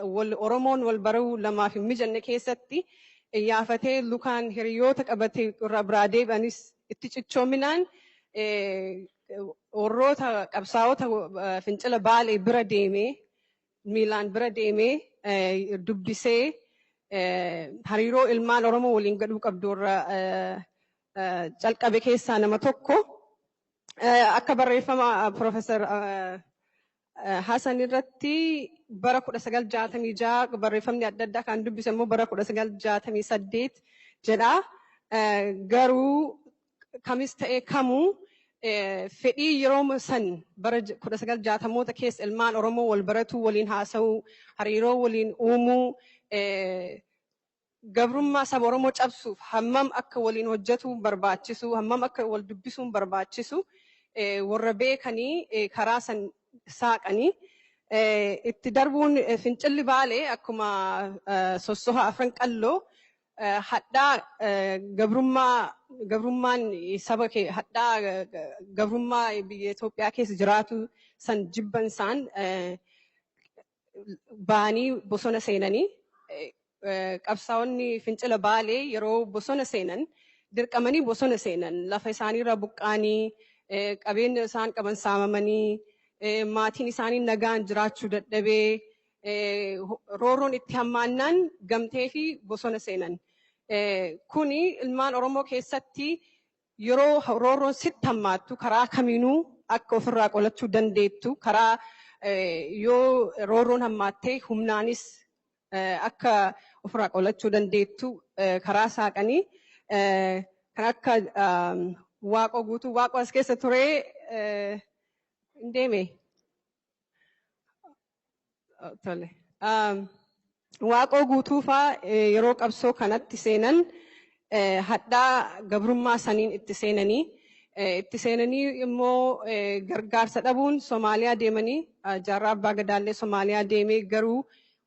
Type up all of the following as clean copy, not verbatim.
Wal Oromoon wal baruu lamaaf hin mijanne keessatti iyaafatee lukaan hiriyoota qabatee irraa biraa deebi'anis itti cichoominaan warroota qabsaa'ota fincila Baalee bira deemee, miilaan bira deemee dubbisee, hariiroo ilmaan Oromoo waliin godhuu qabdu irra calqabe keessaa nama tokko. Akka barreeffama Profeesar Hasan irratti bara 1966, barreeffamni adda addaa kan dubbise immoo bara 1968 jedha. Garuu kamis ta'ee kamuu, fedhii yeroo san bara 1960moota keessa ilmaan Oromoo wal baratuu, waliin haasa'uu, hariiroo waliin uumuu, gabrummaa saba Oromoo cabsuuf hammam akka waliin hojjetuu barbaachisu, hammam akka wal dubbisuun barbaachisu warra beekanii karaa san saaqanii itti darbuun, fincilli Baalee akkuma sossoha Afran Qalloo hadhaa gabrummaa, gabrummaan saba hadhaa gabrummaa biyya Itoophiyaa keessa jiraatu san jibban isaan ba'anii bosona seenanii, qabsaa'onni fincila Baalee yeroo bosona seenan dirqamanii bosona seenan. Lafa isaaniirraa buqqaanii, qabeenya isaan qaban saamamanii, maatiin isaanii nagaan jiraachuu dadhabee, roorroon itti hammaannaan gamtee fi bosona seenan. Kuni ilmaan Oromoo keessatti yeroo roorroon sitti hammaattu karaa kamiinuu akka ofirraa qolachuu dandeettu, karaa yoo roorroon hammaattee humnaanis akka ofirraa qolachuu dandeettu karaa saaqanii, kan akka Waaqoo Guutuu. Waaqoo as keessa turee hin deeme. Tole. Waaqoo Guutuu faa yeroo qabsoo kanatti seenan hadhaa gabrummaa saniin itti seenanii, itti seenanii immoo gargaarsa dhabuun Somaaliyaa deemanii, Jaarraa Abbaa Gadaallee Somaaliyaa deemee, garuu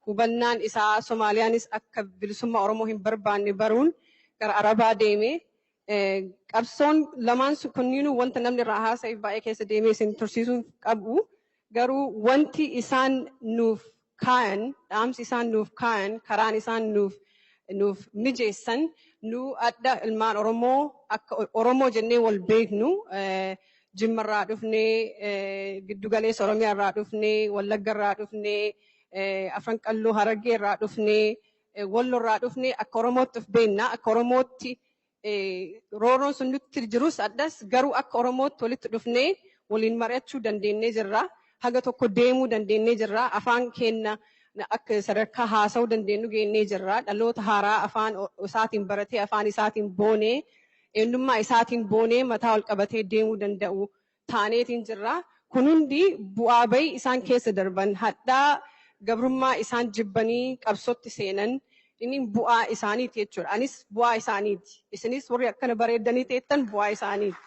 hubannaan isaa Somaaliyaanis akka bilisummaa Oromoo hin barbaanne baruun gara Arabaa deemee. Qabsoon lamaan kunniinuu wanta namni irraa haasa'eef baay'ee keessa deemee isin tursiisuu qabu. Garuu wanti isaan nuuf kaayan, dhaamsi isaan nuuf kaayan, karaan isaan nuuf mijeessan, nu adda ilmaan Oromoo akka Oromoo jennee wal beeknu, Jimmarraa dhufnee, giddugaleessa Oromiyaa irraa dhufnee, Wallagga irraa dhufnee, Afran Qalloo, Harargee irraa dhufnee, Wallo irraa dhufnee, akka Oromootti of beekna. Akka Oromootti roorroon sun nutti jirus addas, garuu akka Oromootti walitti dhufnee waliin mari'achuu dandeenyee jirra. Haga tokko deemuu dandeenyee jirra. Afaan keenya akka sadarkaa haasa'uu dandeenyu geennee jirra. Dhaloota haaraa afaan isaatiin baratee, afaan isaatiin boonee, eenyummaa isaatiin boonee, mataa ol qabatee deemuu danda'u taaneetiin jirra. Kun hundi bu'aa bahi isaan keessa darban, hadhaa gabrummaa isaan jibbanii qabsootti seenan, inni bu'aa isaaniiti jechuudha. Anis bu'aa isaaniiti. Isinis warri akkana bareeddanii teettan bu'aa isaaniiti.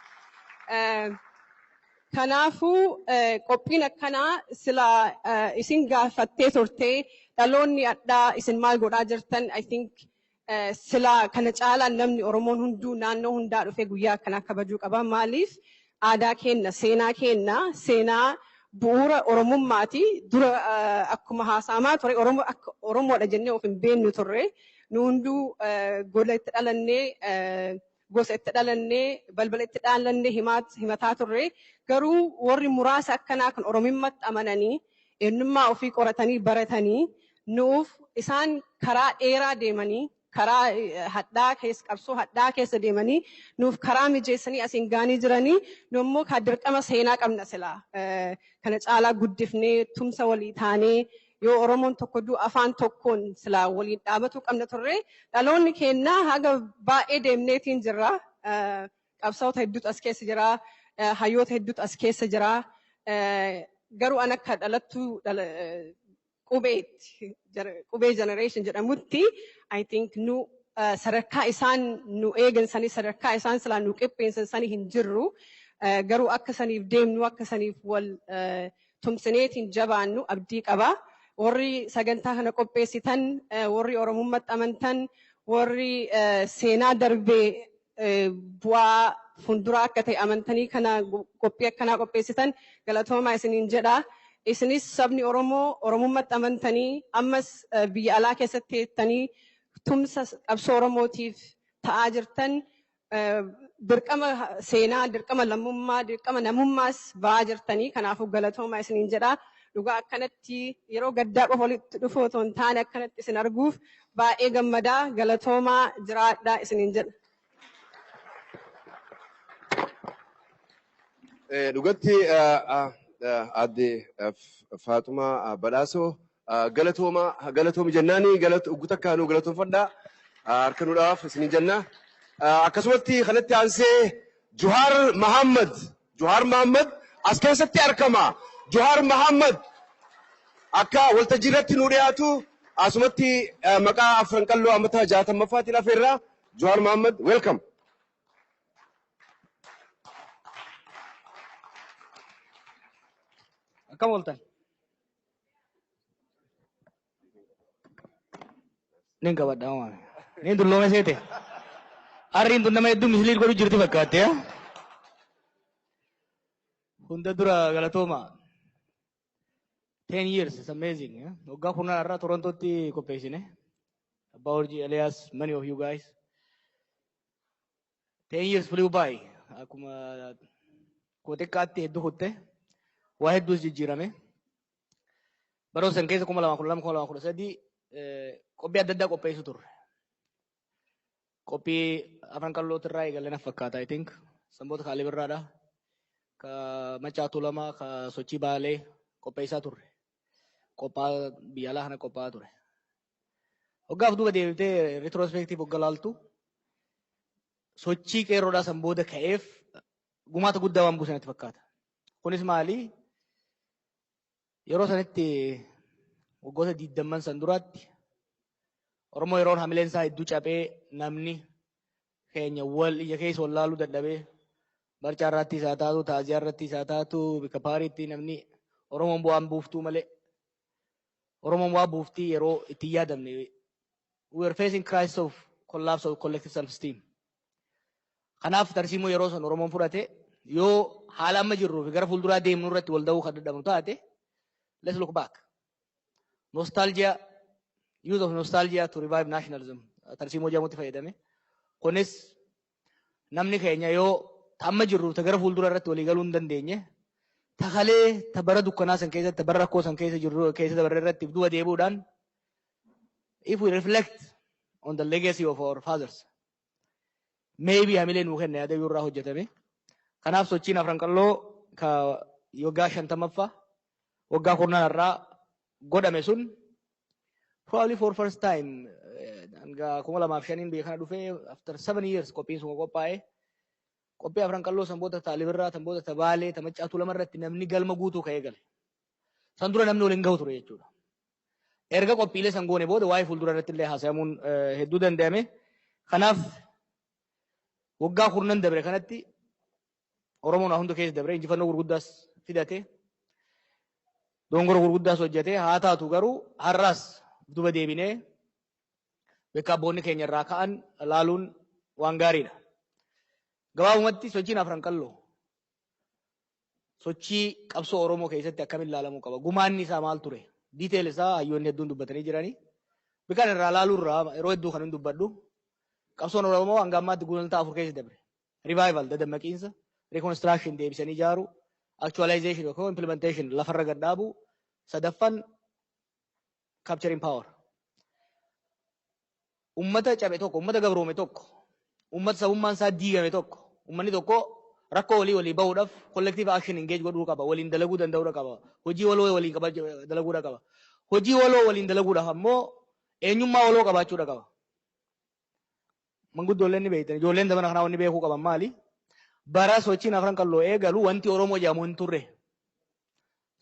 Kanaafuu qophiin akkanaa sila isin gaafattee turtee, dhaloonni addaa isin maal godhaa jirtan? I think sila kana caalaa namni Oromoon hunduu naannoo hundaa dhufee guyyaa akkanaa kabajuu qaba. Maaliif? Aadaa keenna, seenaa keenna, seenaa bu'uura Oromummaati. Dura akkuma haasa'amaa ture, Oromoo akka Oromoodha jennee of hin beeknu turre. Nu hunduu gola itti dhalannee, gosa itti dhalannee, balbala itti dhalannee himataa turre. Garuu warri muraasa akkanaa kan Oromummaatti amananii, eenyummaa ofii qoratanii baratanii, nuuf isaan karaa dheeraa deemanii, karaa hadhaa keessa, qabsoo hadhaa keessa deemanii nuuf karaa mijeessanii asiin gaanii jiranii. Nu immoo kan dirqama seenaa qabna, silaa kana caalaa guddifnee tumsa walii taanee, yoo Oromoon tokko du'u afaan tokkoon silaa waliin dhaabatuu qabna turre. Dhaloonni keenna haga baay'ee deemneetiin jirra. Qabsaa'ota hedduutu as keessa jira. Hayyoota hedduutu as keessa jira. Garuu an akka dhalattuu qubeetti, qubee generation jedhamutti, I think nu sadarkaa isaan nu eegan sanii, sadarkaa isaan silaa nu qopheessan sanii hin jirru. Garuu akka saniif deemnu, akka saniif wal tumsineetiin jabaannu abdii qaba. Warri sagantaa kana qopheessitan, warri Oromummaatti amantan, warri seenaa darbee bu'aa fuulduraa akka ta'e amantanii kana qophii akkanaa qopheessitan, galatoomaa isiniin jedha. Isinis sabni Oromoo Oromummaatti amantanii ammas biyya alaa keessatti teettanii tumsa qabsoo Oromootiif ta'aa jirtan, dirqama seenaa, dirqama lammummaa, dirqama namummaas ba'aa jirtanii, kanaafuu galatoomaa isiniin jedha. Dhugaa akkanatti yeroo gaddaa qofa walitti dhufu otoo hin taane akkanatti isin arguuf baay'ee gammadaa, galatoomaa, jiraadhaa isiniin jedha. Dhugatti aadde Faaxumaa Badhaasoo galatoomaa, galatoomi jennaani, ugguu takkaanuu galatoonfadhaa, harka nuudhaaf isinii jenna. Akkasumatti kanatti aansee Juhaar Mahammad, Juhaar Mahammad as keessatti argama. Juhaar Mahammad akka waltajjii irratti nu dhiyaatu asumatti maqaa Afran Qalloo ammata 60ffaatiin afeerraa. Juhaar Mahammad, welcome. Akkam ooltan? Nin qabadha waan. Nin dulloome seete. Arriin tun nama hedduu misliin godhu jirti fakkaatte. Hunda dura galatooma. 10 years is amazing. Waggaa 10 irraa Torontootti qopheessine. Abbaa Urjii, Elias, many of you guys. 10 years flew by. Akkuma koo xiqqaatti hedduu kutte. Waa hedduus jijjiirame. Baroo san keessa 2012, 2013 qophii adda addaa qopheessu turre. Qophii Afran Qallootti irraa eegalee na fakkaata, I think. Sanboota Kaalib irraadha. Ka Macaa Tuulamaa, ka sochii Baalee qopheessaa turre. Qophaa biyya alaa kana qophaa'aa ture. Waggaaf duuba deebitee retrospective wagga laaltu, sochii qeerroodhaa san booda ka'eef gumaata guddaa waan buusan natti fakkaata. Kunis maali? Yeroo sanitti, waggoota 20n san duraatti, Oromoo yeroon hamileen isaa hedduu cabee, namni keenya wal ija keessa wal laaluu dadhabee, barcaa irratti isaa taatu, taaziyaa irratti isaa taatu, bika paariitti namni Oromoon bu'aan buuftuu malee Oromoon waa buuftii yeroo itti hin yaadamne, we are facing crisis of collapse of collective self esteem. Kanaaf tarsiimoo yeroo san Oromoon fudhate, yoo haala amma jirruu fi gara fuulduraa deemnu irratti wal da'uu kan dadhabnu taate, let's look back. Nostalgia, use of nostalgia to revive nationalism tarsiimoo jedhamutti fayyadame. Kunis namni keenya yoo amma jirru ta gara fuuldura irratti walii galuu hin dandeenye, takalee ta bara dukkanaa san keessatti, ta bara rakkoo san keessa jirru keessa dabarre irratti duuba deebi'uudhaan, if we reflect on the legacy of our fathers, maybe hamilee nuu kenna yaada irraa hojjetame. Kanaaf sochiin Afran Qalloo ka waggaa 50ffaa waggaa 10 irraa godhame sun probably for first time hanga 2005n biyya kana dhufee, after 7 years qophiin sun qophaa'e. Qophii Afran Qalloo san booda Taalibirraa, san booda Tabaalee, ta Maccaatu lama irratti namni galma guutuu ka'ee gale. San dura namni waliin gahu ture jechuudha. Erga qophiilee san goone booda waa'ee fuuldura irratti illee haasayamuun hedduu danda'ame. Kanaaf waggaa 10n dabre kanatti Oromoon hunda keessa dabre, injifannoo gurguddaas fidate. Dongora gurguddaas hojjete. Haa taatu garuu har'aas duba deebinee bakka abboonni keenya irraa ka'an laaluun waan gaariidha. Gabaabumatti sochiin Afran Qalloo sochii qabsoo Oromoo keessatti akkamiin ilaalamuu qaba? Gumaanni isaa maal ture? Detail isaa hayyoonni hedduun dubbatanii jiranii. Bikaan irraa laaluu irraa yeroo hedduu kan hin dubbadhu. Qabsoon Oromoo hanga ammaatti gulantaa afur keessa dabre. Revival, dadammaqiinsa, reconstruction, deebisanii ijaaru, actualization yookaan implementation, lafarra gad dhaabu, sadaffaan capturing power. Ummata cabe tokko, ummata gabroome tokko, ummata sabummaan isaa diigame tokko, ummanni tokko rakkoo walii walii bahuudhaaf collective action engage godhuu qaba, waliin dalaguu danda'uu qaba, hojii waloo waliin dalaguudha qaba. Hojii waloo waliin dalaguudhaaf ammoo eenyummaa waloo qabaachuudha qaba. Manguddoolleen ni beektan, ijoolleen zamana kanaa wanni beekuu qaban maali? Bara sochiin Afran Qalloo eegalu wanti Oromoo jedhamu hin turre.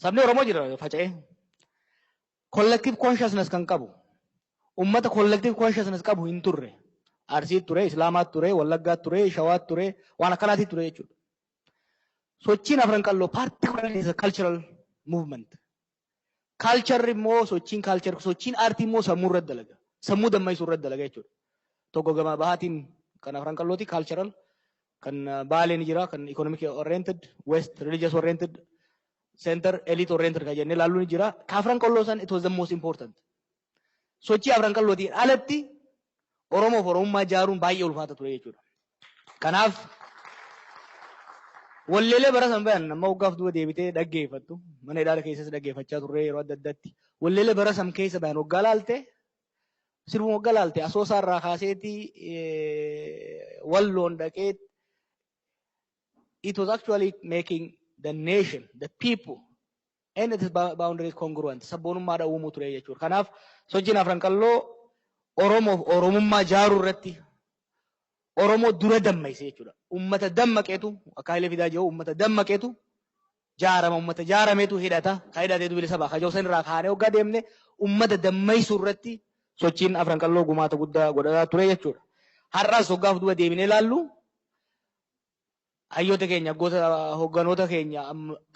Sabni Oromoo jira faca'ee. Collective consciousness kan qabu, ummata collective consciousness qabu hin turre. Arsiit ture, Islaamaat ture, Wallaggaat ture, Shawaat ture, waan akkanaati ture jechuudha. Sochiin Afran Qalloo particularly is a cultural movement. Culture immoo, sochiin culture, sochiin aartii immoo sammuu irratti dalaga. Sammuu dammaisuu irratti dalaga jechuudha. Tokko gama bahaatiin kan Afran Qallooti cultural, kan Baalee ni jira, kan economic oriented, west religious oriented. Center elite oriented kan jennee ilaalluun jira. Ka Afran Qalloo san, it was the most important. Sochii Afran Qallootiin alatti Oromoof Oromummaa ijaaruun baay'ee ulfaata ture jechuudha. Kanaaf walleelee bara san bayan amma waggaaf duuba deebitee dhaggeeffattu, mana hidhaa keessas dhaggeeffachaa turre yeroo adda addaatti, walleelee bara san keessa bayan waggaa laalte, sirbuma waggaa laalte, Asoosaa irraa kaaseeti Walloon dhaqee, it was actually making the nation, the people and its boundaries congruent, sabboonummaadha uumuu ture jechuudha. Kanaaf sochiin Afran Qalloo Oromoof Oromummaa ijaaruu irratti Oromoo dura dammayse jechuudha. Ummata dammaqeetu, akka Hayilee Fidaa jiru, ummata dammaqeetu jaarama, ummata jaarameetu hidhata, ka hidhateetu bilisa ba'a. Kajoo san irraa kaanee hoggaa deemne, ummata dammaysuu irratti sochiin Afran Qalloo gumaata guddaa godhataa ture jechuudha. Har'as hoggaaf duuba deebinee ilaallu, hayyoota keenya, goota hogganoota keenya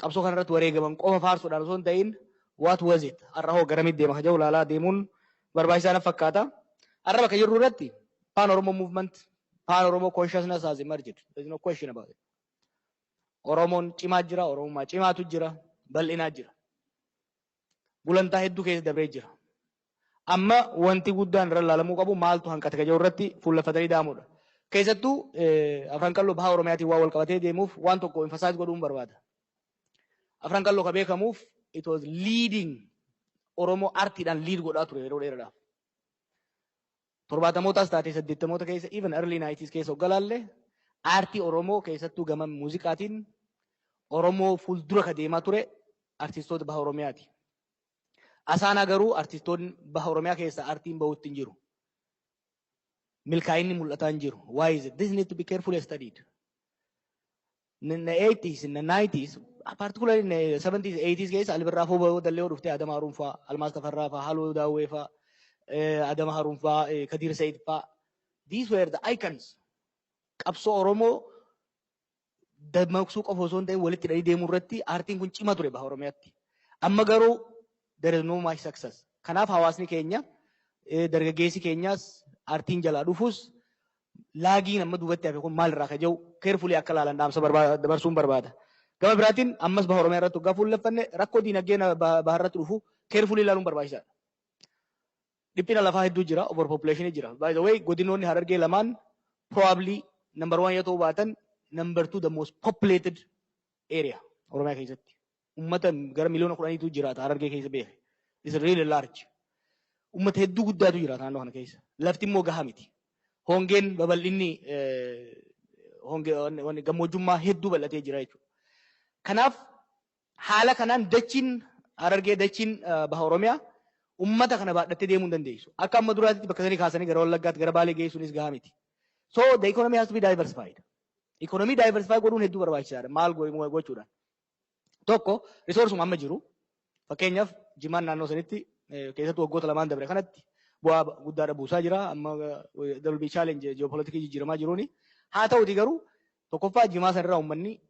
qabsoo kanarratti wareegaman qofa faarsuudhaan osoo hin ta'in, what was it, har'a hoo garamitti deema kajoo ilaalaa deemuun barbaachisaa na fakkaata. Har'a bakka jirru irratti Pan Oromo movement, Pan Oromo consciousness has emerged. There is no question about it. Oromoon cimaa jira, Oromummaa cimaatu jira, bal'inaa jira. Gulantaa hedduu keessa dabree jira. Amma wanti guddaan irra ilaalamuu qabu maaltu hanqate kajoo irratti fuulleffatanii deemuudha. Keessattuu Afran Qalloo baha Oromiyaatiin waan wal qabatee deemuuf waan tokko emphasize godhuun barbaada. Afran Qalloo ka beekamuuf it was leading Oromoo, artiidhaan lead godhaa ture yeroo dheeraadhaaf. Torbaatamootaas taatee saddeettamoota keessa, even early 90s keessa hoggaa laalle, aartii Oromoo keessattuu gama muuziqaatiin Oromoo fuuldura ka deemaa ture artistoota baha Oromiyaati. Asaanaa garuu artistoonni baha Oromiyaa keessa aartiin bahutti hin jiru. Milkaa'inni mul'ataa hin jiru. Why is it? This need to be carefully studied. In the 80s, in the 90s, particularly in the 70s, 80s keessa Ali Birraa fa'aa dallee dhuftee, Adama Haruun fa'aa, Almaas Tafarraa fa'aa, Haloo Daawwee fa'aa, Adama Haruun fa'aa, Kadir Said fa'aa. These were the icons. Qabsoo Oromoo dammaqsuu qofa osoo hin ta'in walitti hidhanii deemuu irratti aartiin kun cima ture baha Oromiyaatti. Amma garuu there is no much success. Kanaaf hawaasni keenya, dargaggeessi keenyas aartiin jalaa dhufus, laagiin amma duubatti hafe kun maalirraa ka jiru carefully akka ilaalan dhaamsa dabarsuun barbaada. Gama biraatiin ammas baha Oromiyaa irratti waggaa fuulleffanne, rakkoo diinagdee baha irratti dhufu carefully ilaaluun barbaachisaadha. Dhiphina lafaa hedduu jira, overpopulation jira. By the way, godinoonni Harargee lamaan probably number one yoo ta'uu baatan, number two the most populated area Oromiyaa keessatti. Uummata gara miliyoona 10tu jiraata Harargee keessa beeke. It's really large. Uummata hedduu guddaatu jiraata naannoo kana keessa. Lafti immoo gahaa miti. Hongeen babal'inni hongee gammoojjummaa hedduu bal'atee jira jechuudha. Kanaaf haala kanaan dachiin Harargee, dachiin baha Oromiyaa uummata kana baadhattee deemuu hin dandeessu. Akka amma duraatti bakka sanii kaasanii gara Wallaggaatti, gara Baalee geessuunis gahaa miti. So the economy has to be diversified. Economy diversify godhuun hedduu barbaachisaadha. Maal gochuudhaan? Tokko, resource amma jiru. Fakkeenyaaf jimaan naannoo sanitti keessattuu waggoota lamaan dabre kanatti bu'aa guddaadha buusaa jira. Amma there will be challenge geopolitikii jijjiiramaa jiruuni. Haa ta'uti garuu tokkoffaa jimaa sanarraa uummanni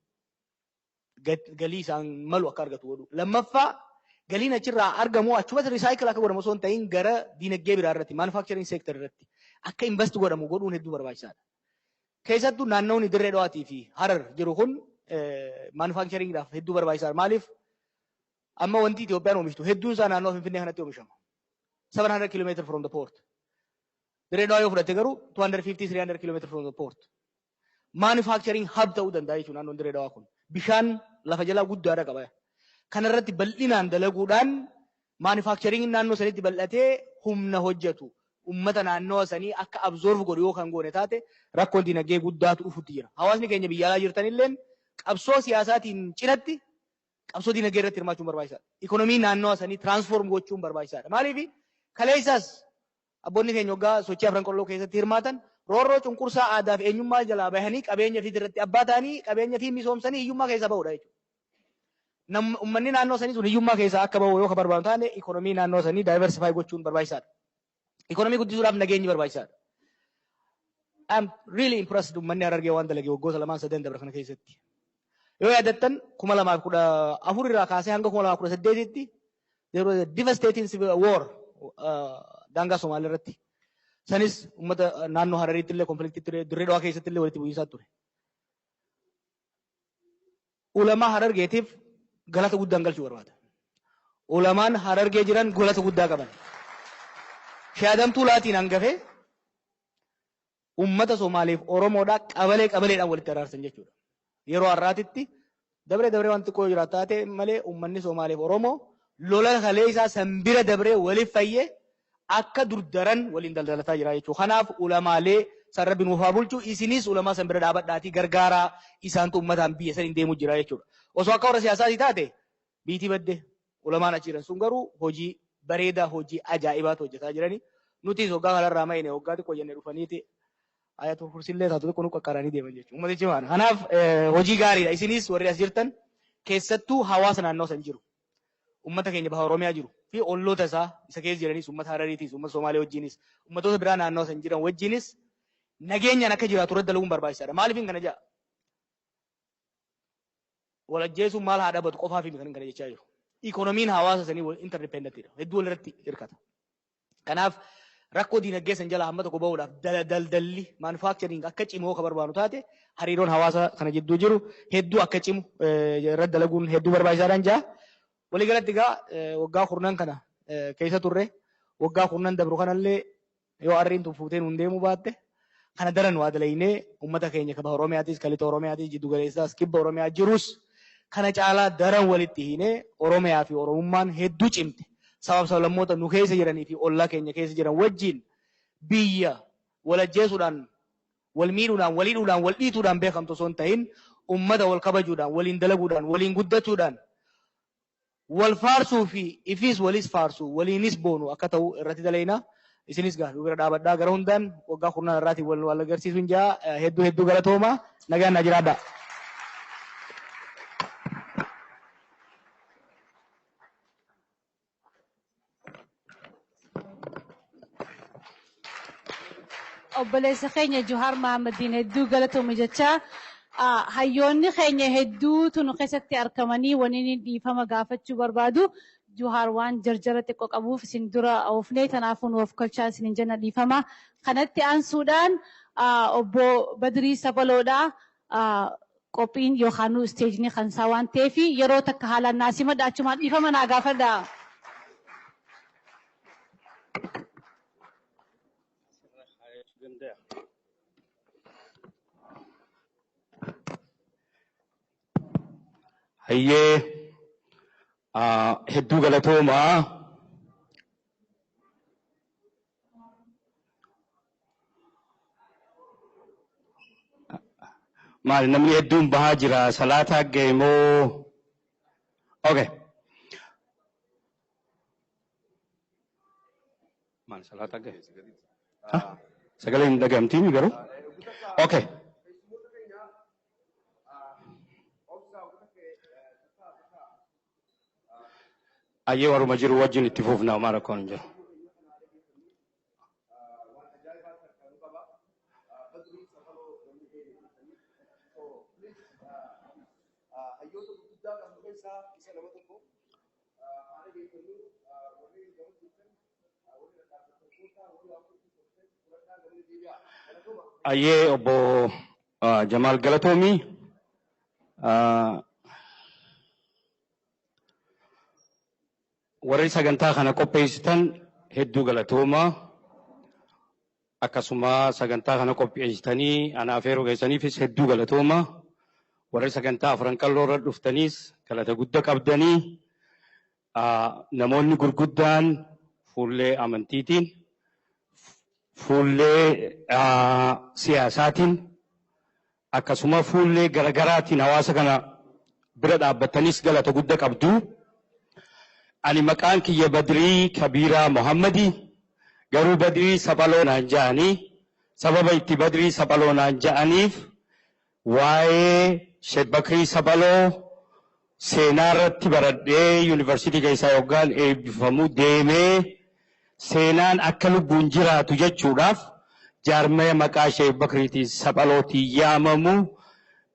galii isaan malu akka argatu godhu. Lammaffaa, galiin achirraa argamu achumatti recycle akka godhamu osoo hin ta'in gara diinagdee biraa irratti, manufacturing sector irratti akka invest godhamu godhuun hedduu barbaachisaadha. Keessattuu naannoonni Dirree Dhawaatii fi Harar jiru kun manufacturingidhaaf hedduu barbaachisaadha. Maaliif, amma wanti Itoophiyaan oomishtu hedduun isaa naannoo Finfinnee kanatti oomishama. 700 km from the port. Dirree Dhawaa yoo fudhatte garuu 250 300 km from the port. Manufacturing hub ta'uu danda'a jechuudha naannoon Dirree Dhawaa kun. Bishaan lafa jalaa guddaadha qaba. Kanarratti bal'inaan dalaguudhaan manufacturing naannoo sanitti bal'atee humna hojjetu ummata naannoo sanii akka absorb godhu yoo kan goone taate, rakkoon dinagdee guddaatu dhufutti jira. Hawaasni keenya biyya alaa jirtanilleen qabsoo siyaasaatiin cinatti qabsoo dinagdee irratti hirmaachuun barbaachisaadha. Ikonomii naannoo sanii transform gochuun barbaachisaadha. Maaliif, kaleessaas abboonni keenya waggaa sochii Afran Qalloo keessatti hirmaatan roorroo cunqursaa aadaa fi eenyummaa jalaa bahanii qabeenya fi irratti abbaa ta'anii qabeenya fi misoomsanii hiyyummaa keessaa bahudha jechuudha. Uummanni naannoo sanii sun hiyyummaa keessaa akka bahu yoo ka barbaadu taane, ikonomii naannoo sanii diversify gochuun barbaachisaadha. Ikonomii guddisuudhaaf nageenyi barbaachisaadha. I'm really impressed uummanni Harargee waan dalage waggoota lamaan sadan dabre kana keessatti. Yoo yaadattan, 2014 irraa kaasee hanga 2018tti there was a devastating civil war daangaa Somaalii irratti. Sanis uummata naannoo Harariitti illee conflictii ture, Dirree Dhawaa keessatti illee walitti bu'iinsaa ture. Ulamaa Harargeetiif Galata guddaan galchuu barbaada. Ulamaan Harargee jiran galata guddaa qaban. Shee Adam Tuulaatiin hangafee ummata Somaaleef Oromoodhaa qabalee qabaleedhaan walitti araarsan jechuudha. Yeroo har'aatitti dabree dabree waan xiqqoo jiraatu taate malee ummanni Somaaleef Oromoo lola kalee isaa san bira dabree waliif fayyee akka durdaran waliin daldalataa jira jechuudha. Kanaaf ulamaalee san Rabbi nuuf haa bulchu, isinis ulamaa san bira dhaabadhaatii gargaaraa, isaantu ummataan biyya saniin deemu jira jechuudha. Osoo akka warra siyaasaatii taate biitii badde. Ulamaan achi jiran sun garuu hojii bareedaa, hojii ajaa'ibaatu hojjetaa jirani. Nutis hoggaa kanarraa mayne hoggaa xiqqoo jenne dhufaniiti ayatul kursillee taatu xiqqoo nu qaqqaranii deeman jechuudha. Ummatichi maana. Kanaaf hojii gaariidha. Isinis warri as jirtan keessattuu hawaasa naannoo san jiru, ummata keenya baha Oromiyaa jiru fi olloota isaa isa keessa jiranis, ummata Harariitis, ummata Somaalee wajjinis, ummatoota biraa naannoo san jiran wajjinis nageenyaan akka jiraatu irratti dalaguun barbaachisaadha. Maaliif hin kana jedha? Wal ajjeesuun maal haa dhabatu qofaaf kan kana jechaa jiru. Ikonomiin hawaasa sanii wal interdependentidha. Hedduu walirratti hirkata. Kanaaf rakkoo diinagdee san jala hamma tokko bahuudhaaf daldalli manufacturing akka cimu akka barbaadu taate, hariiroon hawaasa kana jidduu jiru hedduu akka cimu irratti dalaguun hedduu barbaachisaadhaan jaa. Waliigalatti egaa waggaa 10 kana keessa turre, waggaa 10 dabru kanallee yoo arriin tun fuutee nuun deemuu baatte kana daran waa dalaynee uummata keenya kaba Oromiyaatis, ka lixa Oromiyaatis, jiddu galeessaas, kibba Oromiyaa jirus kana caalaa daran walitti hiinee Oromiyaa fi Oromummaan hedduu cimte, sabab sablammoota nu keessa jiranii fi ollaa keenya keessa jiran wajjin biyya wal ajjeesuudhaan, wal miidhuudhaan, wal hidhuudhaan, wal dhiituudhaan beekamtu osoo hin ta'in, ummata wal kabajuudhaan, waliin dalaguudhaan, waliin guddachuudhaan, wal faarsuu fi ifiis walis faarsu, waliinis boonu akka ta'u irratti dalayna. Isinis gaa bira dhaabadhaa, gara hundaan waggaa 10 irraatiin wal wal agarsiisuun jaa. Hedduu hedduu galatooma, nagaan naa jiraadhaa. Obboleessa keenya Juhaar Mahammadiin hedduu galatoomi jechaa, hayyoonni keenya hedduutu nu keessatti argamanii waniin dhiifama gaafachuu barbaadu. Juhaar waan jarjara xiqqoo qabuuf isin dura oofnee, kanaafuu nu of kolchaa isinin jenna, dhiifama. Kanatti aansuudhaan obbo Badrii Sabaloodha. Qophiin yookaan isteejni kan isaa waan ta'eef yeroo takka haalaan naa simadha, achumaan dhiifama naa gaafadha. Hayyee, hedduu galatoomaa. Maali, namni hedduun bahaa jira, salaataa ga'e moo? Okay. Maali, salaataa ga'e? Sagalee hin dhaga'amtiin garuu? Okay. Ayyee, waruma jiru wajjin itti fufna, homaa rakkoon hin jiru. Hayyoota gurguddaa qabnu keessaa isa nama tokko haala beekamu. Warri gama jirtan, warri dhadhaabbattoota, warri waa fudhadhaa gamana deebi'a. Galatooma. Ayyee, obbo Jamaal, galatoomii. Warri sagantaa kana qopheessitan hedduu galatoomaa. Akkasuma sagantaa kana qopheessitanii anaaf yeroo keessaniifis hedduu galatoomaa. Warri sagantaa Afran Qalloo irra dhuftaniis galata guddaa qabdanii, namoonni gurguddaan fuullee amantiitiin, fuullee siyaasaatiin, akkasuma fuullee garagaraatiin hawaasa kana bira dhaabbattanis galata guddaa qabdu. Ani maqaan kiyya Badrii Kabiiraa Muhammadi, garuu Badrii Saphaloo naan ja'anii. Sababa itti Badrii Saphaloo naan ja'aniif waa'ee Sheek Bakrii Saphaloo seenaa irratti baradhee, yuunivarsiitii keessaa yoggaan eebbifamu deemee seenaan akka lubbuun jiraatu jechuudhaaf jaarmaya maqaa Sheek Bakriitiin Saphalootiin yaamamu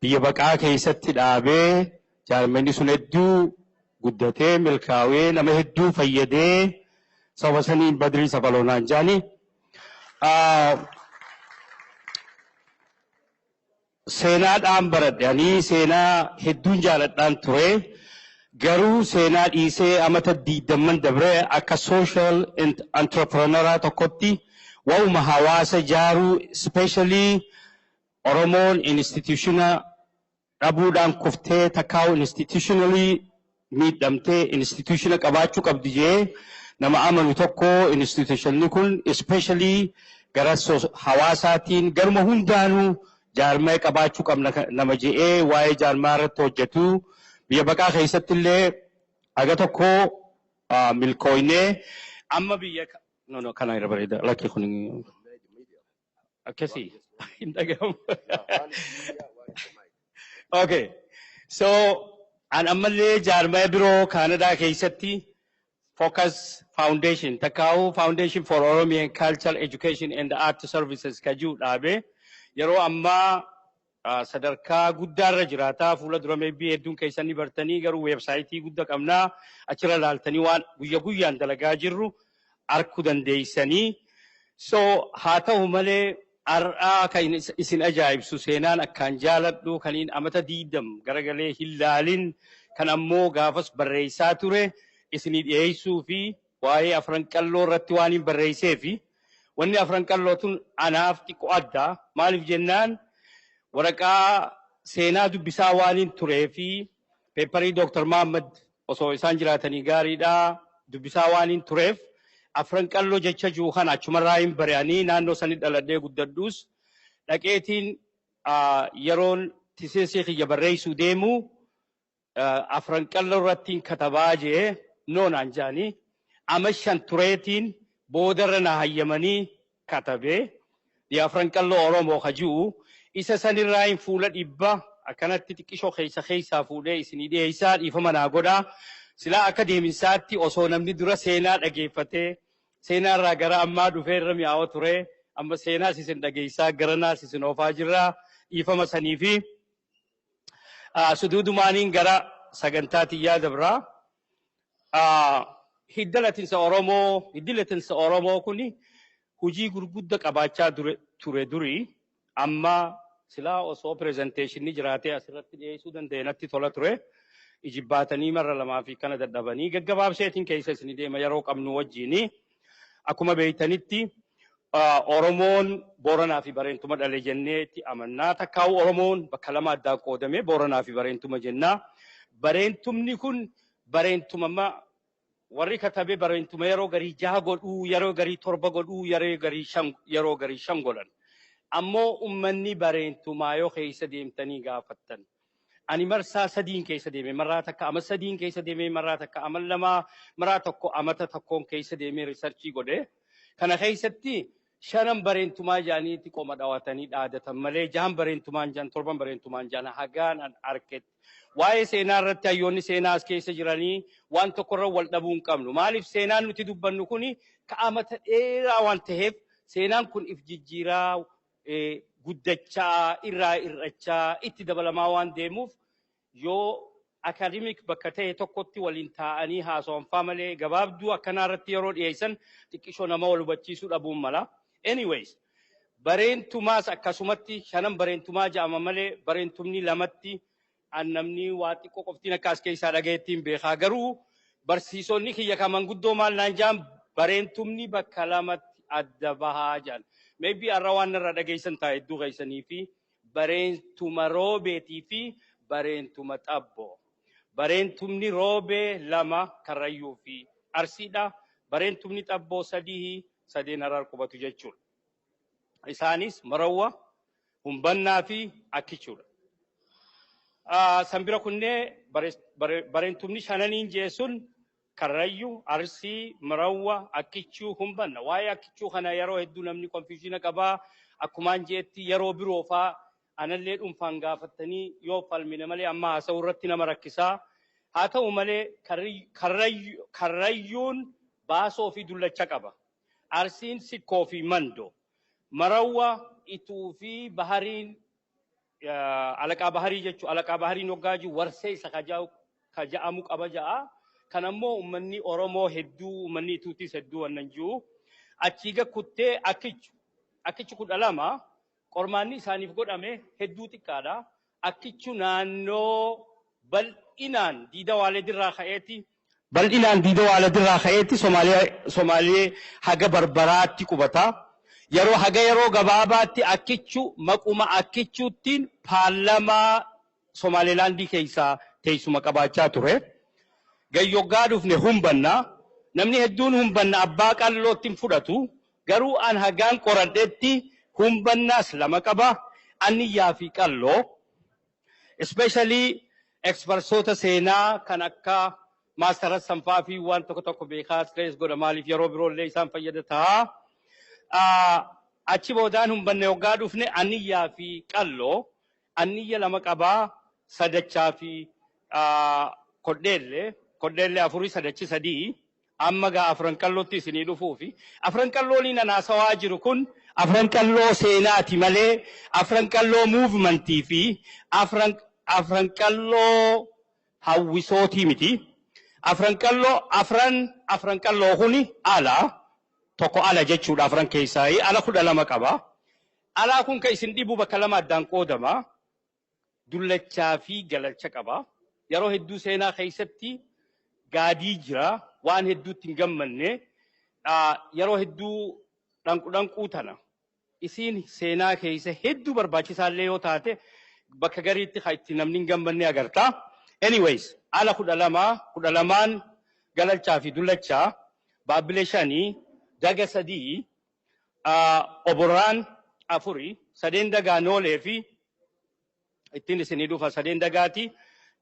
biyya baqaa keessatti dhaabee, jaarmayni sun hedduu guddatee milkaa'ee nama hedduu fayyadee, sababa saniin Badrii Saphaloo naan jaani. Seenaadhaan baradhe, ani seenaa hedduun jaaladhaan ture. Garuu seenaa dhiisee amata 20n dabree akka social entrepreneur tokkotti waa'uma hawaasa jaaruu, especially Oromoon institutiona dhabuudhaan kuftee takkaa'u, institutionally miidhamtee institutiona qabaachuu qabdi jee nama amanu tokko. Institutionni kun especially gara hawaasaatiin garuma hundaanuu jaarmee qabaachuu qabna nama je'ee waa'ee jaarmaa irratti hojjetu. Biyya baqaa keessatti illee haga tokko milkooynee amma biyya, no, kana irra bareeda, lakki kun akkasii hin dhagahamu. Okay. So, an ammallee jaarmaya biroo Kaanadaa keessatti Focus Foundation, takkaa'u Foundation for Oromian Culture, Education and Art Services kajuu dhaabe yeroo ammaa sadarkaa guddaarra jiraataa. Fuula dura maybe hedduun keessanii bartanii, garuu websiteii guddaa qabnaa, achirra laaltanii waan guyya guyyaan dalagaa jirru arkuu dandeeysanii. So haa ta'u malee, har'aa kan isin ajaa'ibsu, seenaan akkaan jaaladhu, kaniin amata 20 garagalee hin laalin, kan ammoo gaafas barreessaa ture isinii dhiyeessuu fi waa'ee Afran Qalloo irratti waan hin barreessee fi wanni Afran Qalloo tun anaaf xiqqoo adda. Maaliif jennaan, waraqaa seenaa dubbisaa waan hin turee fi paperii Dr. Mahammad, osoo isaan jiraatanii gaariidhaa, dubbisaa waan hin tureef, Afran Qalloo jecha jiru kana achumarraa hin bari'anii. Naannoo sanii dhaladhee guddadhuus, dhaqeetiin yeroon thesisii kiyya barreessuu deemu Afran Qalloo irratti katabaa jee noonaan jaanii ama 5 tureetiin boodarra na hayyamanii katabee. The Afran Qalloo Oromoo ka ji'u isa sanirraa hin fuula 100 akkanatti xiqqishoo keessa keessaa fuudhee isinii dhiyeessaa. Dhiifama naa godhaa. Silaa akka deeminsaatti osoo namni dura seenaa dhageeffatee seenaa irraa gara ammaa dhufee irra mi'aawa ture. Amma seenaas isin dhageessaa, garanaas isin oofaa jirra, dhiifama sanii fi suduudumaaniin gara sagantaa tiyyaa dabraa. Hidda latinsa Oromoo, hiddi latinsa Oromoo kuni hujii gurgudda qabaachaa ture durii. Amma silaa osoo presentationni jiraatee asirratti dhiyeessuu danda'e natti tola ture. Ijibbaatanii marra lamaa fi kana dadhabanii gaggabaabseetiin keessa isin deema yeroo qabnu wajjini. Akkuma beeytanitti, Oromoon Booranaa fi Bareentuma dhale jenneetti amannaa. Takkaa'u Oromoon bakka lama addaan qoodame, Booranaa fi Bareentuma jennaa. Bareentumni kun bareentuma warri katabe bareentuma yeroo garii jaha godhuu, yeroo garii torba godhuu, yeroo garii shan godhan. Ammoo ummanni bareentumaa yoo keessa deemtanii gaafattan. Ani marsaa sadiin keessa deeme, marraa takka ama sadiin keessa deeme, marraa takka ama lamaa, marraa tokko amata tokkoon keessa deemee researchii godhe. Kana keessatti shanan bareentumaa jaaniitti qoma dhawatanii dhaadatan malee jahan bareentumaan jaan, torban bareentumaan jaan hagaan an arketti. Waa'ee seenaa irratti hayyoonni seenaa as keessa jiranii waan tokkorra wal dhabuu hin qabnu. Maaliif, seenaan nuti dubbannu kuni ka'amata dheeraa waan ta'eef, seenaan kun if jijjiiraa, guddachaa, irraa hir'achaa, itti dabalamaa waan deemuuf, yoo academic bakka ta'e tokkotti waliin taa'anii haasawan faa malee, gabaabduu akkanaa irratti yeroo dhiyeessan xiqqishoo nama wal hubachiisuu dhabuun mala. Anyways, bareentumaas akkasumatti shanan bareentumaa jedhama malee bareentumni lamatti an namni waa xiqqoo qoftiin akka as keessaa dhagayeettiin beekaa. Garuu barsiisonni kiyya kan manguddoo maal naan jaan? Bareentumni bakka lamatti adda bahaa jedhan. Maybe har'a waan irraa dhageessan ta'a hedduu keessanii fi bareentuma roobeetii fi bareentuma xabboo. Bareentumni roobee lama, Karrayyuu fi Arsiidha. Bareentumni xabboo sadii, sadeen Harar qubatu jechuudha. Isaanis Marawwa, Humbannaa fi Akkichuudha. Sanbira kunnee bareentumni shananiin jeesun Karrayyuu, Arsii, Marawwa, Akkichuu, Humbanna. Waa'ee Akkichuu kana yeroo hedduu namni confusiona qabaa. Akkumaan jeetti yeroo biroo faa anallee dhuunfaan gaafattanii yoo falmine malee amma haasa'uu irratti nama rakkisaa. Haa ta'u malee, Karrayyuun baasoo fi dullacha qaba. Arsiin Sikkoo fi Mando. Marawwa, Ituu fi Bahariin, Alaqaa Baharii jechuun, Alaqaa Bahariin hoggaa jiru warsee isa kaja'amu qaba ja'a. Kan ammoo uummanni Oromoo hedduu, uummanni Ituutis hedduu wannan jiru. Achii kuttee Akkichu. Akkichu 12 qormaanni isaaniif godhame hedduu xiqqaadha. Akkichu naannoo Bal'inaan Diida Waaledirraa ka'eeti. Bal'inaan Diida Waaledirraa ka'eeti Somaalee haga Barbaraatti qubata. Yeroo haga yeroo gabaabaatti Akkichu maquma Akkichuuttiin paarlamaa Somaalilaandii keessaa teessuma qabaachaa ture. Gayyoggaa dhufne Humbanna. Namni hedduun Humbanna abbaa qallootti hin fudhatu. Garuu an hagaan qoradhetti Humbannaas lama qaba. Anniyyaa fi Qalloo. Especially expertsoota seenaa kan akka Maastara Sanfaa fi waan tokko tokko beekaa stress godha, maaliif yeroo biroollee isaan fayyada ta'a. Achi boodaan Humbanne hoggaa dhufne Anniyyaa fi Qalloo. Anniyya lama qabaa, Sadachaa fi Kodheellee. Kodheellee afurii, Sadachi sadii. Amma gaa Afran Qallootti isinii dhufuufi. Afran Qallooniin anaasawaa jiru kun Afran Qalloo seenaati malee Afran Qalloo movementii fi Afran Qalloo hawwisootii miti. Afran Qalloo afran Qalloo kuni ala tokko ala jechuudha, afran keessaa ala 12 qaba. Alaa kun kan isin dhibu bakka lama addaan qoodama. Dullachaa fi Galalcha qaba. Yeroo hedduu seenaa keessatti gaadii jira, waan hedduutti hin gammanne, yeroo hedduu dhanqu dhanquu tana. Isiin seenaa keessa hedduu barbaachisaallee yoo taate, bakka gariitti kan itti namni hin gammanne agarta. Anyways, ala 12, 12n Galalchaa fi Dullachaa, Baabbilee shanii, Daga sadii, Oborraan afuri, sadeen Dagaa Noolee fi ittiin isinii dhufa sadeen Dagaati.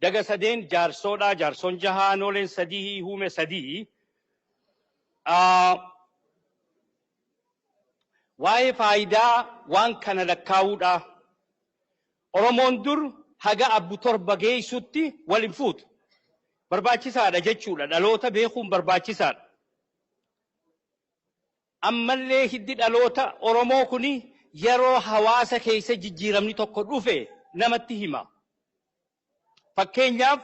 Daga sadeen Jaarsoodha. Jaarsoon jahaa, Nooleen sadii, Huume sadii. Waa'ee faayidaa waan kana lakkaa'uudha. Oromoon dur haga abbu 7 geessutti wal hin fuutu. Barbaachisaadha jechuudha. Dhaloota beekuun barbaachisaadha. Ammallee hiddi dhaloota Oromoo kuni yeroo hawaasa keessa jijjiiramni tokko dhufe namatti hima. Fakkeenyaaf,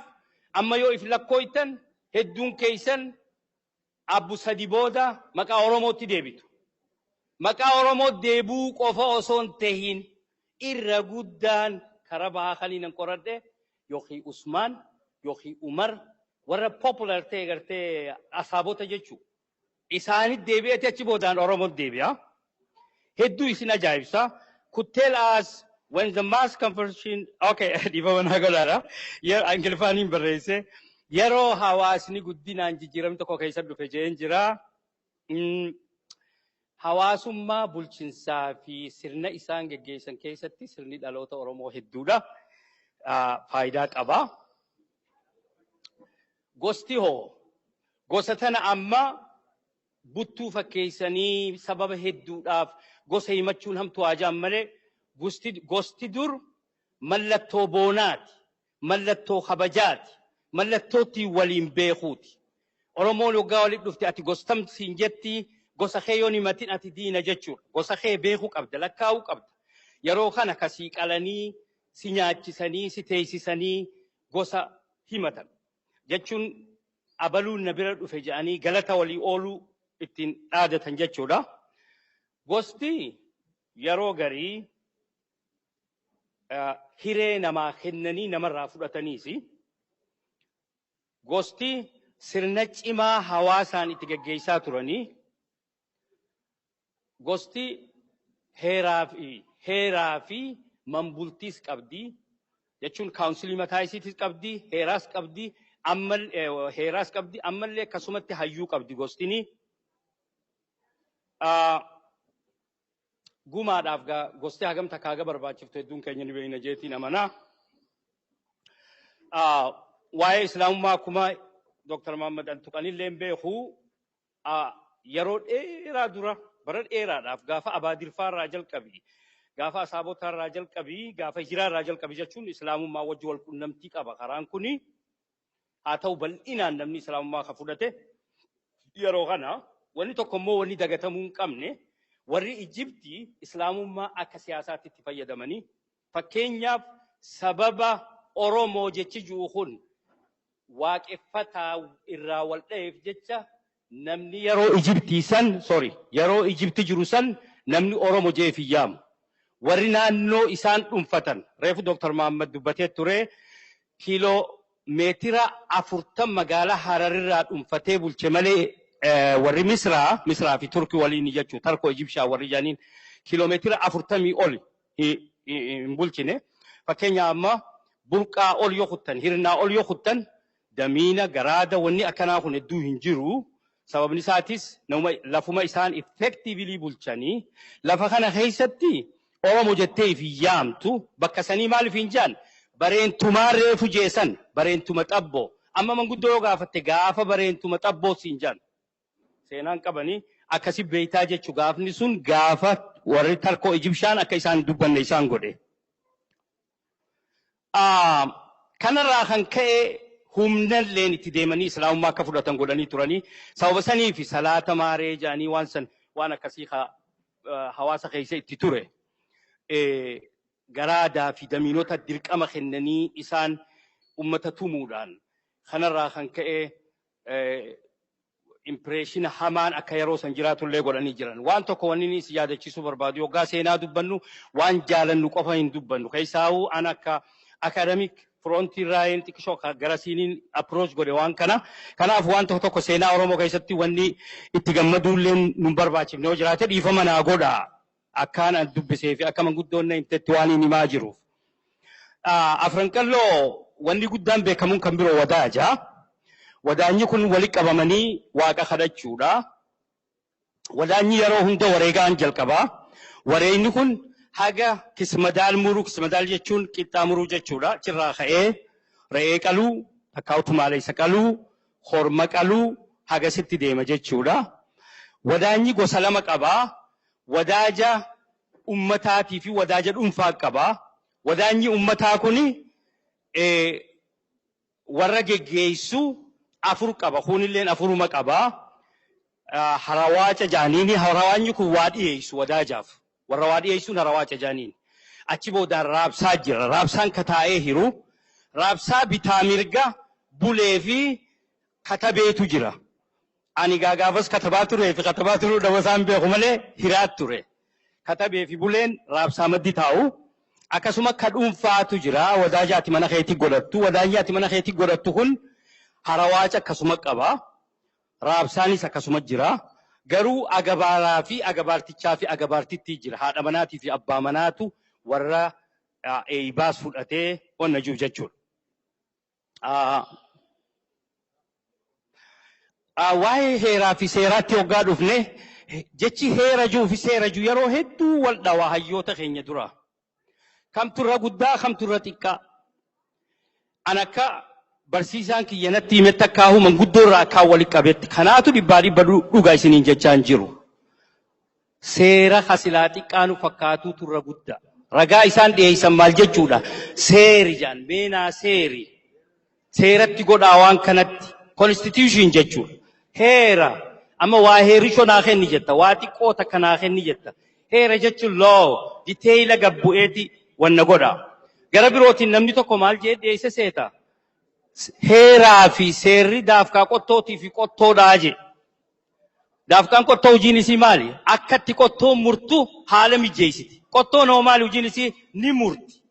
amma yoo if lakkooytan, hedduun keessan abbu sadi booda maqaa Oromootti deebitu. Maqaa Oromoo deebuu qofa osoo hin tahin, irra guddaan karaa bahaa kaniin nan qoradhe yookiin Usmaan yookiin Umar, warra popular ta'e gartee asaabota jechuudha. Isaanit deebi'eeti achi boodaan Oromoon deebi'a. Hedduu isin ajaa'ibsa. Could tell us when the mass conversion, okay, dhiifama naa godhaadha. Ingiliffaaniin barreesse. Yeroo hawaasni guddinaan jijjiiramni tokko keessa dhufe jeen jira. Hawaasummaa, bulchinsaa fi sirna isaan geggeessan keessatti sirni dhaloota Oromoo hedduudha. Faayidaa qaba. Gosti hoo, gosa tana amma buttuu fakkeessanii sababa hedduudhaaf gosa himachuun hamtuu haajaan malee, gosti dur mallattoo boonaati, mallattoo kabajaati, mallattoo ittiin waliin beekuuti. Oromoon waggaa walitti dhufte ati gostam siin jetti, gosa kee yoo himatin ati diina jechuudha. Gosa kee beekuu qabda, lakkaa'uu qabda. Yeroo kana kasii qalanii, si nyaachisanii, si teessisanii gosa himatan. Jechuun abaluun na bira dhufe jedhanii galata walii ooluu ittiin dhaadatan jechuudha. Gosti yeroo garii hiree namaa kennanii namarraa fudhataniisi. Gosti sirna cimaa hawaasaan itti geggeessaa turanii. Gosti heeraa fi manbultiis qabdi. Jechuun councilii mataa isiitis qabdi, heeraas qabdi, heeraas qabdi, ammallee akkasumatti hayyuu qabdi gostini. Gumaadhaaf gosti hagam takka haga barbaachiftu hedduun keenya ni beekna jeetiin amanaa. Waa'ee Islaamummaa akkuma Dr. Muhammad Altuqanillee beeku, yeroo dheeraa dura, bara dheeraadhaaf, gaafa Abaadirfaa irraa jalqabi, gaafa Asaabotaa irraa jalqabi, gaafa Hijiraa irraa jalqabi jechuun Islaamummaa wajji wal qunnamtii qaba karaan kuni. Haa ta'u, bal'inaan namni Islaamummaa kan fudhate yeroo kana. Wanni tokko immoo wanni dagatamuu hin qabne, warri Ijiptii Islaamummaa akka siyaasaatti itti fayyadamanii, fakkeenyaaf sababa Oromoo jechi jiru kun Waaqeffataa irraa wal dha'eef jecha, namni yeroo Ijiptii san, sorry, yeroo Ijipti jiru san namni Oromoo jeef hin yaamu. Warri naannoo isaan dhuunfatan, reefu Dr. Muhammad dubbatee ture, kiiloo meetira 40 magaalaa Hararirraa dhuunfatee bulche malee warri Misraa fi Turkii waliin jechuudha. Tarkoo Ijibshaa warri jaaniin kiiloomeetira 40 ol hin bulchine. Fakkeenya amma burqaa ol yoo kuttan, hirnaa ol yoo kuttan, damiina garaada wanni akkanaa kun hedduu hin jiru. Sababni isaatis lafuma isaan effectively bulchanii lafa kana keessatti Oromo jettee fi yaamtu bakka sanii maaliif hin jaan bareentumaa reefu jeesan bareentuma xabboo amma manguddoo yoo gaafatte gaafa bareentuma xabboo siin jaan seenaan qabanii akkasi beeytaa jechu gaafni sun gaafa warri tarkoo Ijibshaan akka isaan dubbanne isaan godhe. Kanarraa kan ka'e humna illeen itti deemanii islaamummaa akka fudhatan godhanii turanii sababa sanii fi salaata maaree jedhanii waan san waan akkasii hawaasa keessa itti ture. Garaadaa fi damiinota dirqama kennanii isaan ummata tumuudhaan kanarraa kan ka'e impireeshina hamaan akka yeroo san jiraatullee godhanii jiran. Waan tokko wanni inni si yaadachiisuu barbaadu yoggaa seenaa dubbannu waan jaalannu qofa hin dubbannu. Keessaawuu an akka academic frontii irraa xiqqishoo gara siiniin approach godhe waan kana. Kanaaf waan tokko tokko seenaa Oromoo keessatti wanni itti gammaduullee nu barbaachifne yoo jiraate dhiifama naa godha. Akkaan an dubbisee fi akka manguddoon na himtetti waan hin himaa jiruuf. Afran Qalloo wanni guddaan beekamuun kan biroo wadaaja. Wadaanyi kun walitti qabamanii waaqa kadhachuudha. Wadaanyi yeroo hunda wareegaan jalqaba. Wareegni kun haga kismadaal muruu, kismadaal jechuun qixxaa muruu jechuudha. Achirraa ka'ee re'ee qaluu, takkaa utumaaleessa qaluu, horma qaluu hagasitti deema jechuudha. Wadaanyi gosa lama qabaa. Wadaaja ummataatii fi wadaaja dhuunfaa qabaa. Wadaanyi ummataa kuni warra geggeessu afur qaba. Kunilleen afuruma qabaa. Harawaaca jaaniini harawaanyi kun waa dhiyeessu wadaajaaf. Warra waa dhiyeessuun harawaaca jaaniin. Achi boodaan raabsaa jira. Raabsaan kataa'ee hiru. Raabsaa bitaa mirga bulee fi katabeetu jira. Ani gaafas katabaa turee fi katabaa turuu dhaba isaan beeku malee hiraat ture. Katabee fi buleen raabsaa maddi taa'u. Akkasuma ka dhuunfaatu jira. Wadaaja ati mana keetii godhattu. Wadaajni ati mana keetii godhattu kun harawaaca akkasuma qaba. Raabsaanis akkasuma jira. Garuu agabaaraa fi agabaartichaa fi agabaartittii jira. Haadha manaatii fi abbaa manaatu warra eeybaas fudhatee wanna jiru jechuudha. Waa'ee heeraa fi seeraatti hoggaa dhufne jechi heera jiru fi seera jiru yeroo hedduu wal dhawaa hayyoota keenya dura. Kamtu irra guddaa kamtu irra xiqqaa. An akka barsiisaan kiyya natti himetti akkaahuu manguddoo irraa akkaan walitti qabetti kanaatu dhibbaa dhibba dhugaa isiniin jechaa hin jiru. Seera hasilaa xiqqaa nu fakkaatuutu irra guddaa. Ragaa isaan dhiyeessan maal jechuudha? Seeri jaan meenaa seeri. Seeratti godhaa waan kanatti. Constitution jechuudha. Heera. Amma waa heerishoo naa kenni jetta. Waa xiqqoo takka naa kenni jetta. Heera jechuun law detaila gabbu'eeti wanna godha. Gara birootiin namni tokko maal jedhee dhiyeesse seeta? Heeraa fi seerri daafkaa qottootii fi qottoodhaa jedhe. Daafkaan qottoo hojiin isii maali? Akka itti qottoon murtu haala mijeessiti. Qottoon hoo maali hojiin isii? Ni murti.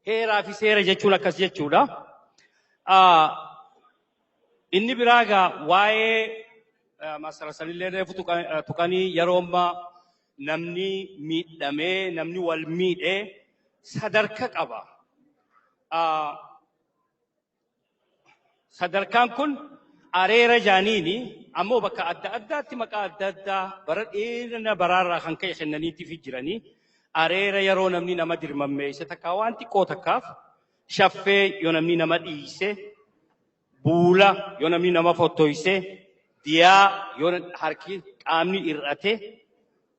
Heeraa fi seera jechuun akkas jechuudha. Inni biraa egaa waa'ee masara sanillee reefu tuqanii yeroo ammaa namni miidhamee namni wal miidhee sadarka qaba. Sadarkaan kun areera jaaniini ammoo bakka adda addaatti maqaa adda addaa bara dheerina baraarraa kan ka'e kennaniitiif jiranii areera yeroo namni nama dirmammeesse takkaa waan xiqqoo takkaaf shaffee yoo namni nama dhiise buula yoo namni nama fottoyse diyaa yoo harki qaamni hir'ate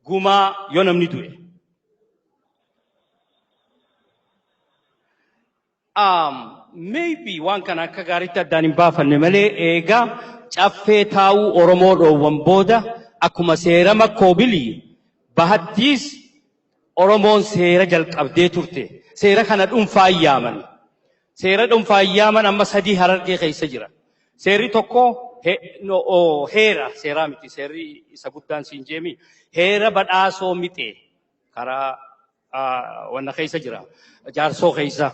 gumaa yoo namni du'e. Maybe waan kana akka gaariitti addaan hin baafanne malee eegaa caffee taa'uu Oromoo dhoowwan booda akkuma seera makkoobilii bahattiis Oromoon seera jalqabdee turte. Seera kana dhuunfaan yaaman. Seera dhuunfaan yaaman amma sadii Harargee keessa jira. Seerri tokko heera seeraa miti seerri isa guddaan siin jeemi heera badhaasoo mixee karaa wanna keessa jira. Jaarsoo keessa.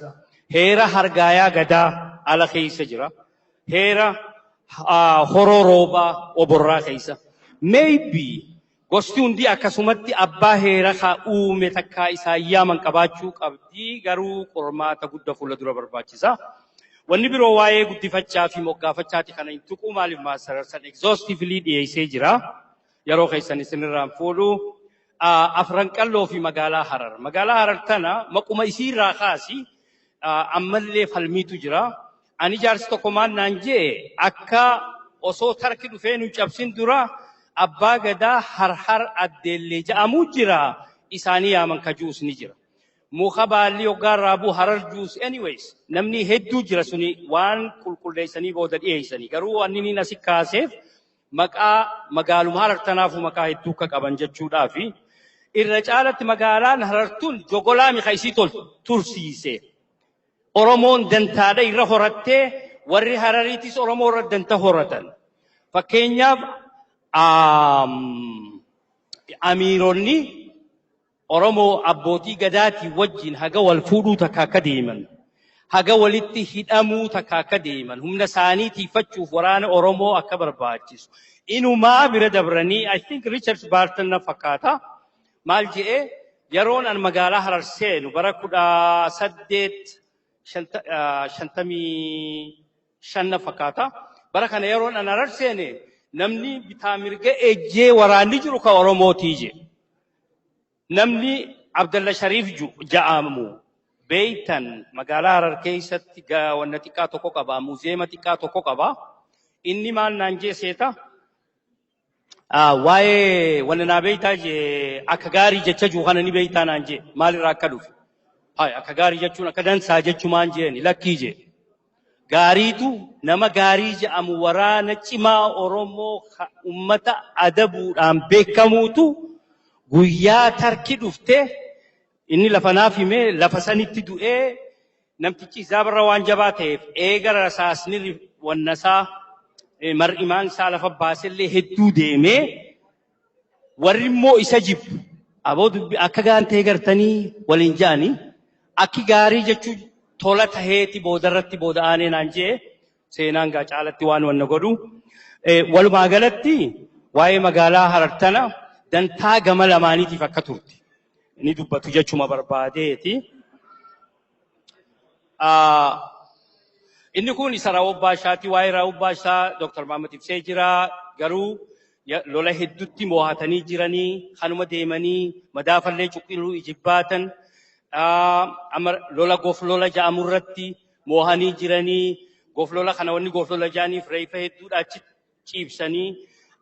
Heera Hargaayaa Gadaa ala keessa jira. Heera Horoo Roobaa Oborraa keessa. Maybe gosti hundi akkasumatti abbaa heera ka uume takkaa isaan yaaman qabaachuu qabdi, garuu qormaata guddaa fuula dura barbaachisa. Wanni biroo waa'ee guddifachaa fi moggaafachaati. Kana hin tuqu. Maaliif? Master san exhaustively dhiyeessee jira. Yeroo keessan isinirraan fuudhu. Afran Qalloo fi magaalaa Harar. Magaalaa Harar tana maquma isiirraa kaasi ammallee falmiitu jira. Ani jaarsi tokko maal naan jee, akka osoo Tarki dhufee nu cabsin dura abbaa gadaa Harhar Addeellee jedhamu jira, isaanii yaaman kajuus ni jira. Muka baalli hoggaa irraa bu'u Harar juus. Anyways, namni hedduu jira, suni waan qulqulleessanii booda dhiyeessanii. Garuu wanni inni asi kaaseef maqaa magaaluma Harar tanaafuu maqaa hedduu akka qaban jechuudhaafi. Irra caalatti magaalaan Harartuun jogolaa mi'a isii tursiise. Oromoon dantaadha irra horattee, warri Harariitis Oromoo irra danta horatan. Fakkeenyaaf, amiironni Oromoo abbootii gadaatii wajjin haga wal fuudhuu takka akka deeman, haga walitti hidhamuu takka akka deeman, humna isaanii tiifachuuf waraana Oromoo akka barbaachisu. Inumaa bira dabranii, I think Richard Barton na fakkaata. Maal je'ee, yeroon an magaalaa Harar seenu bara 1855 na fakkaata. Bara kana yeroon an Harar seene namni bitaa mirga ejjee waraanni jiru ka Oromootii je. Namni Abdalla Shariif ja'amu beeytan magaalaa Harar keessatti wanna xiqqaa tokko qaba, museum xiqqaa tokko qaba. Inni maal naan jee seeta? Waa'ee wanna naa beeytaa jee, akka gaarii jecha jiru kana ni beeytaa naan jee, maalirraa akka dhufe. Hai, akka gaarii jechuun akka dansaa jechumaan jeeni, lakkii jee. Gaariitu nama gaarii jedhamu waraana cimaa Oromoo ummata adabuudhaan beekamuutu guyyaa Tarki dhufte inni lafa naaf himee lafa sanitti du'ee. Namtichi hisaabarra waan jabaa ta'eef eega rasaasni wannasaa mar'imaan isaa lafa baasellee hedduu deemee, warri immoo isa jibbu aboo dubbi akka gaantee gartanii waliin ja'anii akki gaarii jechuu tola taheeti boodarratti booda aanee naan jee. Seenaan gaa caalatti waan wanna godhu. Walumaa galatti waa'ee magaalaa Harartana dantaa gama lamaaniitiif akka turte ni dubbatu jechuma barbaadeeti. Inni kun isa Raawuu Baashaati. Waa'ee Raawuu Baashaa Dr. Mahamad ibsee jira. Garuu lola hedduutti mo'atanii jiranii, kanuma deemanii madaafallee cuqqiluu ijibbaatan. Amma lola Goflola jedhamu irratti mo'anii jiranii. Goflola kana wanni Goflola jedhaniif reeffa hedduudha achi ciibsanii,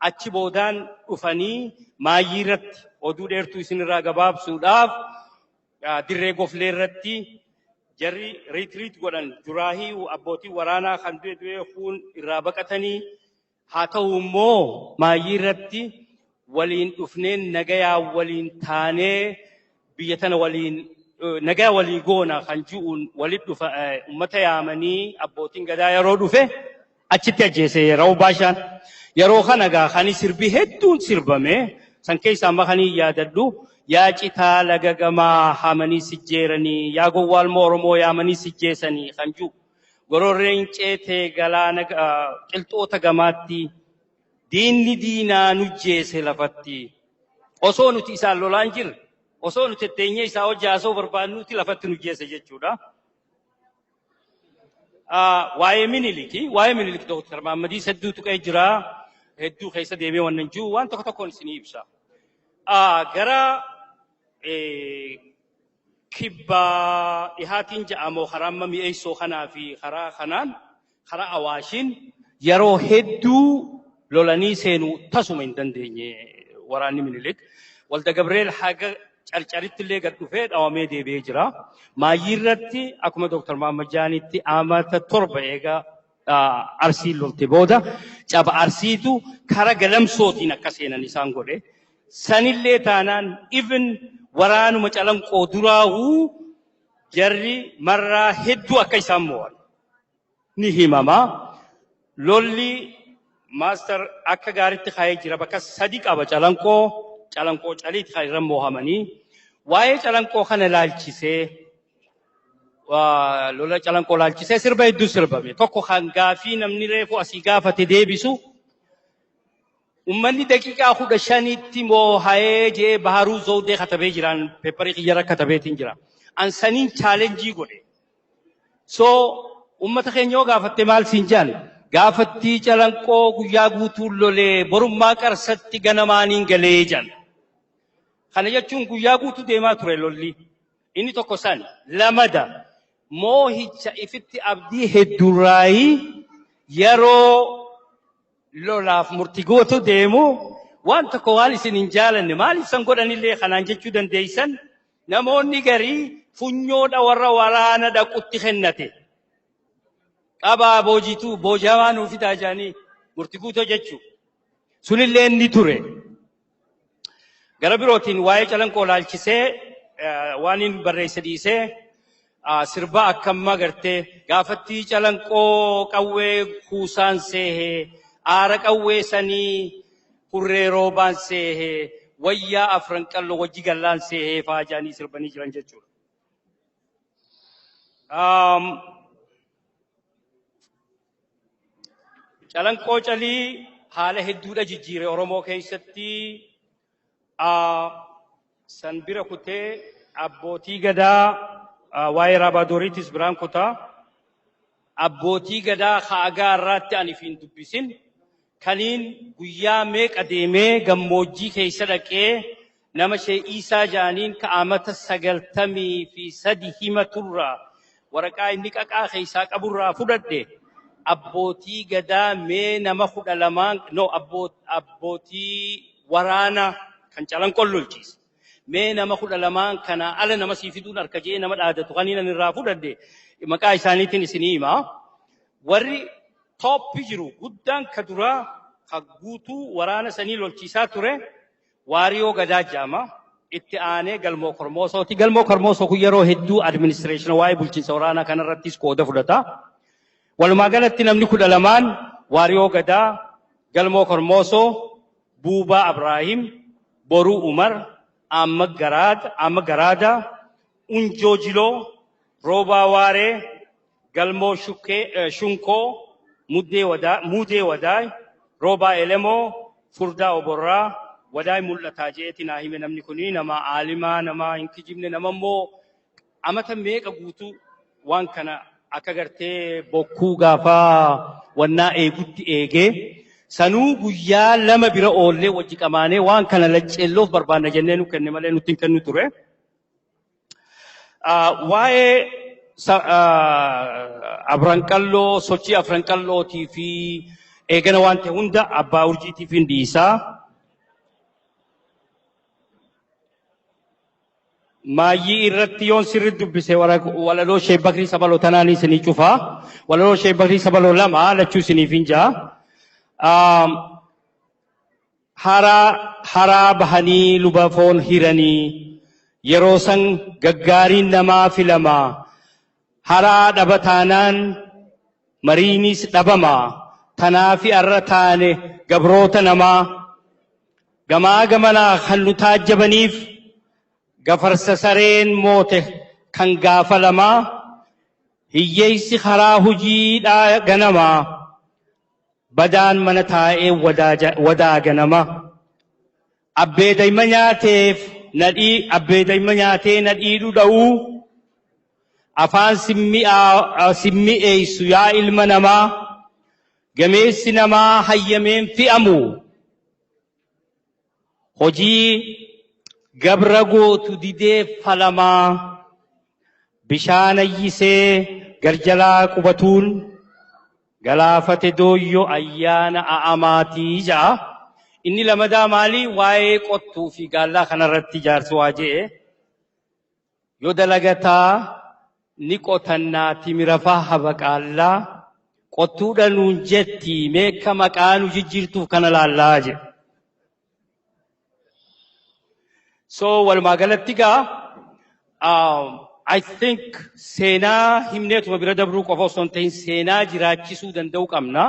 achi boodaan dhufanii maayyii irratti, oduu dheertuu isinirraa gabaabsuudhaaf, dirree Goflee irratti jarri retreat godhan. Duraahii abbootii waraanaa kan du'e du'ee, kuun irraa baqatanii. Haa ta'u immoo maayyii irratti waliin dhufneen nagayaa waliin taanee biyya tana waliin nagaa walii goona kan ji'uun walit dhufa ummata yaamanii, abbootiin gadaa yeroo dhufe achitti ajjeese Raawuu Baashaan. Yeroo kana gaa kan sirbi hedduun sirbame san keessaa amma kan yaadadhu, yaa citaa laga gamaa haamanii sijjeeranii, yaa gowwaalmoo Oromoo yaamanii sijjeesanii kan ji'u. Gororreen ceetee galaana qilxoota gamaatti, diinni diinaa nujjeese lafatti. Osoo nuti isaan lolaan jirre, osoo nuti teenyee isaa hojii haasa'uu barbaadnuti lafatti nujjeese jechuudha. Waa'ee Miniliki, waa'ee Minilik Dr. Mahammadii hedduu tuqee jira. Hedduu keessa deemee waan hin jiru, waan tokko tokkoon isinii ibsa. Gara kibbaa dhihaatiin jedhamu karaa amma Mi'eessoo kanaa fi karaa kanaan karaa Awaashiin yeroo hedduu lolanii seenuu tasuma hin dandeenye waraanni Minilik. Walda Gabreel haga Carcaritti illee gad dhufee dhawamee deebi'ee jira. Maayyii irratti akkuma Dr. Mahammad Jaanitti amata 7 eega Arsiin lolte booda caba Arsiitu kara Galamsootiin akka seenan isaan godhe. Sanillee taanaan even waraanuma Calanqoo duraahuu jarri marraa hedduu akka isaan mo'an ni himama. Lolli master akka gaariitti kaa'ee jira. Bakka sadi qaba Calanqoo, Calanqoo Caliiti kan irra mo'amanii. Waa'ee Calanqoo kana ilaalchisee Lola Calanqoo laalchisee sirba hedduu sirbame. Tokko kan gaafii namni reefu asii gaafate deebisu, ummanni daqiiqaa 15tti moohayee jee Baharuu Zawdee katabee jiraan, paperii kiyyarra katabeetiin jira. An saniin challenge godhe. So ummata keenya yoo gaafatte maal siin jaan? Gaafattii Calanqoo guyyaa guutuu lolee borummaa Qarsatti ganamaaniin galee jaan. Kana jechuun guyyaa guutuu deemaa ture lolli. Inni tokko san. Lamada, moohicha ifitti abdii hedduurraayii yeroo lolaaf murtii gootu deemu waan tokko waan isin hin jaalanne maaliif san godhanillee kanaan jechuu dandeeysan, namoonni garii funyoodha warra waraana dhaqutti kennate. Qabaa boojituu boojamaa nuu fidaa jedhanii murtii guutoo jechuu. Sunillee inni ture. Gara birootiin waa'ee Calanqoo laalchisee waan inni barreesse dhiisee, sirba akkamma gartee gaafattii Calanqoo qawwee kuusaan seehee, aara qawwee sanii hurree roobaan seehee, wayyaa Afran Qalloo wajji gallaan seehee faa jedhanii sirbanii jiran jechuudha. Calanqoo Calii haala hedduudha jijjiire Oromoo keessatti. San bira kutee abbootii gadaa, waa'ee Raabadooriitis biraan kutaa. Abbootii gadaa haagaa irraatti ani hin dubbisin kaniin guyyaa meeqa deemee gammoojjii keessa dhaqee nama shee Iisaa ja'aniin ka'amata 93 himaturraa waraqaa inni qaqaa keessaa qaburraa fudhadhe. Abbootii gadaa mee nama 12n, no, abbootii waraanaa kan Calanqoon lolchiise mee nama 12n kana ala nama sii fiduun harka jee nama dhaadatu kaniin ani irraa fudhadhe maqaa isaaniitiin isinii hima. Warri top jiru guddaan ka duraa ka guutuu waraana sanii lolchiisaa ture Waariyoo Gadaa jedhama. Itti aanee Galmoo Kormoosooti. Galmoo Kormoosoo kun yeroo hedduu administration waa'ee bulchiinsa waraanaa kanarrattis qooda fudhata. Walumaa galatti namni 12n Waariyoo Gadaa, Galmoo Kormoosoo, Buubaa Abraahim, Boruu Umar, Amma Garaada, Unjoo Jiloo, Roobaa Waaree, Galmoo Shukkee, Shunkoo, Muudee Wadaay, Roobaa Elemoo, Furdaa Oborraa, Wadaay Mul'ataa je'eeti naa hime. Namni kuni nama aalimaa, nama hin kijibne, nama immoo amata meeqa guutuu waan kana akka gartee bokkuu gaafaa wannaa eegutti eegee, sanuu guyyaa 2 bira oollee wajji qamaanee waan kana lacceelloof barbaanna jennee nu kenne malee nutti hin kennu ture. Waa'ee Afranqalloo, sochii Afranqallootii fi eegana waan ta'e hunda abbaa urjiitiif hin dhiisaa. Maayyii irratti yoon sirri dubbise walaloo Sheek Bakrii Sabaloo tanaan isinii cufaa. Walaloo Sheek Bakrii Sabaloo lama lachuu isiniif hin jaa. Haraa haraa bahanii luba foon hiranii, yeroo san gaggaariin namaa filama. Haraa dhaba taanaan mariinis dhabama. Tanaafi arra taane gabroota namaa. Gamaa gamanaa kan nu taajjabaniif gafarsa sareen moote kan gaafa lamaa. Hiyyeessi karaa hujiidhaa ganamaa. Badaan mana taa'ee wadaa ganama. Abbee dayma nyaateef nadhii, abbee dayma nyaatee nadhii dhudha'uu. Afaan simmi'eessu yaa ilma namaa. Gameessi namaa hayyameen fi'amu. Hojii gabra gootu didee falamaa. Bishaan ayyisee garjalaa qubatuun galaafate dooyyoo ayyaana a'amaatii ja'a. Inni lamadaa maali? Waa'ee qottuu fi gaallaa kanarratti jaarsi waa je'e. Yoo dalagataa ni qotannaa timirafaa habaqaallaa, qottuudha nuun jetti meekka maqaa nu jijjiirtuuf kana laallaa jedhe. So walumaa galatti gaa I think seenaa himneetuma bira dabruu qofa osoo hin ta'in seenaa jiraachisuu danda'uu qabna.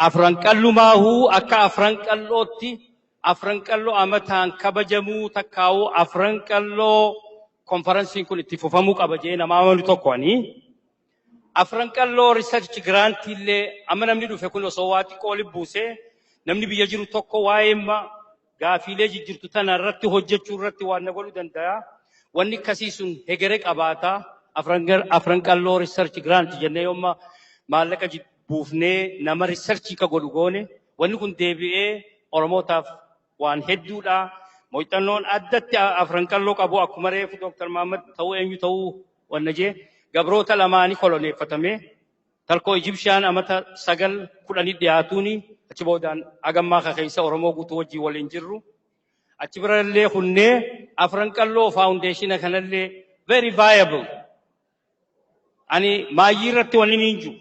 Afran Qallumaahuu akka Afran Qallootti, Afran Qalloo amataan kabajamuu takkaa'uu Afran Qalloo Konferansiin kun itti fufamuu qaba jee namaa amanu tokko ani. Afran Qalloo research grant illee amma namni dhufe kun osoo waa xiqqoo walitti buusee, namni biyya jiru tokko waa'ee gaafiilee jijjiirtu tana irratti hojjechuu irratti waan na godhuu danda'a. Wanni akkasii sun hegere qabaata. Afran Qalloo research grant jennee yooma maallaqa buufnee nama research ka godhu goone, wanni kun deebi'ee Oromootaaf waan hedduudha. Muuxannoon addatti Afran Qalloo qabu, akkuma reefu Dr. Mahammad ta'uu, eenyu ta'uu wanna jee, gabroota lamaanii koloneeffatame. Talkoo Ijibshaan amata 9 10 dhiyaatuuni achi boodaan agammaa ka keessa Oromoo guutuu wajjin waliin jirru. Achi birallee kunnee Afran Qalloo Foundation kanallee very viable. Ani maayyii irratti wanni niin jiru.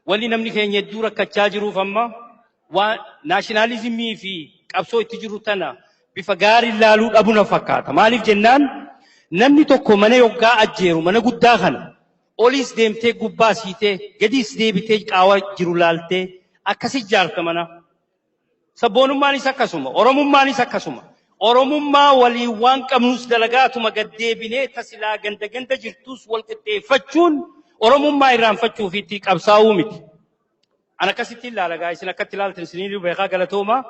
Wanni namni keenya hedduu rakkachaa jiruuf amma waan nationalism fi qabsoo itti jiru tana bifa gaarii ilaaluu dhabu na fakkaata. Maaliif jennaan, namni tokko mana yoggaa ajjeeru, mana guddaa kana oliis deemtee, gubbaa siitee, gadiis deebitee, qaawa jiru laaltee akkasi ijaarta mana. Sabboonummaanis akkasuma, Oromummaanis akkasuma. Oromummaa waliin waan qabnus dalagaatuma gaddeebinee tasilaa ganda ganda jirtus wal qixxeeffachuun Oromummaa irraanfachuu fi itti qabsaa'uu miti. An akkasitti ilaala gaa, isin akkatti ilaaltan isinii beekaa, galatooma.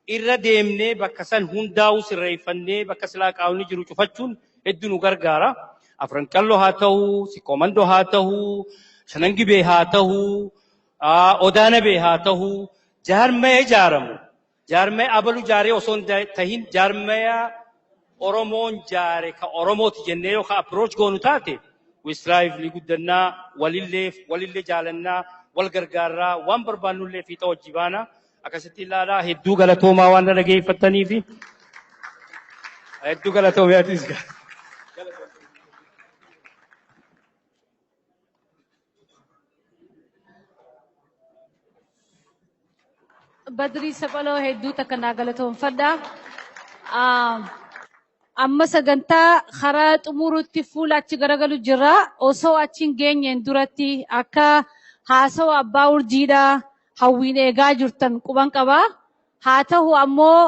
Irra deemnee bakka san hundaa'uu sirreeffannee bakka silaa qaawni jiru cufachuun hedduu nu gargaara. Afran Qalloo haa ta'uu, Siqqoomandoo haa ta'uu, Shanangibee haa ta'uu, Odaanabee haa ta'uu, jaarmaya ijaaramu. Jaarmaya abalu jaaree osoo hin tahin, jaarmaya Oromoon jaare ka Oromooti jennee yoo ka approach goonu taate, we strive ni guddannaa, walillee walillee jaalannaa, wal gargaarraa, waan barbaannullee fiixa wajji baana. Akkasitti ilaalaa, hedduu galatoomaa waan na dhageeffattaniifi. Hedduu galatoomee atis. Badrii Saphaloo, hedduu takka naa galatoomfadha. Amma sagantaa karaa xumuruutti fuula achi garagalu jira. Osoo achi hin geenyeen duratti akka haasawa abbaa urjiidha hawwiin eegaa jirtan quban qaba. Haa ta'u ammoo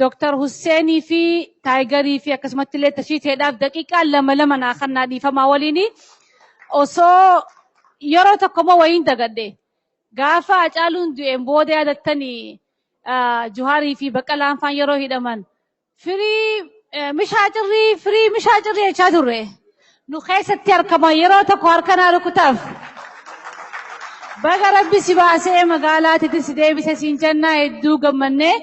Dr. Husseenii fi Taayigarii fi akkasumatti illee Tashiiteedhaaf daqiiqaa lama lama naa kannaa, dhiifamaa waliini. Osoo yeroo tokko immoo wayiin dagadhe. Gaafa Hacaaluun du'een booda yaadattanii, Juhaarii fi Baqqalaan faan yeroo hidhaman "Firii mishaa cirrii, firii mishaa cirrii" jechaa turre. Nu keessatti harkama, yeroo tokko harka naa rukutaaf. Baga Rabbi si baasee magaalaatitti si deebise siin jennaa, hedduu gammannee.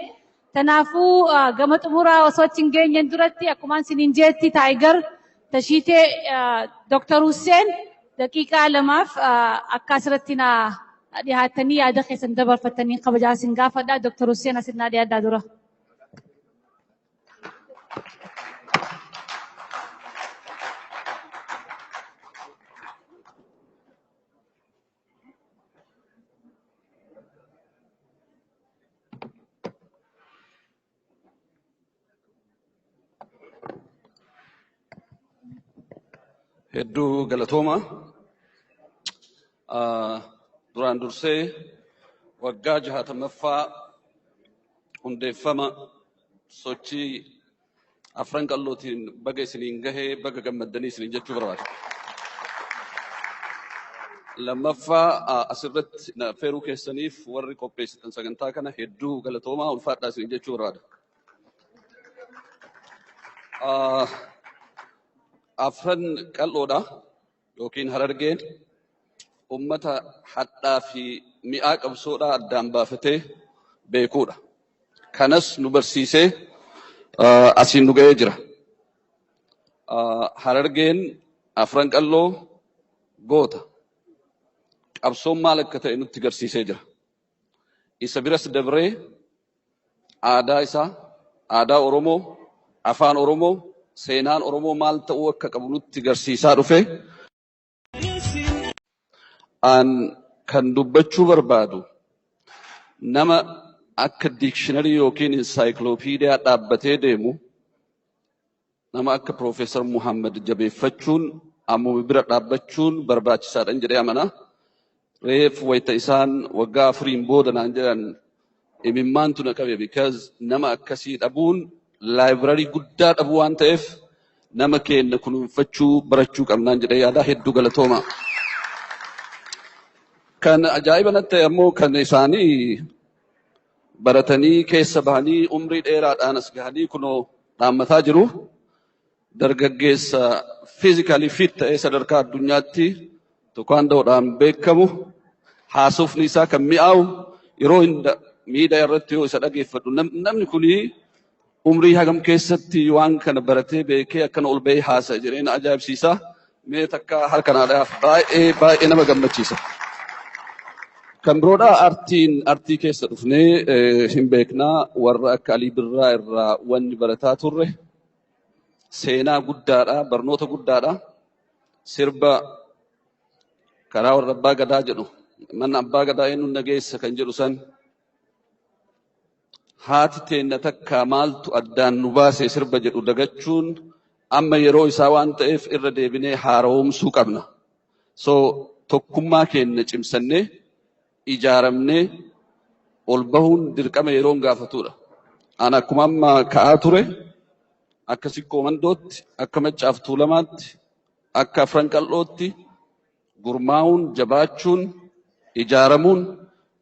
Kanaafuu gama xumuraa osoo achi hin geenyeen duratti, akkumaan siniin jeetti, Taayigar Tashiitee, Dr. Hussein daqiiqaa 2f akka asirratti naa dhihaattanii yaada keessan dabarfattanii kabajaa isin gaafadha. Dr. Hussein, asitti naa dhiyaadhaa dura. Hedduu galatooma. Duraan dursee waggaa 60ffaa hundeeffama sochii Afran Qallootiin baga isiniin gahee, baga gammaddanii isiniin jechuu barbaada. Lammaffaa, asirratti na affeeruu keessaniif warri qopheessitan sagantaa kana hedduu galatoomaa, ulfaadhaa isiniin jechuu barbaada. Afran Qal'oodha yookiin Harargeen ummata hadhaa fi mi'aa qabsoodhaa addaan baafatee beekuudha. Kanas nu barsiisee asiin nu ga'ee jira. Harargeen Afran Qalloo goota. Qabsoon maal akka ta'e nutti garsiisee jira. Isa biras dabree aadaa isaa, aadaa Oromoo, afaan Oromoo, seenaan Oromoo maal ta'uu akka qabu nutti garsiisaa dhufe. An kan dubbachuu barbaadu, nama akka dictionary yookiin encyclopedia dhaabbatee deemu, nama akka Piroofeesar Muhammad jabeeffachuun, ammuma bira dhaabbachuun barbaachisaadha jedhee amana. Reef wayita isaan waggaa 4n booda naan jedhan imimmaantu na qabe, because nama akkasii dhabuun library guddaa dhabuu waan ta'eef Nama keenya kunuunfachuu barachuu qabnaan jedhee yaada, hedduu galatooma. Kan ajaa'iba natti ta'e ammoo kan isaanii baratanii keessa bahanii umrii dheeraadhaan as gahanii kunoo dhaammataa jiru. Dargaggeessa physically fit ta'ee sadarkaa addunyaatti taekwondoodhaan beekamu, haasofni isaa kan mi'aawu, yeroo hunda miidiyaa irratti yoo isa dhageeffadhu, namni kuni umrii hagam keessatti waan kana baratee beekee akkana ol bahee haasa'a jedhee na ajaa'ibsiisa. Mee takka harka naadhaaf, baay'ee baay'ee nama gammachiisa. Kan biroodha, artiin artii keessa dhufnee hin beeknaa, warra akka Alii Birraa irraa wanni barataa turre seenaa guddaadha, barnoota guddaadha. Sirba karaa warra abbaa gadaa jedhu, mana abbaa gadaa eenyuun nageessa kan jedhu san, haati teenna takka maaltu addaan nu baase sirba jedhu dagachuun amma yeroo isaa waan ta'eef irra deebinee haaromsuu qabna. So tokkummaa keenya cimsannee ijaaramnee ol bahuun dirqama yeroon gaafatudha. Ani akkuma amma ka'aa ture, akka Sikkoo Mandootti, akka Maccaaf Tuulamaatti, akka Afran Qal'ootti gurmaa'uun, jabaachuun, ijaaramuun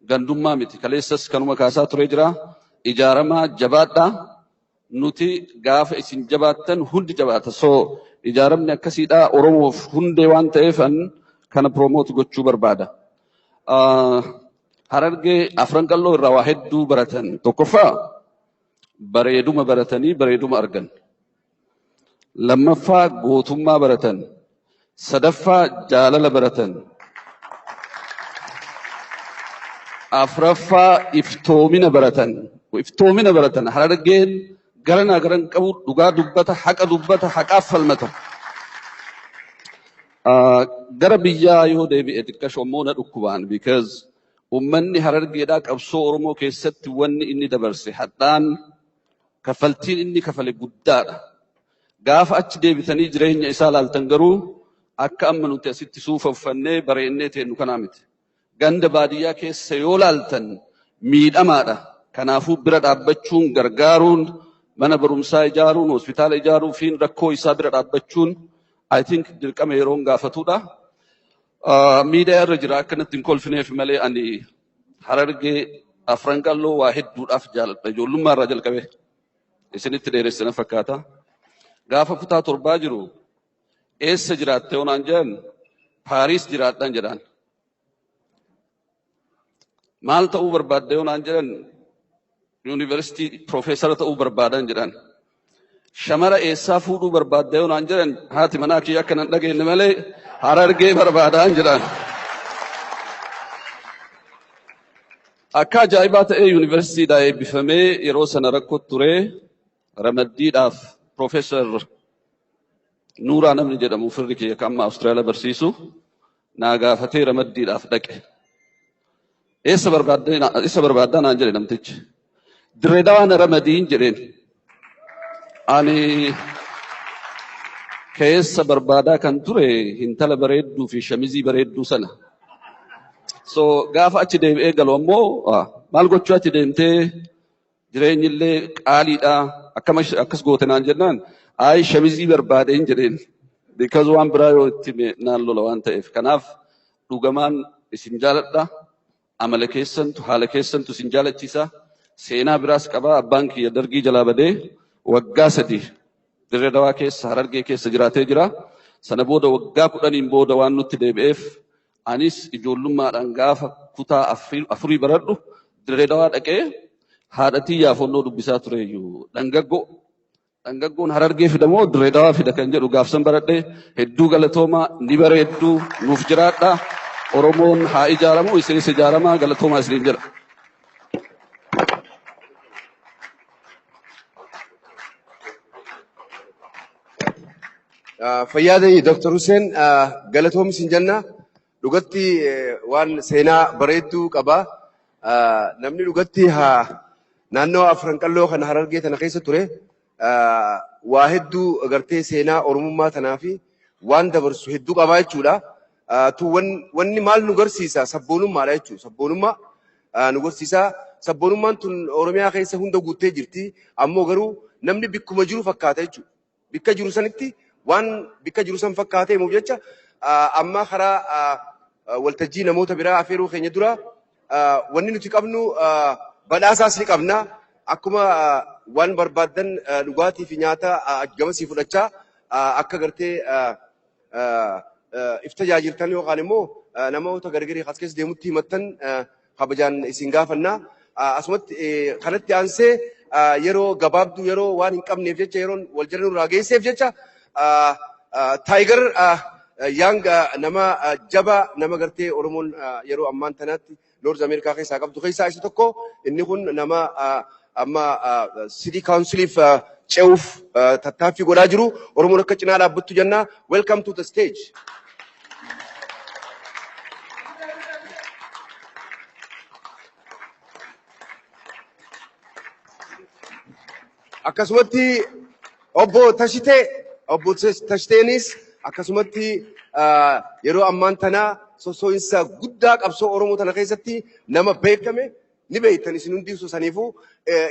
gandummaa miti. Kaleessas kanuma kaasaa ture jira. Ijaaramaa, jabaadhaa. Nuti gaafa isin jabaattan hundi jabaata. So ijaaramni akkasiidha Oromoof hundee waan ta'eef an kana promote gochuu barbaada. Harargee Afran Qal'oo irraa waa hedduu baratan. Tokkoffaa, bareeduma baratanii bareeduma argan. Lammaffaa, gootummaa baratan. Sadaffaa, jaalala baratan. Afraffaa, iftoomina baratan. Iftoomina baratan. Harargeen garanaa garan qabu, dhugaa dubbata, haqa dubbata, haqaaf falmata. Gara biyyaa yoo deebi'e xiqqasho immoo na dhukkubaan, because ummanni Harargeedhaa qabsoo Oromoo keessatti wanni inni dabarse hadhaan kaffaltiin inni kafale guddaadha. Gaafa achi deebitanii jireenya isaa laaltan garuu akka amma nuti asitti suufa uffannee bareennee teennu kanaa miti. Ganda baadiyyaa keessa yoo laaltan miidhamaadha. Kanaafuu bira dhaabbachuun, gargaaruun, mana barumsaa ijaaruun, hospitaala ijaaruu fi rakkoo isaa bira dhaabbachuun, I think, dirqama yeroon gaafatudha. Miidiyaa irra jira akkanatti hin kolfineef malee ani Harargee Afran Qalloo waa hedduudhaaf jaaladha. Ijoollummaa irraa jalqabee isinitti dheeressina fakkaata. Gaafa kutaa 7 jiru eessa jiraatte yoo naan jedhan, Paariis jiraadhaan jedhaan. Maal ta'uu barbaadde yoo naan jedhan, yuunivarsiitii piroofeesara ta'uu barbaadan jedhaan. Shamara eessaa fuudhuu barbaadde yoo naan jedhan, haati manaa kiyya akka nan dhageenye malee, Harargee barbaadaan jedhaan. Akka ajaa'ibaa ta'ee yuunivarsiitiidhaa eebbifamee yeroo sana rakkoo ture, ramaddiidhaaf Piroofeesar Nuuraa namni jedhamu, firri kiyya kan amma Awustiraaliyaa barsiisu, naa gaafatee ramaddiidhaaf dhaqe. Eessa barbaaddee, eessa barbaaddaa naan jedhe namtichi. Dirree Dawaa na ramadiin jedheen. Ani keessa barbaadaa kan ture intala bareedduu fi shamizii bareedduu sana. So gaafa achi deebi'ee galu ammoo, maal gochuu achi deemtee, jireenyi illee qaaliidha, akkam akkas goote naan jennaan, ayi shamizii barbaadeen jedheen. Because waan biraa yoo itti hime naan lola waan ta'eef. Kanaaf dhugamaan isin jaaladha. Amala keessantu, haala keessantu isin jaalachiisa. Seenaa biraas qaba. Abbaan kiyya Dargii jalaa badee waggaa 3 Dirree Dawaa keessa, Harargee keessa jiraatee jira. Sana booda waggaa 10n booda waan nutti deebi'eef anis ijoollummaadhaan gaafa kutaa afurii baradhu Dirree Dawaa dhaqee haadha tiyyaaf onnoo dubbisaa tureyyuu, dhangaggoo. Dhangaggoon Harargee fida moo Dirree Dawaa fida kan jedhu gaafsan baradhe. Hedduu galatoomaa, ni bareedduu, nuuf jiraadha. Oromoon haa ijaaramu, isinis ijaaramaa, galatoomaa isiniin jedha. Fayyaadee Dr. Hussein, galatoomi sin jenna. Dhugatti waan seenaa bareedduu qaba. Namni dhugatti haa naannoo Afran Qalloo kana, Harargee tana keessa ture, waa hedduu agartee seenaa Oromummaa tanaa fi waan dabarsu hedduu qabaa jechuudha. Tu wanni maal nu garsiisa, sabboonummaadha jechuudha. Sabboonummaa nu garsiisa. Sabboonummaan tun Oromiyaa keessa hunda guuttee jirti. Ammoo garuu namni bikkuma jiru fakkaata jechuudha. Bikka jiru sanitti waan bikka jiru san fakkaatee himuuf jecha, amma karaa waltajjii namoota biraa afeeruu keenya dura wanni nuti qabnu badhaasaas ni qabna. Akkuma waan barbaaddan dhugaatii fi nyaata gamasii fudhachaa akka gartee if tajaajiltan yookaan immoo namoota gargarii as keessa deemutti himattan kabajaan isin gaafanna. Asumatti kanatti aansee yeroo gabaabduu, yeroo waan hin qabneef jecha, yeroon wal jala nurraa geesseef jecha, Tiger Young, nama jaba, nama gartee Oromoon yeroo ammaan tanaatti North America keessaa qabdu keessaa isa tokko. Inni kun nama amma City Counciliif ce'uuf tattaaffii godhaa jiru. Oromoon akka cinaa dhaabbattu jenna. Welcome to the stage. Akkasumatti obbo Tashitee, obbo Tashiteenis akkasumatti yeroo ammaan tana sossoo'insa guddaa qabsoo Oromoo tana keessatti nama beekame ni beektan isin hundi. Saniifuu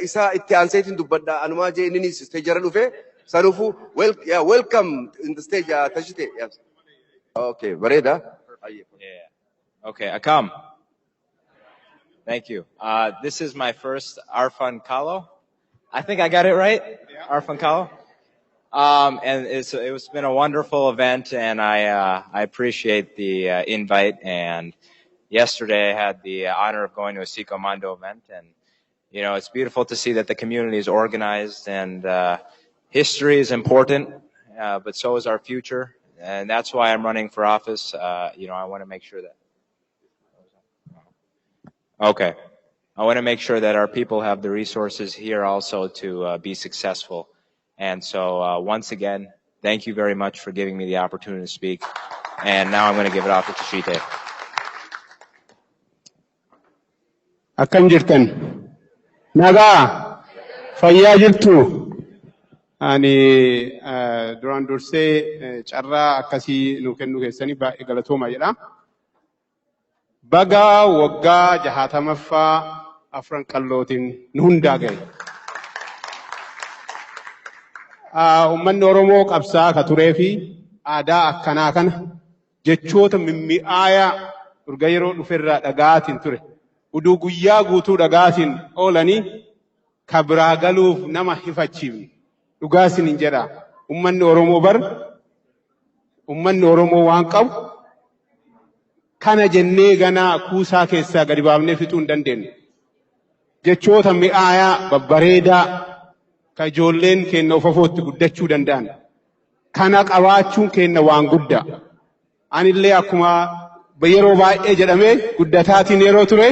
isa itti aanseetiin dubbadha anumaa jee inninis stage irra dhufe. Sanuufuu yeah, welcome in the stage, Tashitee. Yes. Okay, bareeda. Yeah. Okay, Akkam. Thank you. This is my first Arfan Qallo. I think I got it right. Yeah. Arfan Qallo. And it's been a wonderful event, and I appreciate the invite. And yesterday I had the honor of going to a Siko Mondo event, and it's beautiful to see that the community is organized, and history is important, but so is our future, and that's why I'm running for office. I want to make sure that. Okay. I want to make sure that our people have the resources here also to be successful. And so, once again, thank you very much for giving me the opportunity to speak. And now I'm going to give it off to Tashite. Akkam jirtan? Nagaa? Fayyaa jirtu? Ani duraan dursee carraa akkasii nu kennuu keessanii baay'ee galatooma jedha. Baga waggaa 60ffaa Afran Qallootiin nu hundaa ga'e. Uummanni Oromoo qabsaa ka turee fi aadaa akkanaa kana jechoota mimmi'aayaa urga yeroo dhuferraa dhaga'aatiin ture. Uduu guyyaa guutuu dhaga'aatiin oolanii ka biraa galuuf nama hifachiifne. Dhugaa isiniin jedha. Uummanni Oromoo bar uummanni Oromoo waan qabu kana jennee ganaa kuusaa keessaa gadi baafnee fixuu hin dandeenyu. Jechoota mi'aayaa babbareedaa ka ijoolleen keenya of afootti guddachuu danda'an. Kana qabaachuun keenya waan guddaa. Anillee akkuma yeroo baay'ee jedhamee guddataatiin yeroo ture,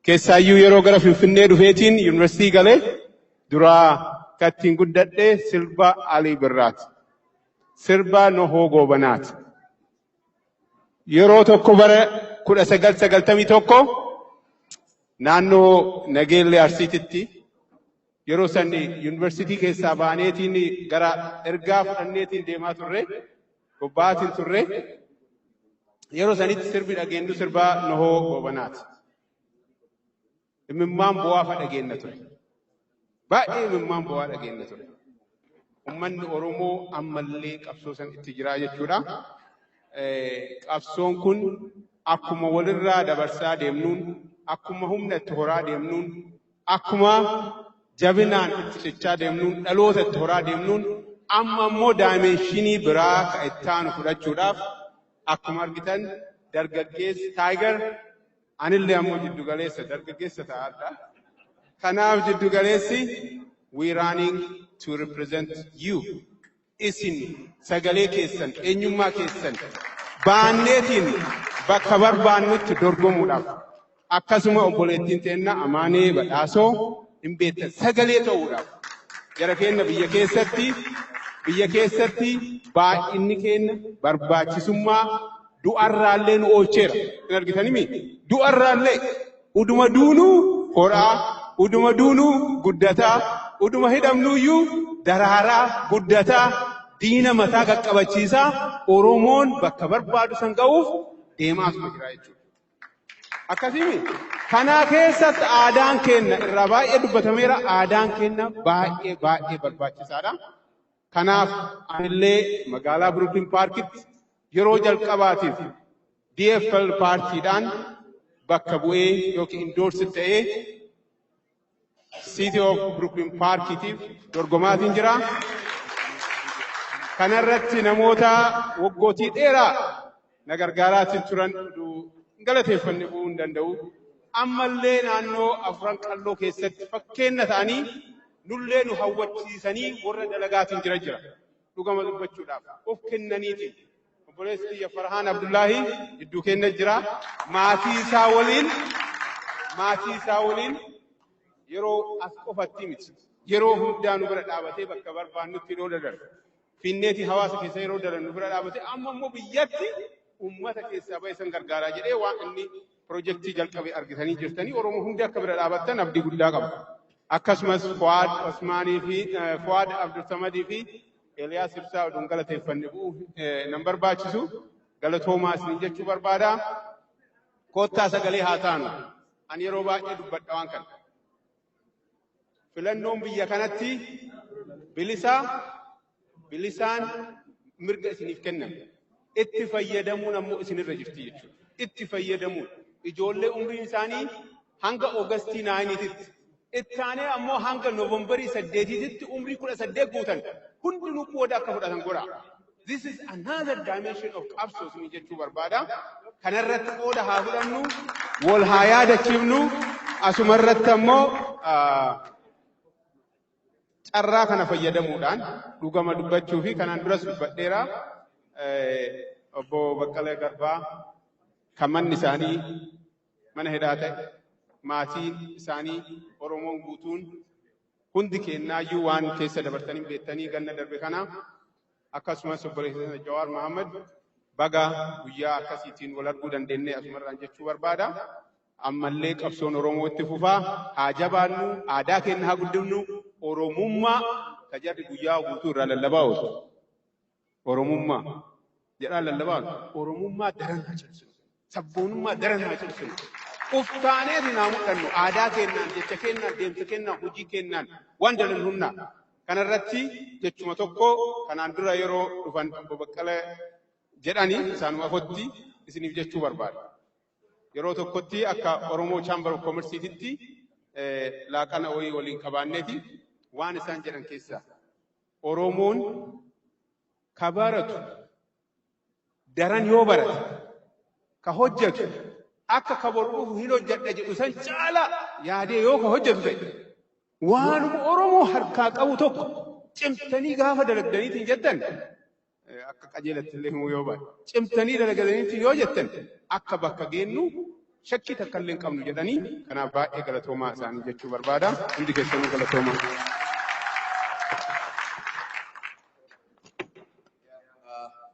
keessaayyuu yeroo gara Finfinnee dhufeetiin yuunivarsiitii galee, duraa kan ittiin guddadhe sirba Alii Birraati. Sirba Nohoo Goobanaati. Yeroo tokko bara 1991 naannoo Nageellee Arsiititti, yeroo san yuunivarsiitii keessaa baaneetiin gara ergaa fudhanneetiin deemaa turre, bobba'aatiin turre. Yeroo sanitti sirbi dhageenyu sirba Nohoo Goobanaati. Imimmaan bu'aa fa dhageenna ture. Baay'ee imimmaan bu'aa dhageenna ture. Uummanni Oromoo ammallee qabsoo san itti jiraa jechuudha. Qabsoon kun akkuma walirraa dabarsaa deemnuun, akkuma humna itti horaa deemnuun, akkuma jabinaan itti cichaa deemnuun, dhaloota itti horaa deemnuun, amma immoo dimension biraa ka itti aanu fudhachuudhaaf akkuma argitan dargaggeessi Tiger, anillee ammoo jiddugaleessa dargaggeessa ta'aadha. Kanaaf jiddugaleessi, we running to represent you. Isin sagalee keessan, eenyummaa keessan baanneetiin bakka barbaannutti dorgomuudhaaf, akkasuma obboleettiin teenna Amaanee Badhaasoo hin beektan, sagalee ta'uudhaaf jara keenya biyya keessatti baay'inni keenya barbaachisummaa du'arraallee nu oolcheera. Hin argitanimi? Du'arraallee uduma duunuu horaa, uduma duunuu guddataa, uduma hidhamnuyyuu daraaraa guddataa, diina mataa qaqqabachiisaa, Oromoon bakka barbaadu san ga'uuf deemaasuma jira jechuudha. Akkasimi kanaa keessatti aadaan keenya irraa baay'ee dubbatameera. Aadaan keenya baay'ee baay'ee barbaachisaadha. Kanaaf anillee magaalaa Brooklyn Parkitti yeroo jalqabaatiif DFL paartiidhaan bakka bu'ee yookiin endorse ta'ee City of Brooklyn Parkitiif dorgomaatiin jira. Kanarratti namoota waggootii dheeraa na gargaaraatiin turan hin galateeffanne bu'uu hin danda'u. Ammallee naannoo Afran Qalloo keessatti fakkeenya ta'anii nullee nu hawwachiisanii warra dalagaatiin jira jira. Dhugama dubbachuudhaaf of kennaniitiin. Obboleessi kiyya Farhaan Abdullaahi gidduu keenya jira. Maatii isaa waliin yeroo as qofatti miti. Yeroo hundaa nu bira dhaabatee bakka barbaannutti yeroo dadarba. Finneetii hawaasa keessa yeroo dalan nu bira dhaabatee, amma immoo biyyatti uummata keessaa bahe san gargaaraa jedhee waan inni pirojektii jalqabe argitanii jirtanii, Oromoo hundi akka bira dhaabattan abdii guddaa qaba. Akkasumas Fuwaad Osmaanii fi Fuwaad Abdulsamadii fi Eeliyaas Ibsaa oduun galateeffanne bu'uu nan barbaachisu, galatoomaa isiniin jechuu barbaada. Koottaa sagalee haa taanu. Ani yeroo baay'ee dubbadha waan kana. Filannoon biyya kanatti bilisaa, bilisaan mirga isiniif kenname. Itti fayyadamuun ammoo isinirra jirti jechuudha. Itti fayyadamuun ijoollee umriin isaanii hanga August 9titti, itti aanee ammoo hanga November 8titti umrii 18 guutan hundinuu qooda akka fudhatan godha. This is another dimension of qabsoo isinii jechuu barbaada. Kanarratti qooda haa fudhannu, wal haa yaadachiifnu, asumarratti ammoo carraa kana fayyadamuudhaan dhugama dubbachuu fi kanaan duras dubbadheera. Obbo Baqqalee Garbaa kan manni isaanii mana hidhaa ta'e, maatiin isaanii, Oromoon guutuun hundi kennaayyuu waan keessa dabartanii beektanii ganna darbe kana, akkasumas obboleessa Jawaar Mohaammed baga guyyaa akkasiitiin wal arguu dandeenye asumarraan jechuu barbaada. Ammallee qabsoon Oromoo itti fufaa, haa jabaannu, aadaa keenya haa guddifnu, Oromummaa tajarri guyyaa guutuu irraa lallabaa oolu. Oromummaa jedhaa lallabaa oolu. Oromummaa daran haa cimsinu. Sabboonummaa daran haa cimsinu. Uftaaneeti naa mul'annu aadaa kennaan, jecha kennaan, deemsa kennaan, hojii kennaan waan dalan humnaa. Kanarratti jechuma tokko kanaan dura yeroo dhufan obbo Baqqalee jedhanii isaanuma afotti isiniif jechuu barbaada. Yeroo tokkotti akka Oromoo Chamber of Commerceetitti laaqana wayii waliin qabaanneeti waan isaan jedhan keessaa Oromoon ka baratu daran yoo barate, ka hojjetu akka ka boru dhufu hin hojjedha jedhu san caalaa yaadee yoo ka hojjetu ta'e, waanuma Oromoo harkaa qabu tokko cimtanii gaafa dalagdaniitiin jettan, akka qajeelatti illee himuu yoo baate, cimtanii dalagataniitiin yoo jettan akka bakka geennu shakkii takka illee hin qabnu jedhanii, kanaaf baay'ee galatoomaa isaanii jechuu barbaada. Hundi keessanuu galatoomaa.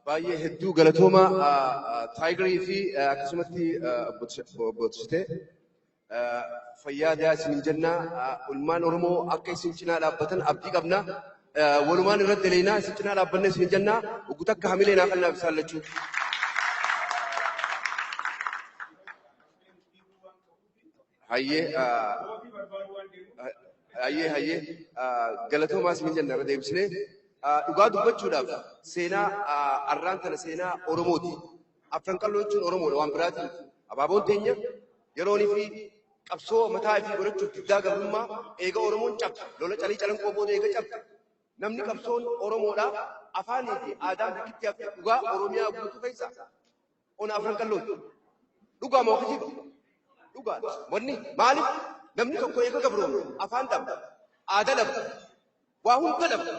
Baay'ee hedduu galatooma Taayigarii fi akkasumatti obbo Tishitee, fayyaa daa isinin jenna. Ilmaan Oromoo akka isin cinaa dhaabbatan abdii qabna. Walumaan irratti daleynaa, isin cinaa dhaabbanna isinin jenna. Oggu takka hamilee naa kannaaf isaan lachuu. Hayyee, hayyee, hayyee, galatoomaa isinin jenna irra deebisnee. Dhugaa dubbachuudhaaf seenaa arraan tana seenaa Oromooti. Afran Qalloo jechuun Oromoodha, waan biraatiin. Abaaboon teenya yeroonii fi qabsoo mataa ifii godhachuuf diddaa gabrummaa eega Oromoon cabse, lola Calii Calanqoo booda eega cabse, namni qabsoon Oromoodha afaanii fi aadaan bikkitti hafte dhugaa Oromiyaa guutuu keessa ona Afran Qallooti. Dhugaa moo kijiba? Dhugaa. Wanni maaliif namni tokko eega gabroome afaan dhaba, aadaa dhaba, waa hunda dhaba.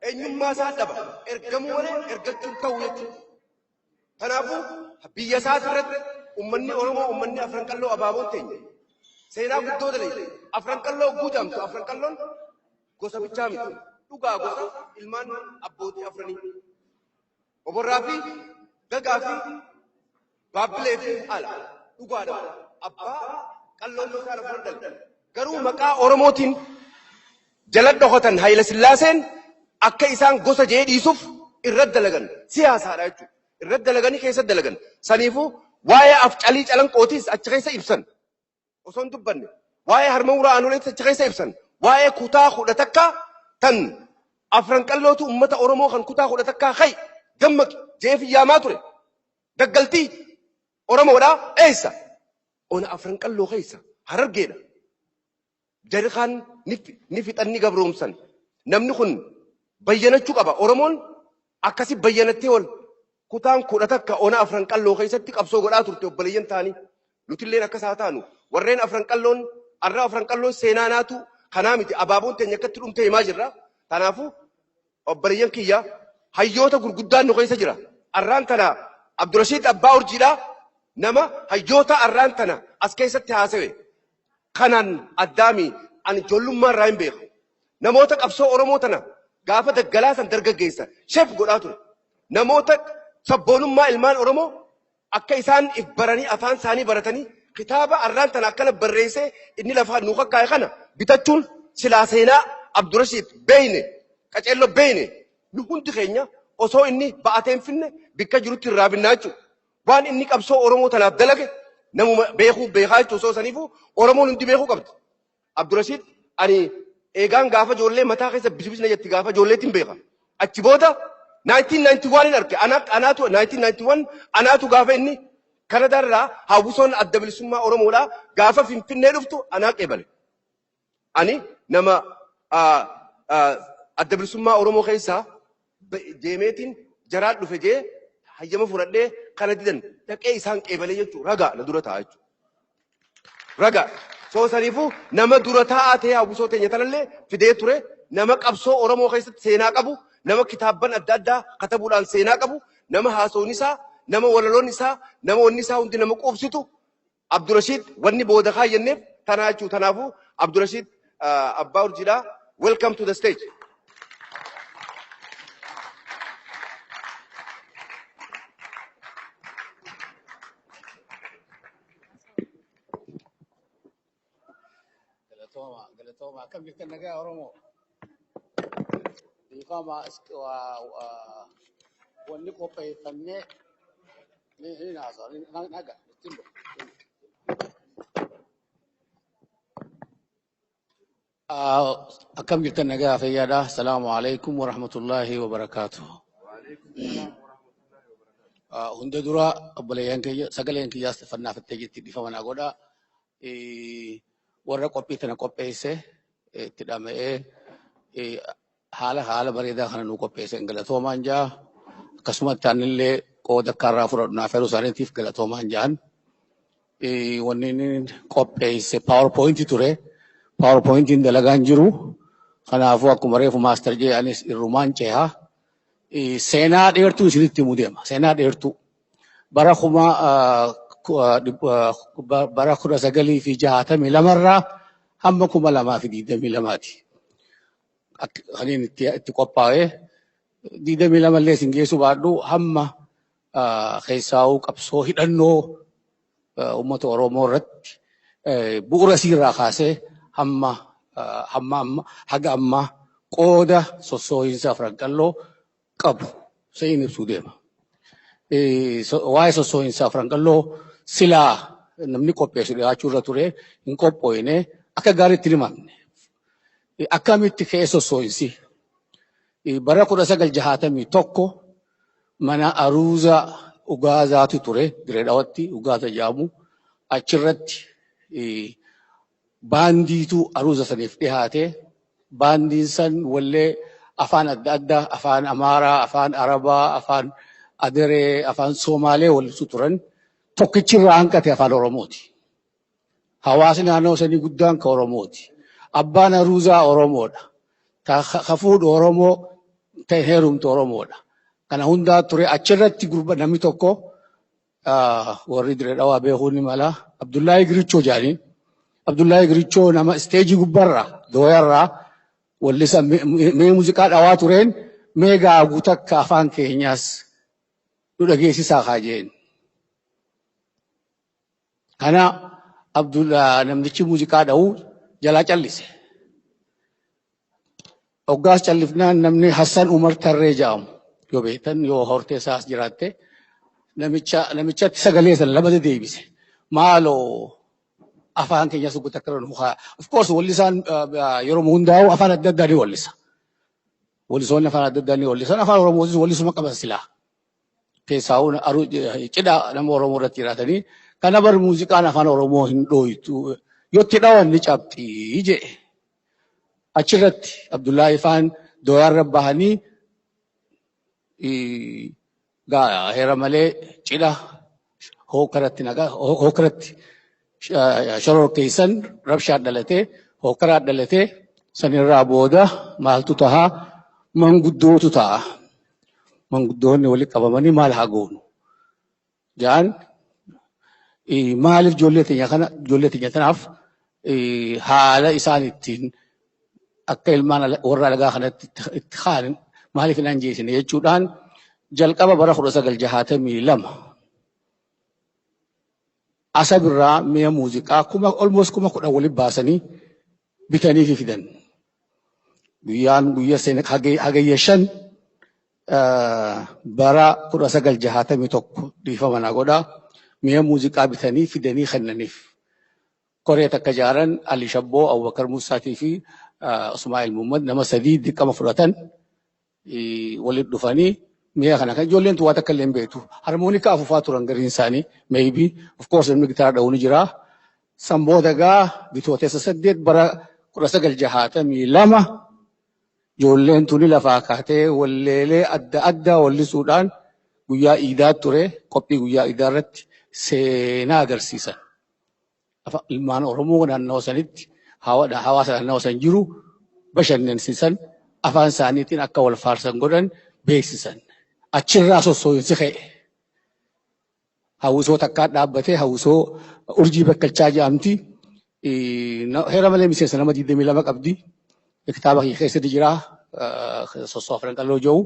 Eenyummaa isaa dhaba. Ergamuu malee ergachuun ta'u jechuudha. Kanaafuu biyya isaas irratti uummanni Oromoo, uummanni Afran Qalloo, abaaboon teenya seenaa guddoo dalee. Afran Qalloo guutamtu, Afran Qalloon gosa bichaa miti. Dhugaa gosa ilmaan abbootii afranii. Oborraa fi Gagaa fi Baabbilee fi ala. Dhugaadha. Abbaa qalloon isaan afran dhala. Garuu maqaa Oromootiin jala dhokotan. Hayila Sillaaseen akka isaan gosa jee dhiisuuf irratti dalagan siyaasaadha jechuudha. Irratti dalaganii keessa dalagan. Saniifuu waa'ee Afcalii Calanqootis achi keessa ibsan. Osoo hin dubbanne. Waa'ee harma muraa Aanoleetis achi keessa ibsan. Waa'ee kutaa 11 tan Afran Qallootu ummata Oromoo kan kutaa 11 ka'i dammaqi je'ee yaamaa ture. Daggaltii Oromoodhaa eessa? Ona Afran Qalloo keessa, Harargeedha. Jarri kaan ni fixan, ni gabroomsan. Namni kun bayyanachuu qaba. Oromoon akkasi bayyanattee ol kutaan 11 ona Afran Qalloo keessatti qabsoo godhaa turte obboleeyyan ta'anii. Nutilleen akkas haa taanu. Warreen Afran Qalloon arra Afran Qalloon seenaa naatu kanaa miti, abaaboon teenya akkatti dhumte himaa jirra. Kanaafuu obboleeyyan kiyya, hayyoota gurguddaan nu keessa jira. Arraan tana Abdurashiid Abbaa Urjiidha, nama hayyoota arraan tana as keessatti haasawe. Kanaan addaami, ani ijoollummaa irraa hin beeku. Namoota qabsoo Oromoo tana gaafa daggalaa san dargaggeessa shef godhaa ture. Namoota sabboonummaa ilmaan Oromoo akka isaan if baranii, afaan isaanii baratanii, kitaaba arraan tana akkana barreessee inni lafa nu kakkaa'e kana bitachuun silaa seenaa Abdurashiid beeyne qaceelloo beeyne, nu hundi keenya osoo inni ba'atee hin finne bikka jirutti irraa binnaa jechuudha. Waan inni qabsoo Oromoo tanaaf dalage namuma beekuu beekaa jechuudha, osoo saniifuu Oromoon hundi beekuu qabdi. Abdurashiid ani eegaan gaafa ijoollee mataa keessa bisibisna jetti, gaafa ijoolleetiin beeka. Achi booda 1991 hin arge. Anaatu 1991 anaatu gaafa inni Kanadaarraa hawwisoon Adda Bilisummaa Oromoodhaa gaafa Finfinnee dhuftu anaa qeebale. Ani nama Adda Bilisummaa Oromoo keessaa deemeetiin jaraan dhufe jee hayyama fudhadhee kana didan dhaqee isaan qeebalee jechuudha. Ragaa na dura taa'a jechuudha. Ragaa. Soo saniifuu nama dura taa'aa ta'ee hawwisoo teenya tanallee fidee ture, nama qabsoo Oromoo keessatti seenaa qabu, nama kitaabban adda addaa katabuudhaan seenaa qabu, nama haasawni isaa, nama walaloon isaa, nama wanni isaa hundi nama quubsitu Abdurashiid. Wanni booda kaayyanneef tanaa jechuu. Tanaafuu Abdurashiid Abbaa Urjiidhaa, welcome to the stage. Galatooma, galatooma. Akkam jirtan, nagaa Oromoo? Dhiifama, wanni qopheeffannee ni haasawa, ni naga, ittiin dhufu. Akkam jirtan, nagaa fayyaadha. Asalaamu alaikum wa rahmatullaahi wa barakaatuh. Hunda dura obboleeyyan kiyya, sagaleen kiyyaas fannaafattee jirti, dhiifama naa godhaa. Warra qophii tana qopheesse itti dhama'ee haala bareedaa kana nuu qopheesse galatoomaan jaa. Akkasumatti anillee qooda akka irraa fudhadhu naaf yeroo isaaniitiif galatoomaan jaan. Wanni inni qopheesse PowerPoint ture. PowerPointiin dalagaan jiru. Kanaafuu akkuma reefu master jee anis irrumaan ceha. Seenaa dheertuu isinitti himuu deema. Seenaa dheertuu. Bara 1962rraa hamma 2022ti. Kan inni itti qophaa'e 22 illee isin geessuu baadhu, hamma keessaa'uu qabsoo hidhannoo uummata Oromoo irratti bu'uura isiirraa kaasee hamma hamma amma haga ammaa qooda sossoohinsa Afran Qalloo qabu se'in ibsuu deema. Waa'ee sossoohinsa Afran Qalloo silaa namni qopheessu dhiyaachuu irra ture, hin qophooyne, akka gaariitti hin himamne. Akkamitti ka'ee sossoohinsi? Bara 1961 mana aruuza Ugaazaatu ture Dirree Dhawatti, Ugaaza jedhamu. Achirratti baandiitu aruuza saniif dhihaate. Baandiin san wallee afaan adda addaa, afaan Amaaraa, afaan Arabaa, afaan Aderee, afaan Somaalee wallisu turan. Tokkichi irraa hanqate afaan Oromooti. Hawaasni naannoo sanii guddaan ka Oromooti. Abbaan aruuzaa Oromoodha. Ka fuudhu Oromoo, ta'e heerumtu Oromoodha. Kana hundaa ture. Achirratti gurba namni tokko, warri Dirree Dhawaa beekuu ni mala. Abdullaahii Girichoo jedhaniin. Abdullaahii Girichoo nama isteejii gubbarraa dooyarraa wallisa mee muuziqaa dhawaa tureen, mee gaaguu takka afaan keenyaas nu dhageessisaa kaa jeen. Kana namtichi muuziqaa dha'u jalaa callise. Hoggaas callifnaan namni Hassan Umar Tarree jedhamu, yoo beektan, yoo hortee isaas jiraatte, namichatti sagalee sana lama deebise. Maaloo afaan keenya suguta akka nu haa. Of course wallisaan yeroo hundaa'u afaan adda addaa ni wallisa. Wallisoonni afaan adda addaa ni wallisan. Afaan Oromootis wallisuma qaban silaa. Keessaa cidha nama Oromoo irratti jiraatanii kana bar muuziqaan afaan Oromoo hin dhooytu yoo itti dhawan ni cabxii jedhe. Achirratti Abdullaahi faan dooyaarra bahanii heera malee cidha hookaratti nagaa hookaratti shororkeessan rabshaan dhalatee hookaraan dhalatee sanirraa booda maaltu tahaa manguddootu ta'a. Manguddoonni walitti qabamanii maal haa goonu ja'an maaliif ijoollee teenya kana ijoollee teenya tanaaf haala isaan ittiin akka ilmaan warra alagaa kanatti itti kaan maaliif hin anjeesine jechuudhaan jalqaba bara 1962 Asab irraa mi'a muuziqaa kuma almost 10,000 walitti baasanii bitanii fi fidan. Guyyaan guyya Hagayya 5 bara 1961 dhiifama naa godhaa mi'a muuziqaa bitanii fidanii kennaniif. Koree takka jaaran Ali Shabboo, Abubakar Musaatii fi Usmaa'il Muhammad nama sadii dirqama fudhatan walitti dhufanii mi'a kana kan ijoolleen tun waa takka illee hin beektu. Harmoonikaa afuufaa turan gariin isaanii maybe of course namni gitaara dha'u ni jira. San booda gaa Bitootessa 8 bara 1962 ijoolleen tuni lafaa kaatee walleelee adda addaa wallisuudhaan guyyaa iidaa ture qophii guyyaa iidaa irratti seenaa agarsiisan. Ilmaan Oromoo naannawa sanitti hawaasa naannawa san jiru bashannansiisan afaan isaaniitiin akka wal faarsan godhan beeksisan. Achirraa sossoo'insi ka'e. Hawwisoo takkaa dhaabbatee hawwisoo Urjii Bakkalchaa jedhamti. Heera malee miseensa nama 22 qabdi. Kitaaba kiyya keessatti jira. Sossoo Afran Qalloo jedhu.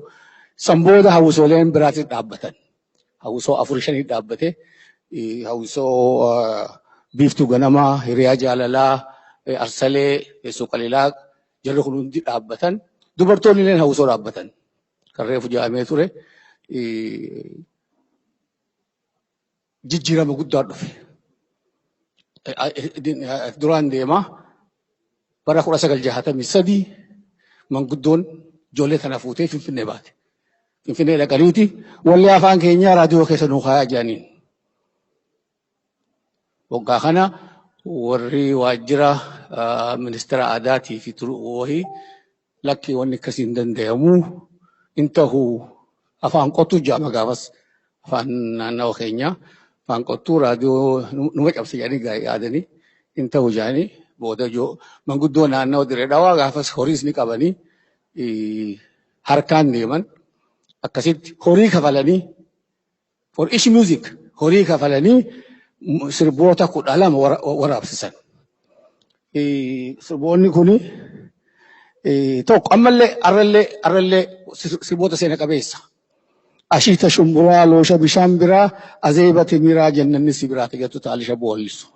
San booda hawwisooleen biraatis dhaabbatan. Hawwisoo afur shanii dhaabbate. Hawwisoo Biiftuu Ganamaa, Hiriyaa Jaalalaa, Arsalee, Teessoo Qalilaa jarri kun hundi dhaabbatan. Dubartoonni illee hawwisoo dhaabbatan. Kan reefu jedhamee ture. Jijjiirama guddaa dhufe. Duraan deema bara 1963 manguddoon ijoollee tana fuutee Finfinnee baate. Finfinnee dhaqaniiti wallee afaan keenyaa raadiyoo keessa nuu kaayaa jedhaniin. Waggaa kana warri waajjira ministeera aadaatii fi wahii lakki wanni akkasii hin danda'amu hin tahu afaan qottuu jedhama gaafas afaan naannawa keenyaa afaan qottuu raadiyoo numa cabsa jedhanii yaadanii hin tahu jedhanii booda manguddoo naannawa Dirree Dhawaa gaafas horiis ni qabanii harkaan deeman akkasitti horii kafalanii for each music horii kafalanii sirboota 12 waraabsisan. Sirboonni kuni tokko ammallee arrallee arrallee sirboota seena qabeessa. Ashiita shumburaa loosha bishaan biraa azeeba timiraa jennanni si biraa jettu taalisha boollisu.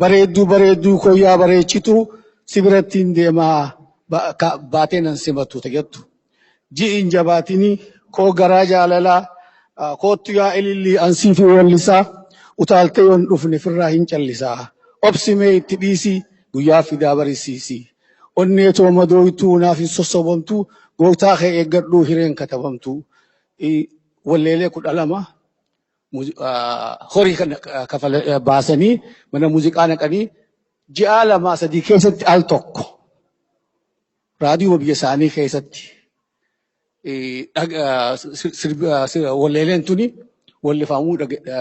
Bareedduu bareedduu koyyaa bareechitu si biratti hin deemaa baatee nan simatu jettu. Ji'i hin jabaatinii koo garaa jaalalaa koottu yaa ilillii ansii fi wallisaa utaaltee yoon dhufne firraa hin callisaa obsi mee itti dhiisii guyyaa fidaa barisiisii onnee too madooytuu naaf hin sossobamtuu gooftaa kee eeggadhuu hireen katabamtuu walleelee 12 horii kana baasanii mana muuziqaa naqanii ji'a lamaa sadii keessatti al tokko raadiyoo biyya isaanii keessatti walleeleen tuni wallifamuu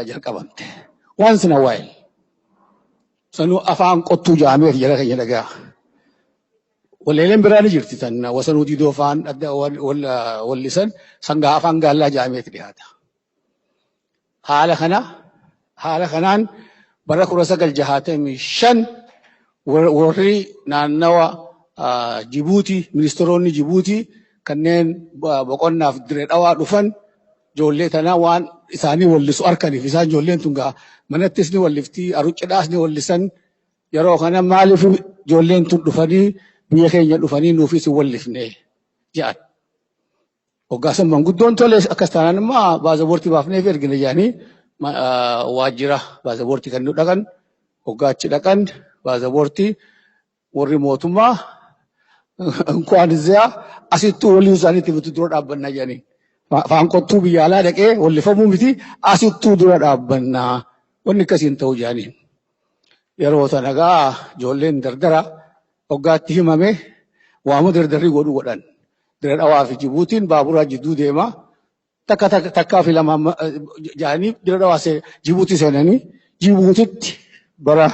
jalqabamte. Once in a while. Sanuu afaan qottuu jaameet jara keenya dhagaa. Walleeleen biraa ni jirti tan Wasanuu Diidoo faan wallisan sangaa afaan gaallaa jaameet dhiyaata. Haala kana haala kanaan bara 1965 warri naannawa Jibuutii ministeeronni Jibuutii kanneen boqonnaaf Dirree Dhawaa dhufan ijoollee tanaa waan isaanii wallisu arkaniif isaan ijoolleen tun gaa manattis ni wallifti aruccidhaas ni wallisan yeroo kana maaliif ijoolleen tun dhufanii biyya keenya dhufanii nuufis hin wallifne jedhan. Hoggaa san manguddoon tole akkas taanaan immoo baazaboortii baafnee fi ergina jedhanii waajjira baazaboortii kan nu dhaqan hoggaa achi dhaqan baazaboortii warri mootummaa እንኳን እዚያ asittuu walii isaaniitti miti dura dhaabbannaa jedhanii. Afaan qottuu biyya alaa dhaqee wallifamuu miti, asittuu dura dhaabbannaa, wanni akkasiin ta'u jedhanii. Yeroo sana gaa ijoolleen dardara hoggaatti himame waama dardarri godhu godhan. Dira Dhawaa fi Jibuutiin baaburaa jidduu deema. Takka takkaa fi lama jedhanii Dira Dhawaa Jibuutii seenanii, Jibuutitti bara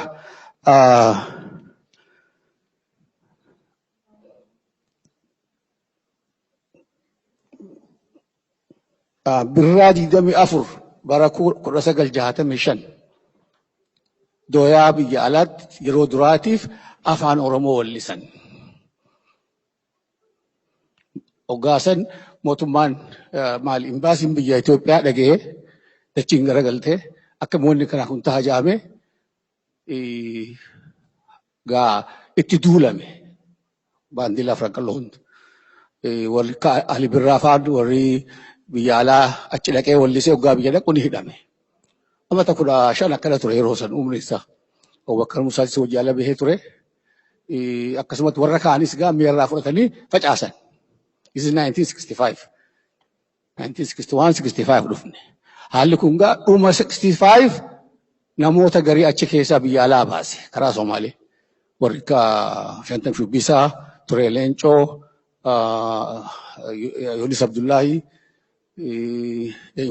birraa 24 bara 1965 dooyaa biyya alaatti yeroo duraatiif afaan Oromoo wallisan. Hoggaasan mootummaan maali imbaasiin biyya Itoophiyaa dhaga'ee dachiin garagaltee akka wanni kanaa kun taha jedhamee gaa itti duulame baandii Afran Qalloo hundi. Warri Ali Birraa fa'aan warri biyya alaa achi dhaqee wallisee hoggaa biyya dhaqu ni hidhame. Amata 15 akkana ture yeroo san umriin isaa. Abubakar Musaatis hojii ala bahee ture. Akkasumatti warra kaanis gaa mi'a fudhatanii facaasan. This is 1965. 1961 65 dhufne. Haalli kun gaa dhuma 65 namoota garii achi keessaa biyya alaa baase karaa Somaalee. Warri akka Shantam Shubbisaa, Turee Leencoo, Yonis Abdullaahi,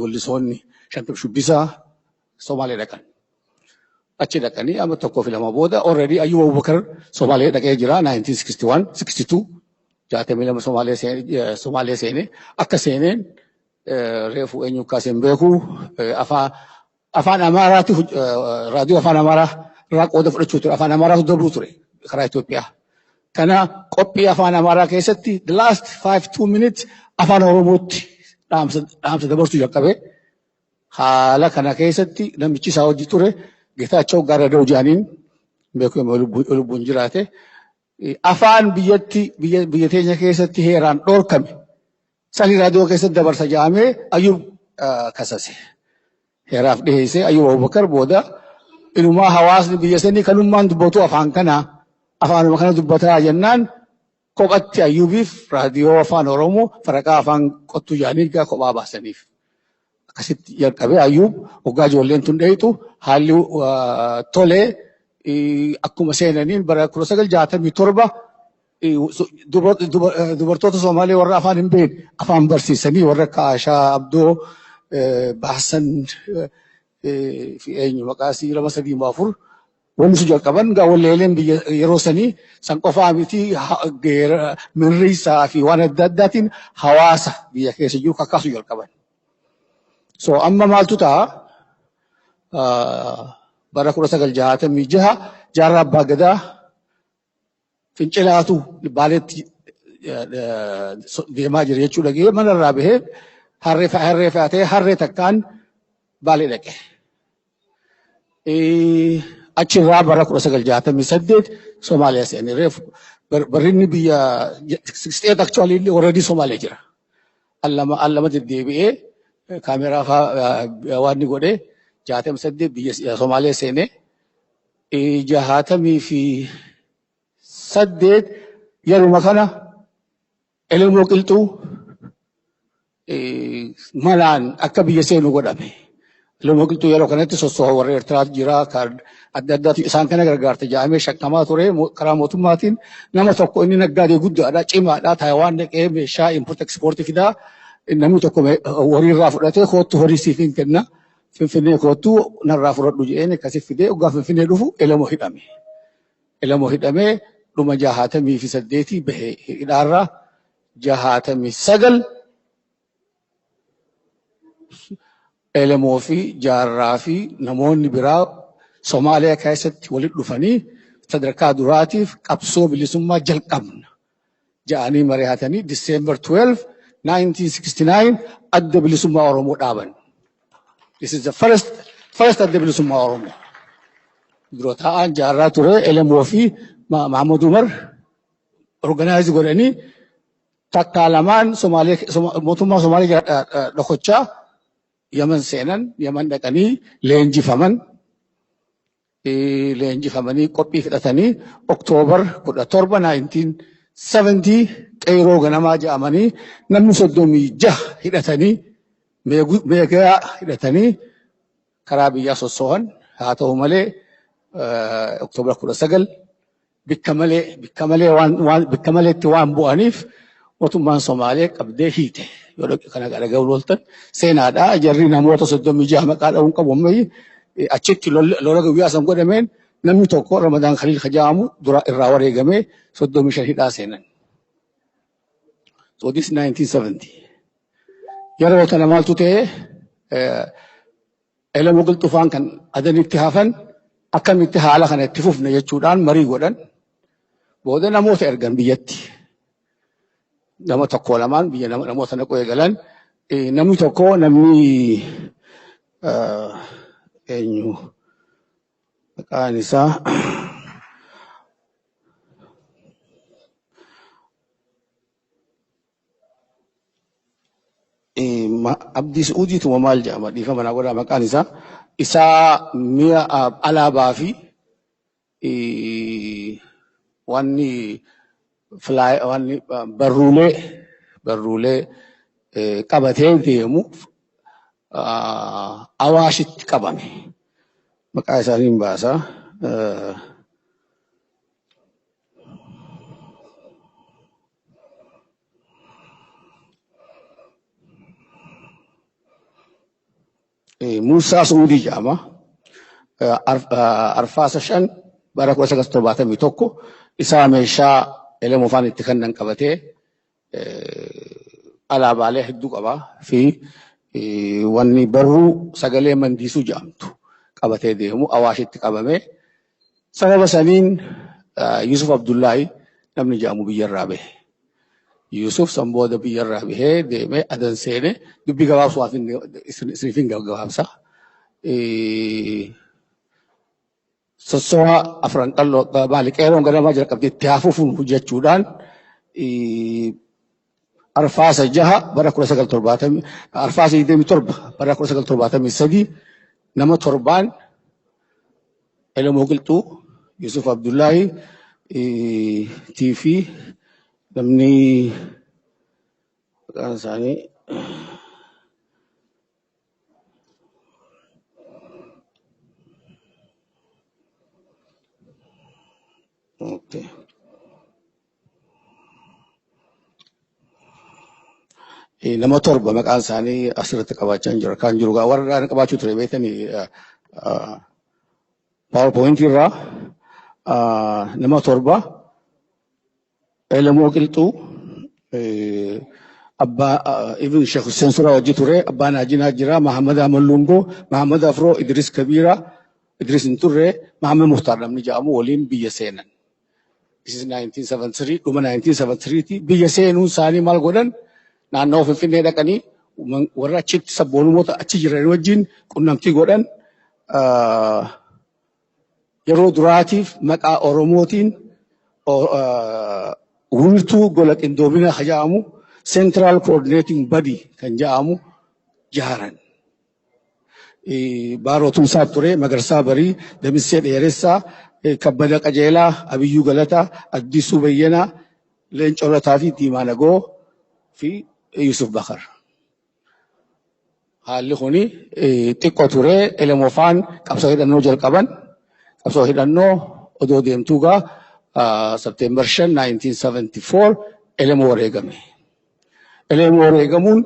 wallisoonni Shantam Shubbisaa Somaalee dhaqan. Achi dhaqanii amma tokkoo fi lama booda already Ayyub Abubakar Somaalee dhaqee jira 1961, 62, 62 Somaalee seene. Akka seeneen reefu eenyu kaaseen beeku afaan Amaaraati, raadiyoo afaan Amaaraa irraa qooda fudhachuu ture. Afaan Amaaraatu dabruu ture karaa Itoophiyaa. Kana qophii afaan Amaaraa keessatti the last 5 2 minutes afaan Oromootti dhaamsa dabarsuu jalqabe. Haala kana keessatti namichi isaa hojii ture Geetaachoo Gaarradoo jedhaniin beeku lubbuun jiraate. Afaan biyyatti biyya teenya keessatti heeraan dhorkame sanii raadiyoo keessatti dabarsa jedhamee Ayyub kasase. Heeraaf dhiheessee Ayyub Abubakar booda inumaa hawaasni biyya sanii kanummaan dubbatu afaan kana, afaanuma kana dubbataa jennaan kophatti Ayyubiif raadiyoo afaan Oromoo faraqaa afaan qottuu jedhanii gaa kophaa baasaniif. Akkasitti jalqabee Ayyub waggaa ijoolleen tun dheeyxu haalli tolee akkuma seenaniin bara 1967 dubartoota Somaalee warra afaan hin beekne afaan barsiisanii, warra akka Ashaa Abdoo Baasan fi eenyu maqaa isii lama sadii afur wallisuu jalqaban. Gaa walleeleen biyya yeroo sanii san qofaa miti, mirriisaa fi waan adda addaatiin hawaasa biyya keessa jiru kakkaasuu jalqaban. So amma maaltu ta'a? Bara 1966 Jaarraa Abbaa Gadaa fincilaatu Baaleetti deemaa jira jechuu dhagee manarraa bahee harree fe'atee harree takkaan Baalee dhaqe. Achirraa bara 1968 Somaaliyaa seene. Reefu barrinni biyya 68 actually already Somaaliyaa jira. Allama deddeebi'ee kaameraa fa'aa waan inni godhee 68 biyya Somaaliyaa seene. 68 yeruma kana Elemoo Qilxuu malaan akka biyya seenu godhame. Elemoo Qilxuu yeroo kanatti sossooha warra Eertiraatu jira, kan adda addaatu isaan kana gargaarte jedhamee shakkamaa ture karaa mootummaatiin. Nama tokko inni naggaadee guddaadha, cimaadha, Taayiwaan dhaqee meeshaa import export fidaa. Namni tokko horii irraa fudhatee, "Koottu, horii siif hin kenna, Finfinnee koottu, narraa fudhadhu," jedheen. Akkasii fidee waggaa Finfinnee dhufu Elemoo hidhame. Elemoo hidhamee dhuma 68 bahee hidhaarraa. 69 Elemoo fi Jaarraa fi namoonni biraa Somaaliyaa keessatti walitti dhufanii sadarkaa duraatiif qabsoo bilisummaa jalqabna ja'anii mari'atanii December 12, 1969 Adda Bilisummaa Oromoo dhaaban. This is the first Adda Bilisummaa Oromoo. Dura taa'aan Jaarraa ture. Elemoo fi Mahamud Umar organize godhanii takkaa lamaan mootummaa Somaalee jala dhokochaa Yaman seenan. Yaman dhaqanii leenjifaman. Leenjifamanii qophii fudhatanii Oktoobar 17, 1970 qeeroo ganamaa jedhamanii namni 36 hidhatanii, meegaa hidhatanii karaa biyyaa sossoohan. Haa ta'u malee, Oktoobara 19 bikka malee waan bikka maleetti waan bu'aniif mootummaan Somaalee qabdee hiite. Yoo dhaqe kana dhaga'uu ooltan seenaadha. Jarri namoota 36 maqaa dha'uun qabu ammayyi achitti lola guyyaa san godhameen namni tokko Ramadaan Khaliil Hajaamu dura irraa wareegamee 35 hidhaa seenan. So this 1970. Yeroo tana maaltu ta'e? Elemoo Qilxufaan kan Adanitti hafan akkamitti haala kana itti fufne jechuudhaan marii godhan. Booda namoota ergan biyyatti. Nama tokko lamaan biyya namoota naquu eegalan. Namni tokko, namni eenyu maqaan isaa, Abdii Su'uudiituma maal jedhama, dhiifama naa godhaa, maqaan isaa, isaa mi'a alaabaa fi wanni wanni barruulee qabatee deemu Awaashitti qabame. Maqaa isaanii hin baasaa. Muusaa Suudii jedhama. Arfaasa 5 bara 1971 isaa meeshaa Elemoo faan itti kennan qabatee, alaabaalee hedduu qabaa fi wanni barruu sagalee mandiisuu jedhamtu qabatee deemu Awaashitti qabame. Sababa saniin Yusuf Abdullaahi namni jedhamu biyyarraa bahe. Yusuf san booda biyyarraa bahee deemee Adan seene. Dubbii gabaabsuudhaaf isiniif gabaabsa. Sosso'a Afran Qalloo maali, qeeroon ganamaa jalqabdee itti hafuufuun hojjechuudhaan Arfaasa 6 bara 1970, Arfaasa 27 bara 1973 nama torbaan, Elemoo Qilxuu, Yusuf Abdullaahi tii fi namni maqaan isaanii okay. Nama torba maqaan isaanii asirratti qabaachaa jira. Kan jiru warra qabaachuu ture beektanii PowerPoint irraa nama torba, Elemoo Qilxuu, abbaa Ibn Sheekh Hussein Suraa wajji ture, abbaa Naajinaa jira, Mahammad Ahmad Lungoo, Mahammad Afroo, Idris Kabiira, Idris hin turre, Mahammad Muhtaar namni jedhamu waliin biyya seenan. This is 1973, dhuma 1973 ti. Biyya seenuun isaanii maal godhan? Naannawaa Finfinnee dhaqanii warra achitti sabboonumoota achi jiran wajjin qunnamtii godhan. Yeroo duraatiif maqaa Oromootiin wiirtuu gola qindoomina kan jedhamu, Central Coordinating Body kan jedhamu jaaran. Baaroo Tumsaa ture, Magarsaa Barii, Damissee Dheeressaa, Kabbada Qajeelaa, Abiyyuu Galataa, Addisuu Bayyanaa, Leencoo Lataa fi Diimaa Nagoo fi Yusuf Bakar. Haalli kuni xiqqoo ture. Elemoo faan qabsoo hidhannoo jalqaban. Qabsoo hidhannoo odoo deemtuu gaa September 5, 1974 Elemoo wareegame. Elemoo wareegamuun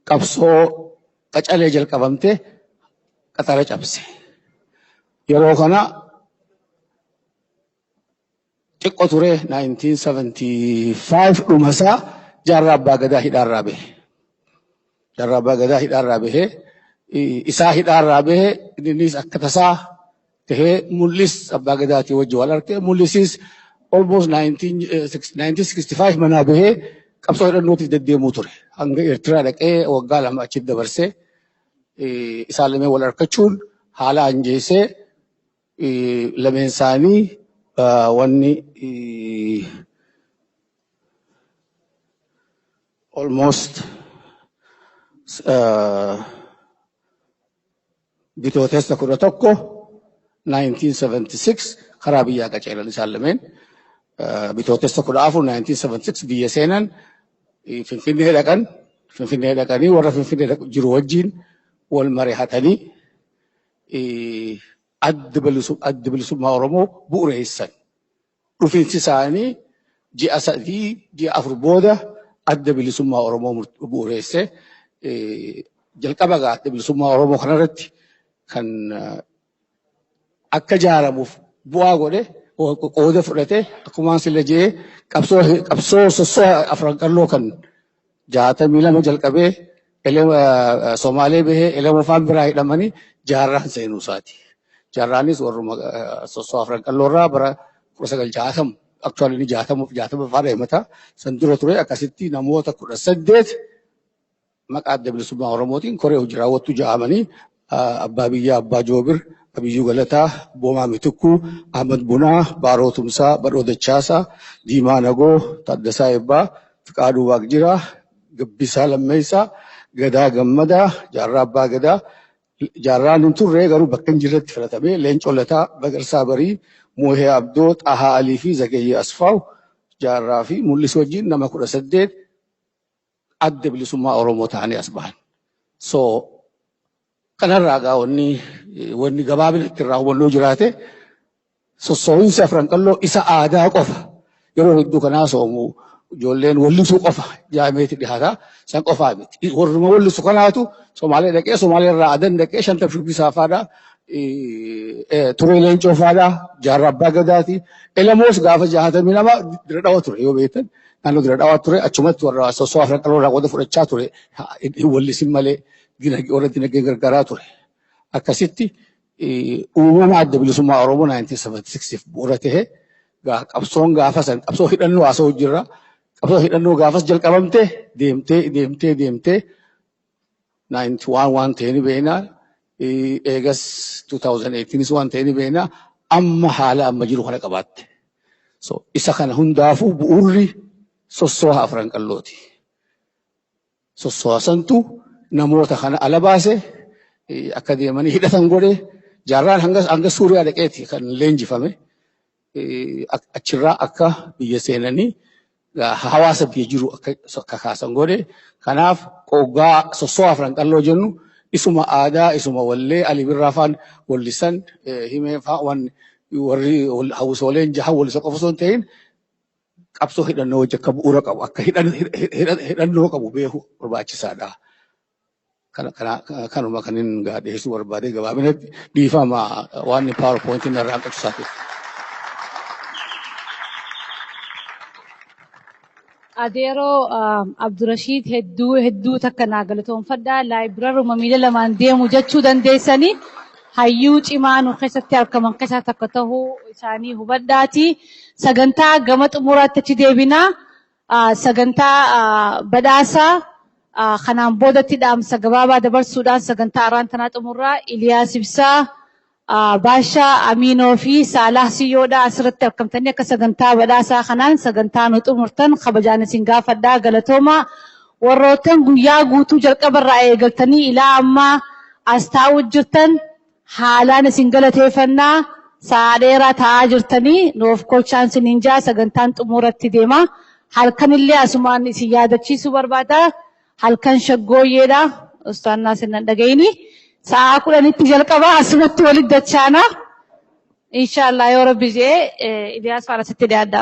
qabsoo qacalee jalqabamte qaxara cabse. Yeroo kana xiqqoo ture, 1975 dhumasaa Jaarraa Abbaa Gadaa hidhaarraa bahe. Jaarraa Abbaa Gadaa hidhaarraa bahee, isaa hidhaarraa bahee innis akka tasaa tahee Mul'is Abbaa Gadaatii wajji wal arge. Mul'isis almost 1965 manaa bahee qabsoo hidhannootiif deddeemuu ture. Hanga Eertiraa dhaqee waggaa 2 achitti dabarsee isaan lameen wal argachuun haala anjeessee lameen isaanii wanni almost Bitootessa 11, 1976 Karaa biyyaa qaceelan isaan lameen. Bitootessa 14 1976 biyya seenan, Finfinnee dhaqan. Finfinnee dhaqanii warra Finfinnee jiru wajjin wal mari'atanii Adda Bilisummaa Oromoo bu'uureessan. Dhufiinsi isaanii ji'a 3, ji'a 4 booda Adda Bilisummaa Oromoo bu'uureesse. Jalqaba egaa Adda Bilisummaa Oromoo kanarratti kan akka ijaaramuuf bu'aa godhe, qooda fudhate, akkuma sila jee qabsoo sossoo Afran Qalloo kan 62 jalqabee Somaalee bahee Elemoo faan biraa hidhamanii Jaarraan seenuu isaati. Jaarraanis warruma sossoo Afran Qalloo irraa bara 1960, actually inni 60 faadha himata, san dura ture. Akkasitti namoota 18 maqaa Adda Bilisummaa Oromootiin koree hojii raawwattuu ja'amanii Abbaa Biyyaa Abbaa Joobir, Abiyyuu Galataa, Boomaa Mitikkuu, Ahmad Bunaa, Baaroo Tumsaa, Badhoo Dachaasaa, Diimaa Nagoo, Taaddasaa Eebbaa, Fiqaaduu Waaqjiraa, Gabbisaa Lammeessaa, Gadaa Gammadaa, Jaarraa Abbaa Gadaa, Jaarraan hin turre garuu bakka hin jirretti filatamee, Leencoo Lataa, Magarsaa Barii, Moohee Abdoo, Xahaa Alii fi Zagayyee Asfaaw, Jaarraa fi Mul'isuu wajjin nama 18 Adda Bilisummaa Oromoo ta'anii as bahan. So kanarraa egaa wanni gabaabinatti irraa hubannoo jiraate, sossoo'insi Afran Qalloo isa aadaa qofa yeroo hedduu kanaa soomu ijoolleen wallisuu qofa jaameeti dhihaata, san qofaa miti. Warruma wallisu kanaatu Somaalee dhaqee, Somaalee irraa Adan dhaqee, Shantam Shubbisaa faadha, Turee Leencoo faadha, Jaarraa Abbaa Gadaati. Elemoos gaafa 62 Dira Dhawa ture yoo beektan, naannoo Dira Dhawaa ture, achumatti warra sossoo Afran Qalloo irraa qooda fudhachaa ture, hin wallisin malee warra dinagdee gargaaraa ture. Akkasitti uumama Adda Bilisummaa Oromoo 1976 bu'uura ta'e. Qabsoon gaafa san qabsoo hidhannoo haasa'u jirra. Qabsoo hidhannoo gaafas jalqabamte deemtee deemtee deemtee 91 waan ta'e ni beekna. Eegas 2018 waan ta'e ni beekna. Amma haala amma jiru kana qabaatte. So isa kana hundaafuu bu'uurri sossooha Afran Qallooti. Sossooha santu namoota kana ala baase, akka deemanii hidhatan godhe. Jaarraan hanga Suuriyaa dhaqeeti kan leenjifame. Achirraa akka biyya seenanii hawaasa biyya jiru akka kakaasan godhe. Kanaaf qoggaa sossooha Afran Qalloo jennu isuma aadaa, isuma wallee Ali Birraa faan wallisan, himee faa, warri hawwisooleen jahan wallisa qofa osoo hin ta'in, qabsoo hidhannoo wajji akka bu'uura qabu, akka hidhannoo qabu beeku barbaachisaadha. Kanuma kan inni dhiyeessuu barbaade gabaabinatti, dhiifama waan PowerPoint irraa hanqachuu isaatiif. Adeeroo Abdurashiid, hedduu hedduu takka naa galatoonfadhaa. Laayibraruma miila lamaan deemu jechuu dandeessanii, hayyuu cimaa nu keessatti argaman keessaa tokko ta'uu isaanii hubadhaati. Sagantaa gama xumuraatti achi deebinaa. Sagantaa badhaasaa kanaan boodatti dhaamsa gabaabaa dabarsuudhaan sagantaa araan tanaa xumurraa. Iliyaas Ibsaa, Baashaa Amiinoo fi Saalah Siyyoodha asirratti argamtanii akka sagantaa badhaasaa kanaan sagantaa nu xumurtan kabajaan isin gaafadhaa, galatoomaa. Warroottan guyyaa guutuu jalqabarraa eegaltanii ilaa ammaa as taa'uu jirtan haalaan isin galateeffannaa. Sa'a dheeraa taa'aa jirtanii nuuf kolchaan isiniin jaa, sagantaan xumuratti deema. Halkanillee asumaan isin yaadachiisuu barbaada. Halkan shaggooyyeedha. Ustaannaa isin nan dhagayini. Sa'a 10tti jalqaba, asumatti walitti dachaana. Inshaallah yoo Rabbi jedhee, Iliyaas faana sitti dhiyaadha.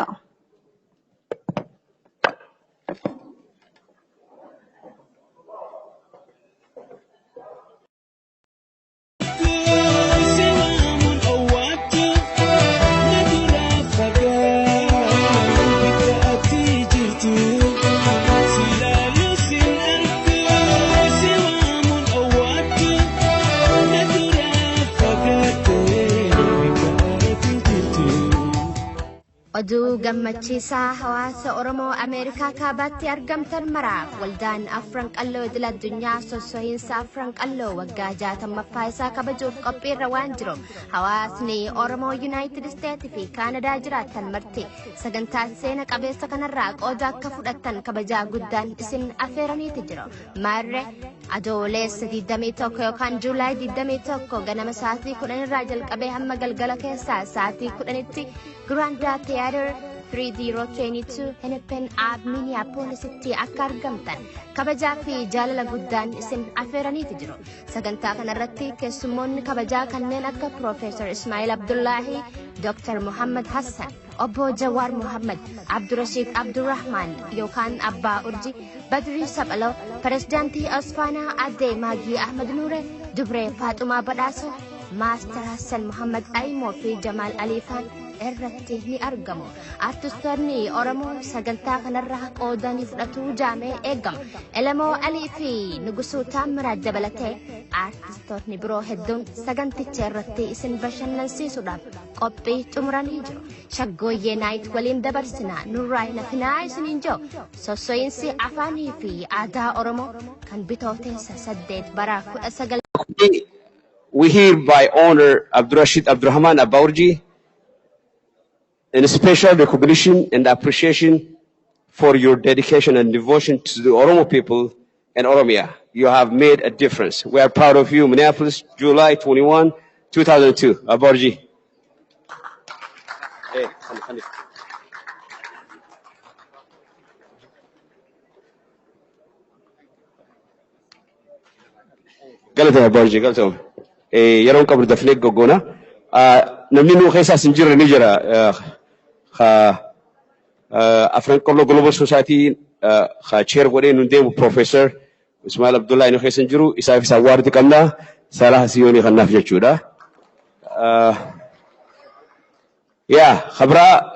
Oduu gammachiisaa hawaasa Oromoo Ameerikaa Kaabaatti argamtan maraaf, waldaan Afran Qalloo idil addunyaa sossohiinsa Afran Qalloo waggaa 60ffaa isaa kabajuuf qophiirra waan jiru, hawaasni Oromoo Yuunaayitid Isteetii fi Kaanadaa jiraattan marti sagantaa seena qabeessa kanarraa qooda akka fudhattan kabajaa guddaan isin affeeraniiti jiru. Maarre Adoolessa 21 yookaan Juulaay 21 ganama sa'aatii 10 irraa jalqabee hamma galgala keessaa sa'aatii 10tti Grand Theater 3022 Hennepin Ave, Minneapolisitti akka argamtan kabajaa fi jaalala guddaan isin affeeraniiti jiru. Sagantaa kanarratti keessummoonni kabajaa kanneen akka Profeesar Ismail Abdullahi, Dr. Muhammad Hassan, Obbo Jawaar Muhammad, Abdurashiid Abdurrahman yookaan Abbaa Urji, Badrii Saphaloo, Pirezidaantii Osfaanaa Addee Maagii Ahmad Nuure, Dubree Faaxumaa Badhaasoo, Maastar Hassan Muhammad Aymoo fi Jamaal Aliifaan irratti ni argamu. Artistoonni Oromoo sagantaa kanarraa qoodanii fudhatu jaamee eegama. Elemoo Alii fi Nugusuu Taamiraat dabalatee artistoonni biroo hedduun saganticha irratti isin bashannansiisuudhaaf qophii xumuranii jiru. Shaggooyyee Night waliin dabarsinaa, nurraa hin hafinaa isiniin jiru. Sosso'iinsi afaanii fi aadaa Oromoo kan Bitooteessa 8 bara 19 We hereby honor Abdurrashid Abdurrahman Abaurji in special recognition and appreciation for your dedication and devotion to the Oromo people and Oromia. You have made a difference. We are proud of you. Minneapolis, July 21, 2002. Abaurji. Hey, honey, honey. Galatoom, Abaurji, galatoom. Yeroon qabnu dafnee goggoona. Namni nuu keessaas hin jirre ni jira. Afran Qalloo Global Society ka chair godhee nun deemu, Professor Ismail Abdullahi nu keessa hin jiru. Isaafis award qabna. Salah Siyoonii kannaaf jechuudha. Yaa kabraa,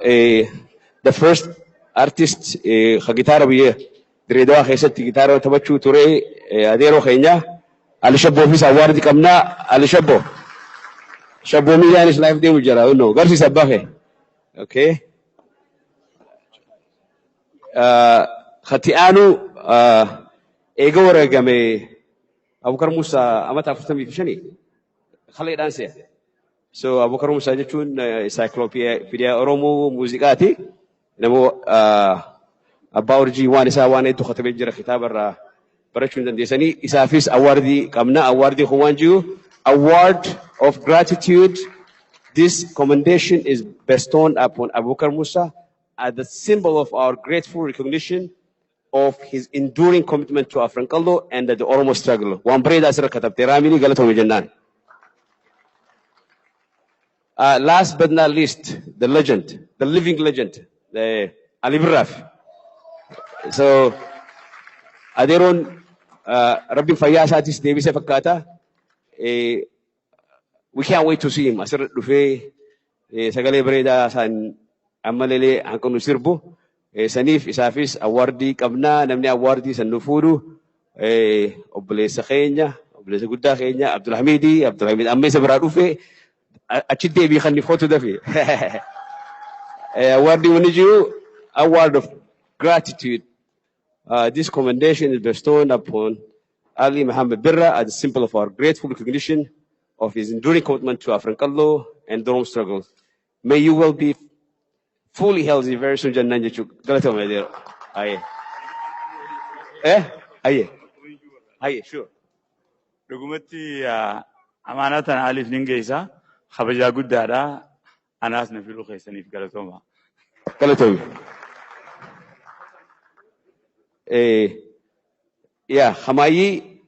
the first artist ka gitaara biyya Direedawaa keessatti gitaara taphachuu ture, adeeroo keenya Ali Shabboofis award qabna. Ali Shabboo. Shabboo miidiyaanis live deemu jira. No, garsiisa abbaa kee. Okay. Kati aanu, eega wareegame Abubakar Musa amata 45 kaleedhaan se'a. So Abubakar Musa jechuun encyclopedia Oromoo muuziqaati. Nama abbaa urjii waan isaa waan hedduu katabee jira, kitaaba irraa barachuu hin dandeessanii. Isaafis award qabna. Award kun waan jiru, award of gratitude. This commendation is bestowed upon Abubakar Musa as the symbol of our grateful recognition of his enduring commitment to Afran Qallo and the Oromo struggle. Waan bareedaa asirra katabte Raamini, galatoome jennaan. Last but not least, the legend, the living legend, the Ali Birraaf. So, adeeroon Rabbiin fayyaa isaatis deebisee fakkaata. We can't wait to see him. Asirra dhufee sagalee bareedaa isaan ammallee hanqinu sirbu. Saniif isaafis award qabnaa. Namni award san nu fuudhu obboleessa keenya, obboleessa guddaa keenya Abdulhamidi. Abdulhamid amma isa biraa dhufee achi deebii kan footu dafe. Award wani jiru, award of gratitude. This commendation is bestowed upon Ali Muhammad Birra as a symbol of our grateful recognition of his enduring commitment to Afran Qallo and the Oromo struggle. May you well be fully healthy very soon jennaan jechuudha. Galatooma, adeero. Aye. Eh? Aye. Aye, sure. Dhugumatti amaanaa tana Aliif nin geessa. Kabajaa guddaadha. Anaas na filuu keessaniif galatooma. Galatoome. Yeah, Hamayi,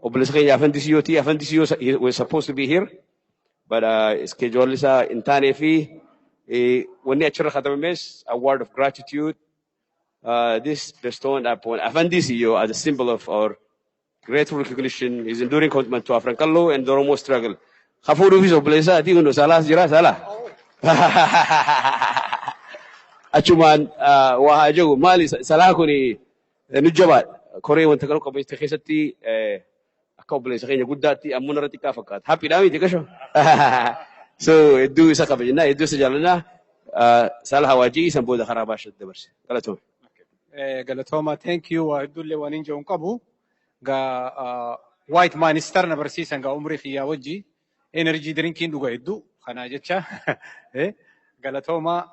obboleessa keenya Afandi Siyooti. Afandi Siyoo was supposed to be here, but schedule isaa hin taanee fi wanni achirra katabames, award of gratitude. This bestowed upon Afandi Siyo as a symbol of our grateful recognition, his enduring commitment to Afran Qallo and the Oromo struggle. Hafuudhuufis obboleessa ati hundo Salaas jira, Salaa. Achumaan waa haa jiru, maali, Salaa kuni nu jabaadha. Koree wanta kana qopheessite keessatti akka obboleessa keenya guddaatti ammoo narra xiqqaa fakkaata. Haphiidhaa miti qasho. So hedduu isa kabajnaa, hedduu isa jaalannaa. Saala hawaajii san booda karaa baashaa dabarse. Galatoome. Galatooma, thank you. Waa hedduullee waan hin jedhu qabu. Gaa white minister na barsiisan, gaa umrii kiyyaa wajji energy drinkiin dhuga hedduu kana jecha. Galatooma.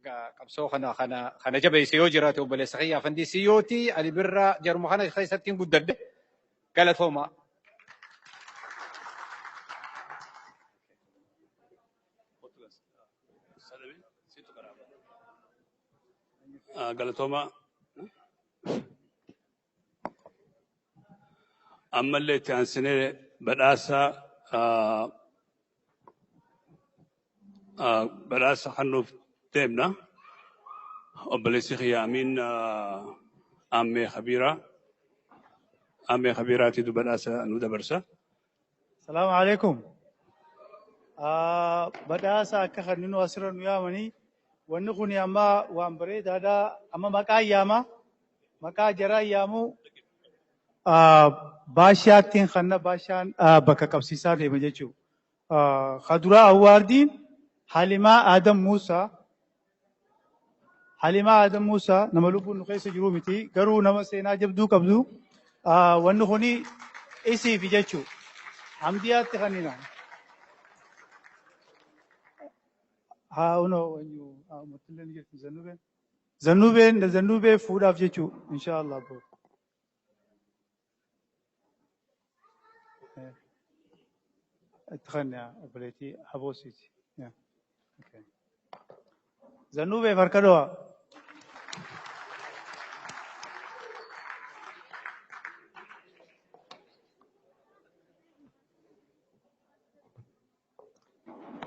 Qabsoo kana kana kana jabeesse yoo jiraate obboleessa kiyya Afandii Siyyooti. Ali Birraa jaruma kana keessatti hin guddadhe, galatooma. Galatooma. Ammallee itti aansinee badhaasa kennuuf deemna. Obboleessi kiyya Amiin Ammee Kabiiraa. Ammee Kabiiraatiitu badhaasa nu dabarsa. Salaamu alaikum. Badhaasa akka kan nu asirra nu yaamanii, wanni kun amma waan bareedaadha. Amma maqaa yaama. Maqaa jaraa yaamu baashaattiin kanna baashaan bakka qabsiisaa deema jechuudha. Kaduraa awwaardiin Halimaa Adam Muusaa. Halimaa Adam Muusaa nama lubbuun nu keessa jiru miti, garuu nama seenaa jabduu qabdu. Wanni kuni isiifi jechuudha. Hamdiyaatti kanina. Haa, uno wanyu murtillee ni jirti Zannubeen. Zannubeen Zannubee fuudhaaf jechuudha, inshaallah bor. Itti kanna obboleettii Haboosiiti. Zannubeef harka dhawaa.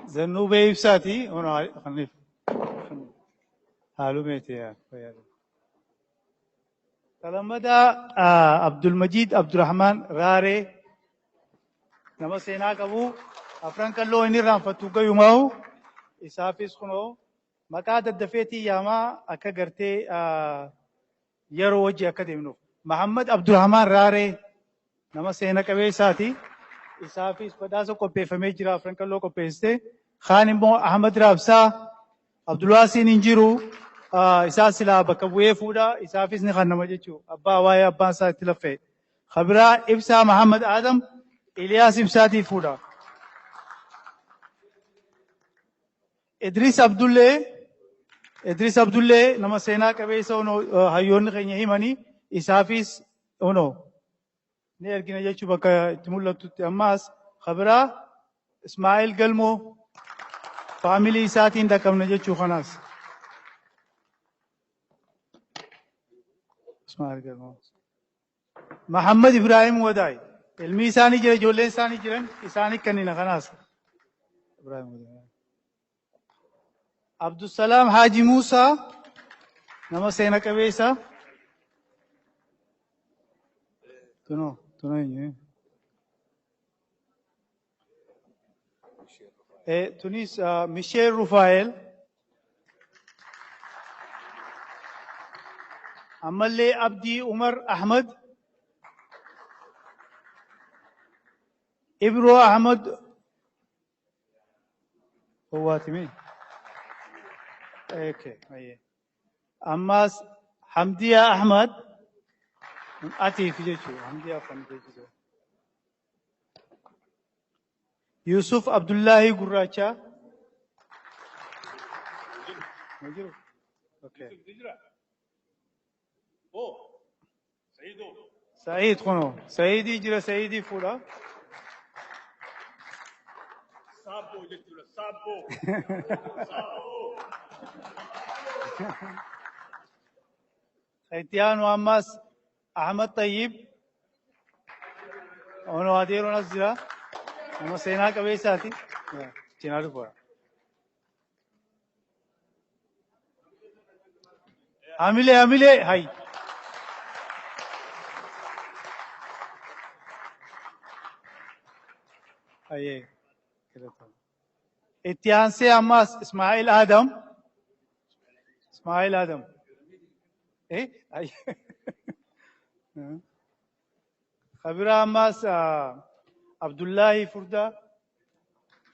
Zannubee ibsaati. Ono kaniif. Haalumeeti fayyada. Talammadaa Abdulmajiid Abdurrahmaan Raaree, nama seenaa qabu, Afran Qalloo inni irraanfattu gayyumaa'u, isaafis kunoo maqaa daddafeetii yaamaa akka gartee yeroo wajji akka deemnuuf. Mahammad Abdurrahmaan Raaree nama seena qabeessaati. Isaafis badhaasa qopheeffamee jira, Afran Qalloo qopheessite. Kaan immoo Ahmad Raabsaa, Abdulwaasiin hin jiru. Isaa silaa bakka bu'ee fuudha. Isaafis ni kannama jechuudha. Abbaa waa'ee abbaan isaa itti laffee. Kabiraa Ibsaa Mahammad Adam Iliyaas Ibsaatii fuudha. Idris Abdullee, Idris Abdullee nama seenaa qabeessa, hayyoonni keenya himanii, isaafis onoo ni ergina jechuu bakka itti mul'atutti. Ammaas kabiraa Ismaa'eel Galmoo, faamilii isaatiin dhaqqabna jechuu kanaas. Ismaa'eel Galmoo. Mahammad Ibrahim Wadaay. Ilmi isaanii jira, ijoolleen isaanii jiran, isaanii kennina kanaas. Ibrahim Wadaay. Abdusalaam Haaji Muusaa, nama seena qabeessa. Tunoo, tunoo eenyu? Tunis Misheel Rufaa'el. Ammallee Abdii Umar Ahmad. Ibroo Ahmad Owwaatimi. Okay, ayyee. Ammas Hamdiyaa Ahmad atiif jechuudha. Hamdiyaa kan jechuudha. Yusuf Abdullahi Gurraacha. Jiru? Okay. Sa'iid kunoo. Sa'iidii jira, Sa'iidii fuudha. Saabboo jechuudha, saabboo. Saabboo. Itti aanu ammas Ahmad Tayyib. Onoo adeeroon as jira. Nama seenaa qabeessaati. Cinaa dhufa. Hamilee, hamilee hay. Hayyee. Itti aansee ammas Ismaa'il Adam. Ismaa'il Adam. Eh? Ay. Kabiraa ammas Abdullaahi Furdaa.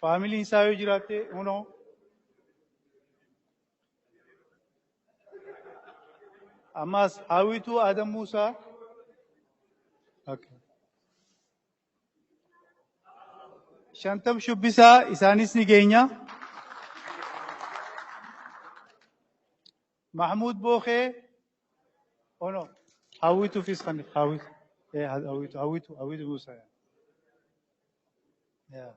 Faamiliin isaa yoo jiraatte hunoo. Ammas Haawituu Adam Muusaa. Okay. Shantam Shubbisaa, isaanis ni geenya. Mahmud Bookee. Oh no. Hawwituufis kan hawwitu. Hawwitu hawwitu hawwitu Musa. Yeah.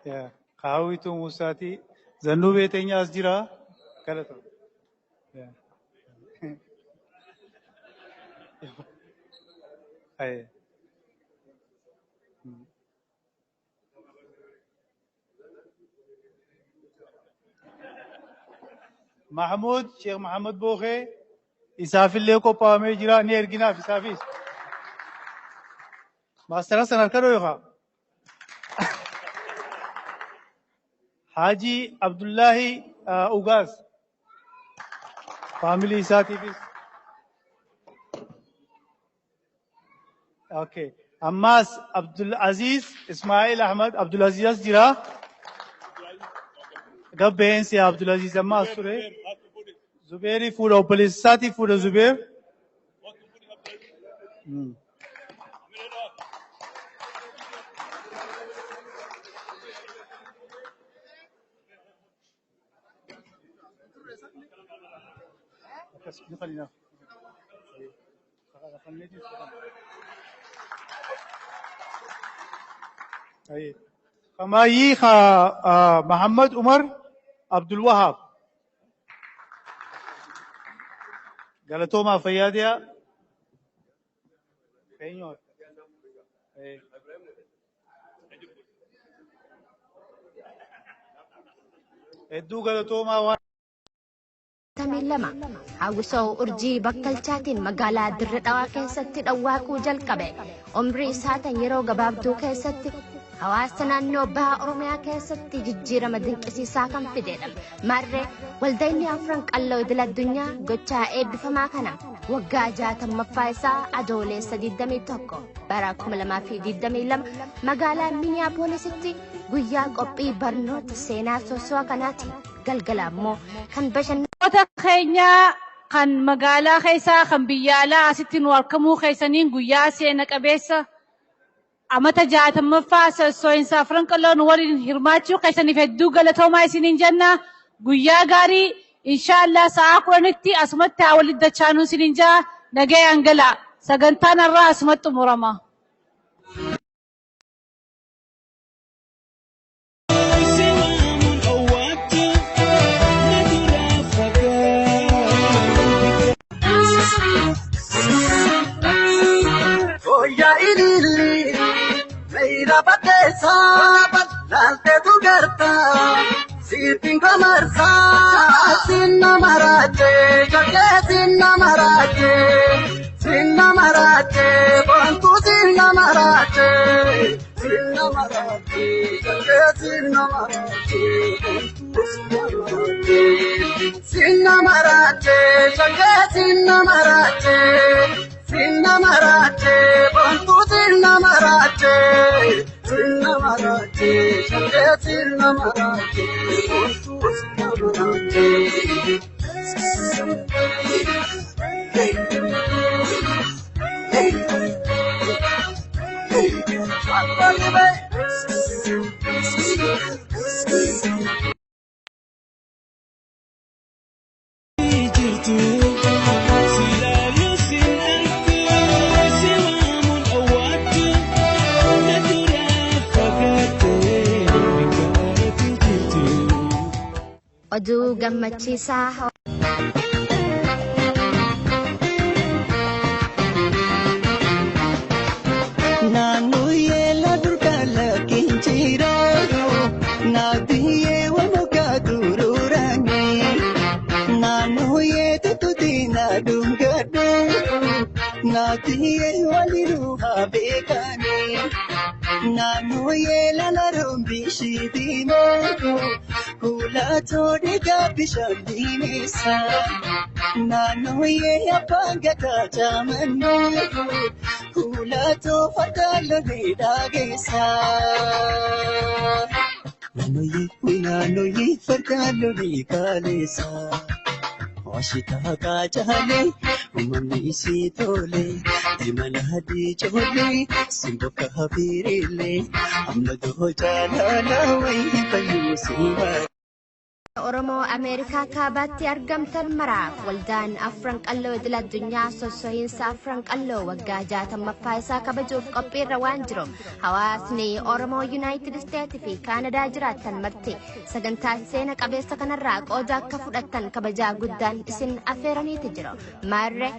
Yeah. Hawwitu Musaati. Zannuu beeteenya as jira. Galata. Yeah. Aye. Mahmud Sheikh Muhammad Bookee isaafillee qophaa'amee jira ni erginaaf isaafis. Maastara san harka dhooyha. Haji Abdullahi Ugaas faamilii isaatiifis. Okay. Ammaas Abdul Aziz Ismail Ahmad Abdul Aziz as jira. Gabbeensi Abdul Aziz ammaas ture. Zubeeri fuudha obboleessa isaatii fuudha Zubeer. Kamaayii Muhammad Umar Abdul Wahab. Galatoomaa fayyaadiyaa. Hedduu galatoomaa waan. 52 hawwisoo urjii bakkalchaatiin magaalaa Dirre Dhawaa keessatti dhawwaaquu jalqabe. Umrii isaatiin yeroo gabaabduu keessatti hawaasa naannoo baha Oromiyaa keessatti jijjiirama dinqisiisaa kan fidedha. Maarree waldayni afran qalloo idil addunyaa gochaa eebbifamaa kana waggaa 60ffaa isaa adoolessa 21 bara 2022 magaalaa Miniyaapoolisitti guyyaa qophii barnoota seenaa soosoo kanaati. Galgala immoo kan bashannanaa. Keenya kan magaalaa keessaa kan biyya alaa asitti nu argamuu keessaniin guyyaa seena qabeessa amata 60ffaa sossoo'insa afran qalloo nu waliin hirmaachuu keessaniif hedduu galatoomaa isiniin jenna. Guyyaa gaarii inshaallah sa'a 10tti asumatti haa walitti dachaanuu isiniin jaa nagayaan gala. Sagantaan har'aa asumatti xumurama. Oya ilili, meira batesa, lalte tu garta, sitin kamarsa, sinna marache, jolle sinna marache, sinna marache, bantu sinna marache, sinna marache, jolle sinna marache, bantu sinna marache, sinna marache, jolle sinna marache. Sinna marache, bantu sinna marache, sinna marache, jolle sinna marache, bantu sinna marache. Hey, hey, hey. Oduu gammachiisaa. Naannoo yeela durgaala kinjiraayo naabiyee wamuka duruurani naannoo yeetututi naadungadhe naabiyee waliruu habeekani naannoo yeela laroon bishiitimoo kuulaatoo dhiigaa bishaan diimeessa naannoo yee abbaan gadaa jaamannoo. Kuulaatoo fardaallee dhaageessa. Naannoyee naannoyee fardaallee kaaleessa. Ashitaa kaachaalee uumamni isii tolee imala hadii coolee simboka hafiireelee amma doo jaalala wayii fayyuu simaa. Oromoo Ameerikaa Kaabaatti argamtan maraaf waldaan Afran Qalloo idil addunyaa sossohiinsa Afran Qalloo waggaa 60ffaa isaa kabajuuf qophiirra waan jiru, hawaasni Oromoo Yuunaayitid Isteetii fi Kaanadaa jiraattan marti sagantaa seena qabeessa kanarraa qooda akka fudhattan kabajaa guddaan isin affeeraniiti jiru. Maarre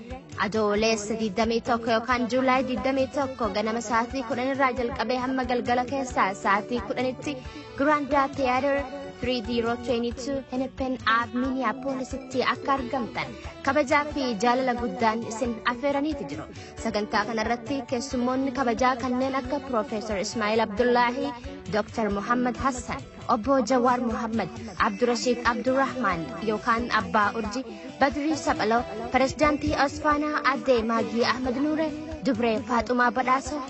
Adoolessa 21 yookaan Juulaay 21 ganama sa'aatii 10 irraa jalqabee hamma galgala keessaa sa'aatii 10tti Grand Theater 3022 Hennepin Ave, Minneapolisitti akka argamtan kabajaa fi jaalala guddaan isin affeeraniiti jiru. Sagantaa kanarratti keessummoonni kabajaa kanneen akka Piroofeesar Ismaa'il Abdullaahi, Dr. Muhammad Hassan, Obbo Jawaar Muhammad, Abdurashiid Abdurrahman yookaan Abbaa Urji, Badrii Saphaloo, Pirezidaantii Osfaanaa Addee Maagii Ahmad Nuure, Dubree Faaxumaa Badhaasoo,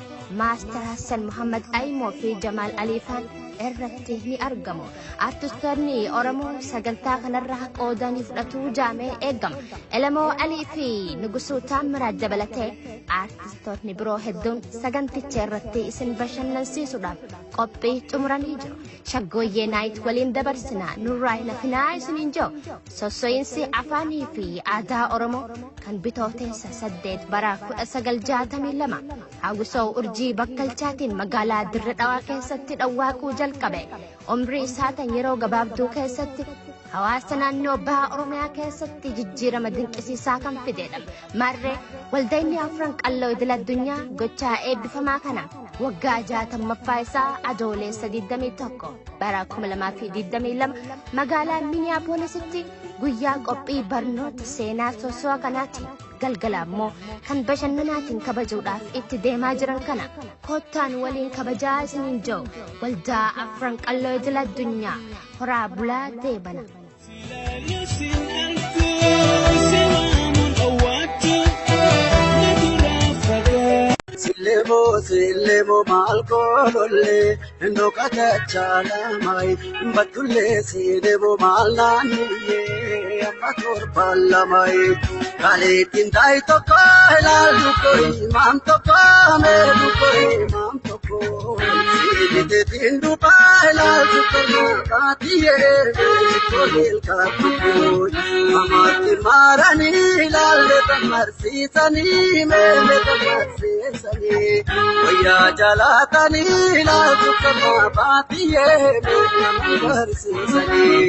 Maastar Hassan Muhammad Aymoo fi Jamaal Aliifaan irratti ni argamu. Artistoonni Oromoo sagantaa kanarraa qooda ni fudhatu jaamee eegama. Elemoo Alii fi Nugusuu Taammiraat dabalatee artistoonni biroo hedduun saganticha irratti isin bashannansiisuudhaaf qophii xumuranii jiru. Shaggooyyee Night waliin dabarsinaa, nurraa hin hafinaa isiniin jiru. Sosso'iinsi afaanii fi aadaa Oromoo kan Bitooteessa 8 bara 1962 hawwisoo Urjii Bakkalchaatiin magaalaa Dirre Dhawaa keessatti dhawwaaquu jalqabe. Umrii isaa tan yeroo gabaabduu keessatti hawaasa naannoo baha Oromiyaa keessatti jijjiirama dinqisiisaa kan fidedha. Maarree waldayni Afran Qalloo idil addunyaa gochaa eebbifamaa kana waggaa 60ffaa isaa Adoolessa 21 bara 2022 magaalaa Minneapolisitti guyyaa qophii barnoota seenaa soso'a kanaati, galgala ammoo kan bashannanaatiin kabajuudhaaf itti deemaa jiran kana kottaan waliin kabajaa isiniin jiru waldaa Afran Qalloo idil addunyaa. Horaa bulaa deebana. Sillemoo sillemoo maal koolollee ndokata chaalamai battullee silemoo maal naanniyyee amma torbaan lamai kaleettiin taayi tokko ilaallu koi maam tokko meedu koi maam tokko siibiteetiin dubaa ilaaltu kormaa baatiyyee toleel kaattu koi mamaatti maaranii ilaalle tamarsiisanii meele tamarsiisanii wayyaa jalaatanii ilaaltu kormaa baatiyyee nama barsiisanii.